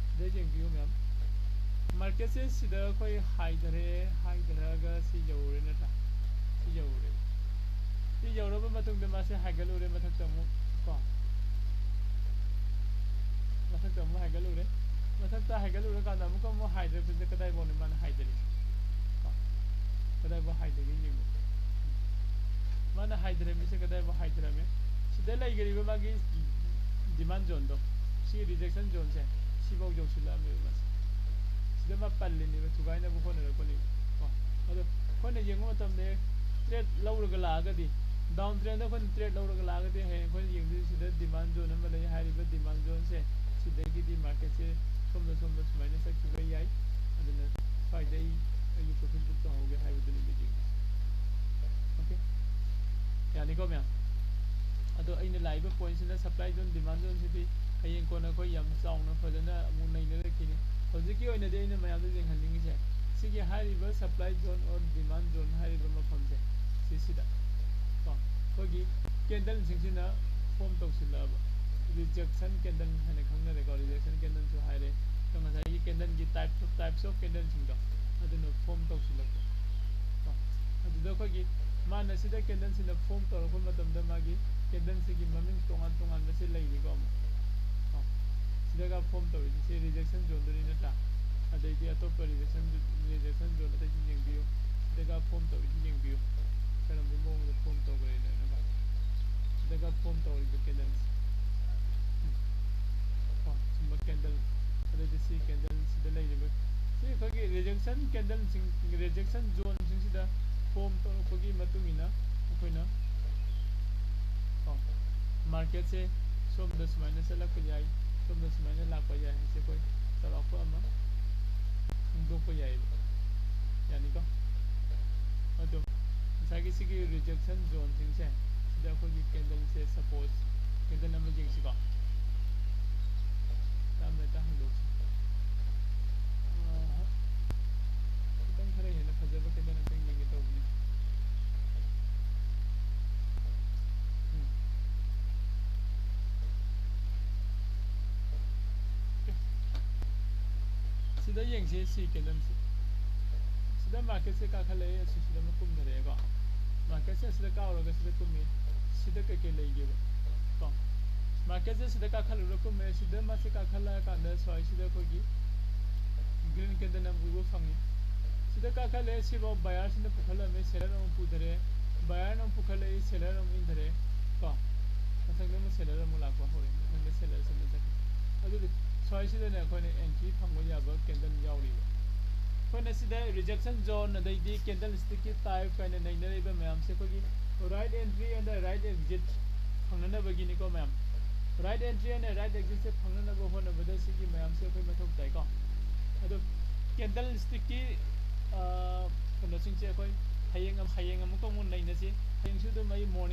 ꯁꯤꯗ ꯌꯦꯡꯕꯤꯌꯨ ꯃꯌꯥꯝ꯫ Marketꯁꯦ ꯁꯤꯗ ꯑꯩꯈꯣꯏ ꯍꯥꯏꯊꯔꯛꯑꯦ, ꯍꯥꯏꯊꯔꯛꯑꯒ ꯁꯤ ꯌꯧꯔꯦ ꯅꯠꯇ꯭ꯔꯥ? ꯁꯤ ꯌꯧꯔꯦ꯫ ꯁꯤ ꯌꯧꯔꯕ ꯃꯇꯨꯡꯗ ꯃꯥꯁꯦ ꯍꯥꯏꯒꯠꯂꯨꯔꯦ ꯃꯊꯛꯇ ꯑꯃꯨꯛ ꯀꯣ꯫ ꯃꯊꯛꯇ ꯑꯃꯨꯛ ꯍꯥꯏꯒꯠꯂꯨꯔꯦ꯫ ꯃꯊꯛꯇ ꯍꯥꯏꯒꯠꯂꯨꯔꯀꯥꯟꯗ ꯑꯃꯨꯛꯀ ꯑꯃꯨꯛ ꯍꯥꯏꯊꯔꯛꯄꯁꯤꯗ ꯀꯗꯥꯏꯐꯥꯎꯅꯣ ꯃꯥꯅ ꯍꯥꯏꯊꯔꯤꯁꯦ? ꯀꯣ꯫ ꯀꯗꯥꯏꯐꯥꯎ ꯍꯥꯏꯊꯒꯦ ꯌꯦꯡꯉꯨ꯫ ꯃꯥꯅ ꯍꯥꯏꯊꯔꯝꯃꯤꯁꯦ ꯀꯗꯥꯏꯐꯥꯎ ꯍꯥꯏꯊꯔꯝꯃꯦ? ꯁꯤꯗ ꯂꯩꯈ꯭ꯔꯤꯕ ꯃꯥꯒꯤ demand zoneꯗꯣ, ꯁꯤ rejection zoneꯁꯦ, ꯁꯤꯐꯥꯎ ꯌꯧꯁꯤꯜꯂꯛꯑꯝꯃꯦꯕ ꯃꯥꯁꯦ꯫ ꯁꯤꯗ ꯃꯥ ꯄꯜꯂꯤꯅꯦꯕ, ꯊꯨꯒꯥꯏꯅꯕ ꯍꯣꯠꯅꯔꯛꯄꯅꯦꯕ꯫ ꯀꯣ꯫ ꯑꯗꯣ ꯑꯩꯈꯣꯏꯅ ꯌꯦꯡꯕ ꯃꯇꯝꯗ trade ꯂꯧꯔꯒ ꯂꯥꯛꯑꯒꯗꯤ, down trendꯗ ꯑꯩꯈꯣꯏꯅ trade ꯂꯧꯔꯒ ꯂꯥꯛꯑꯒꯗꯤ, ꯍꯌꯦꯡ ꯑꯩꯈꯣꯏꯅ ꯌꯦꯡꯗꯣꯏꯁꯦ ꯁꯤꯗ demand zone ꯑꯃ ꯂꯩ꯫ ꯍꯥꯏꯔꯤꯕ demand zoneꯁꯦ ꯁꯤꯗꯒꯤꯗꯤ marketꯁꯦ ꯁꯣꯝꯗ, ꯁꯣꯝꯗ ꯁꯨꯃꯥꯏꯅ ꯆꯠꯈꯤꯕ ꯌꯥꯏ꯫ ꯑꯗꯨꯅ ꯁ꯭ꯋꯥꯏꯗ ꯑꯩ ꯑꯩꯒꯤ profit book ꯇꯧꯍꯧꯒꯦ ꯍꯥꯏꯕꯗꯨꯅꯦꯕ ꯌꯦꯡꯗꯣꯏꯁꯦ꯫ Okay? ꯌꯥꯅꯤꯀꯣ ꯃꯌꯥꯝ? ꯑꯗꯣ ꯑꯩꯅ ꯂꯥꯛꯏꯕ pointꯁꯤꯅ supply zone, demand zoneꯁꯤꯗꯤ ꯍꯌꯦꯡ ꯀꯣꯟꯅ ꯑꯩꯈꯣꯏ ꯌꯥꯝ ꯆꯥꯎꯅ ꯐꯖꯅ ꯑꯃꯨꯛ ꯅꯩꯅꯔꯛꯈꯤꯅꯤ꯫ ꯍꯧꯖꯤꯛꯀꯤ ꯑꯣꯏꯅꯗꯤ ꯑꯩꯅ ꯃꯌꯥꯝꯗ ꯌꯦꯡꯍꯟꯅꯤꯡꯉꯤꯁꯦ ꯁꯤꯒꯤ ꯍꯥꯏꯔꯤꯕ supply zone or demand zone ꯍꯥꯏꯔꯤꯕ ꯃꯐꯝꯁꯦ, ꯁꯤꯁꯤꯗ ꯀꯣ, ꯑꯩꯈꯣꯏꯒꯤ candleꯁꯤꯡꯁꯤꯅ form ꯇꯧꯁꯤꯜꯂꯛꯑꯕ, rejection candle ꯍꯥꯏꯅ ꯈꯪꯅꯔꯦꯀꯣ, rejection candleꯁꯨ ꯍꯥꯏꯔꯦ꯫ ꯑꯗꯣ ꯉꯁꯥꯏꯒꯤ candleꯒꯤ type of, types of candleꯁꯤꯡꯗꯣ ꯑꯗꯨꯅ form ꯇꯧꯁꯤꯜꯂꯛꯄ ꯀꯣ꯫ ꯑꯗꯨꯗ ꯑꯩꯈꯣꯏꯒꯤ ꯃꯥꯅ ꯁꯤꯗ candleꯁꯤꯅ form ꯇꯧꯔꯛꯄ ꯃꯇꯝꯗ ꯃꯥꯒꯤ candleꯁꯤꯒꯤ ꯃꯃꯤꯡ ꯇꯣꯉꯥꯟ ꯇꯣꯉꯥꯟꯕꯁꯦ ꯂꯩꯔꯤꯀꯣ ꯑꯃꯨꯛ ꯀꯣ꯫ ꯁꯤꯗꯒ form ꯇꯧꯔꯤꯁꯦ, ꯁꯤ rejection zoneꯗꯨꯅꯤ ꯅꯠꯇ꯭ꯔꯥ? ꯑꯗꯩꯗꯤ ꯑꯇꯣꯞꯄ rejection, rejection zone ꯑꯇꯩꯁꯨ ꯌꯦꯡꯕꯤꯌꯨ꯫ ꯁꯤꯗꯒ form ꯇꯧꯔꯤꯁꯤ ꯌꯦꯡꯕꯤꯌꯨ꯫ ꯀꯔꯝꯕ ꯃꯑꯣꯡꯗ form ꯇꯧꯈ꯭ꯔꯦꯅ ꯅꯠꯇ꯭ꯔꯥ? ꯁꯤꯗꯒ form ꯇꯧꯔꯤꯕ candleꯁꯦ꯫ ꯎꯝ꯫ ꯀꯣ, ꯁꯨꯝꯕ candle, ꯑꯗꯩꯗꯤ ꯁꯤ candle ꯁꯤꯗ ꯂꯩꯔꯤꯕ, ꯁꯤ ꯑꯩꯈꯣꯏꯒꯤ rejection candleꯁꯤꯡ, rejection zoneꯁꯤꯡꯁꯤꯗ form ꯇꯧꯔꯛꯄꯒꯤ ꯃꯇꯨꯡ ꯏꯟꯅ ꯑꯩꯈꯣꯏꯅ ꯀꯣ, marketꯁꯦ ꯁꯣꯝꯗ ꯁꯨꯃꯥꯏꯅ ꯆꯠꯂꯛꯄ ꯌꯥꯏ, ꯁꯣꯝꯗ ꯁꯨꯃꯥꯏꯅ ꯂꯥꯛꯄ ꯌꯥꯏ ꯍꯥꯏꯁꯦ ꯑꯩꯈꯣꯏ ꯆꯥꯎꯔꯥꯛꯄ ꯑꯃ ꯈꯪꯗꯣꯛꯄ ꯌꯥꯏꯌꯦꯕ꯫ ꯌꯥꯅꯤꯀꯣ? ꯑꯗꯣ ꯉꯁꯥꯏꯒꯤ ꯁꯤꯒꯤ rejection zoneꯁꯤꯡꯁꯦ, ꯁꯤꯗ ꯑꯩꯈꯣꯏꯒꯤ candleꯁꯦ, suppose candle ꯑꯃ ꯌꯦꯡꯁꯤꯀꯣ꯫ ꯇꯞꯅ ꯍꯦꯛꯇ ꯍꯟꯗꯣꯛꯁꯤ꯫ ꯑꯥ, ꯈꯤꯇꯪ ꯈꯔ ꯍꯦꯟꯅ ꯐꯖꯕ candle ꯑꯝꯇꯪ ꯌꯦꯡꯒꯦ ꯇꯧꯕꯅꯤ꯫ ꯎꯝ꯫ ꯁꯤꯗ ꯌꯦꯡꯁꯤ, ꯁꯤ candleꯁꯦ꯫ ꯁꯤꯗ marketꯁꯦ ꯀꯥꯈꯠꯂꯛꯑꯦ, ꯑꯁꯤꯁꯤꯗ ꯑꯃ ꯀꯨꯝꯊꯔꯛꯑꯦꯀꯣ꯫ ꯃꯥꯔꯀꯦꯠꯁꯦ ꯑꯁꯤꯗ ꯀꯥꯎꯔꯒ ꯁꯤꯗ ꯀꯨꯝꯃꯤ꯫ ꯁꯤꯗ ꯀꯩꯀꯩ ꯂꯩꯒꯦꯕ ꯀꯣ? ꯃꯥꯔꯀꯦꯠꯁꯦ ꯁꯤꯗ ꯀꯥꯈꯠꯂꯨꯔ ꯀꯨꯝꯃꯦ꯫ ꯁꯤꯗ ꯃꯥꯁꯦ ꯀꯥꯈꯠꯂꯛꯑꯀꯥꯟꯗ ꯁ꯭ꯋꯥꯏꯁꯤꯗ ꯑꯩꯈꯣꯏꯒꯤ ꯒ꯭ꯔꯤꯟ ꯀꯦꯟꯗꯜ ꯑꯃ ꯎꯕ ꯐꯪꯉꯤ꯫ ꯁꯤꯗ ꯀꯥꯈꯠꯂꯦ꯫ ꯁꯤꯐꯥꯎ ꯕꯥꯌꯔꯁꯤꯅ ꯄꯨꯈꯠꯂꯝꯃꯦ, ꯁꯦꯂꯔ ꯑꯃꯨꯛ ꯄꯨꯊꯔꯦ꯫ ꯕꯥꯌꯔꯅ ꯑꯃꯨꯛ ꯄꯨꯈꯠꯂꯛꯏ, ꯁꯦꯂꯔ ꯑꯃꯨꯛ ꯏꯟꯊꯔꯦ ꯀꯣ? ꯃꯊꯪꯗ ꯑꯃꯨꯛ ꯁꯦꯂꯔ ꯑꯃꯨꯛ ꯂꯥꯛꯄ ꯍꯧꯔꯦ꯫ ꯃꯊꯪꯗ ꯁꯦꯂꯔꯁꯤꯅ ꯆꯠꯈ꯭ꯔꯦ꯫ ꯑꯗꯨꯗꯤ ꯁ꯭ꯋꯥꯏꯁꯤꯗꯅꯦ ꯑꯩꯈꯣꯏꯅ ꯑꯦꯟꯇ꯭ꯔꯤ ꯐꯪꯕ ꯌꯥꯕ ꯀꯦꯟꯗꯜ ꯌꯥꯎꯔꯤꯕ꯫ ꯑꯩꯈꯣꯏꯅ ꯁꯤꯗ ꯔꯤꯖꯦꯛꯁꯟ ꯖꯣꯟ, ꯑꯗꯩꯗꯤ ꯀꯦꯟꯗꯜ ꯁ꯭ꯇꯤꯛꯀꯤ ꯇꯥꯏꯞ ꯀꯥꯏꯅ ꯅꯩꯅꯔꯤꯕ ꯃꯌꯥꯝꯁꯦ ꯑꯩꯈꯣꯏꯒꯤ right entry and right exit ꯐꯪꯅꯅꯕꯒꯤꯅꯤꯀꯣ ꯃꯌꯥꯝ꯫ ꯔꯥꯏꯠ ꯑꯦꯟꯇ꯭ꯔꯤ ꯑꯦꯟ ꯔꯥꯏꯠ ꯑꯦꯛꯖꯤꯠꯁꯦ ꯐꯪꯅꯅꯕ ꯍꯣꯠꯅꯕꯗ ꯁꯤꯒꯤ ꯃꯌꯥꯝꯁꯦ ꯑꯩꯈꯣꯏ ꯃꯊꯧ ꯇꯥꯏꯀꯣ꯫ ꯑꯗꯣ ꯀꯦꯟꯗꯜ ꯁ꯭ꯇꯤꯛꯀꯤ ꯀꯩꯅꯣꯁꯤꯡꯁꯦ ꯑꯩꯈꯣꯏ ꯍꯌꯦꯡ ꯑꯃ, ꯍꯌꯦꯡ ꯑꯃꯨꯛꯀ ꯑꯃꯨꯛ ꯅꯩꯅꯁꯤ꯫ ꯍꯌꯦꯡꯁꯨ ꯑꯗꯨꯝ ꯑꯩ ꯃꯣꯔꯅꯤꯡ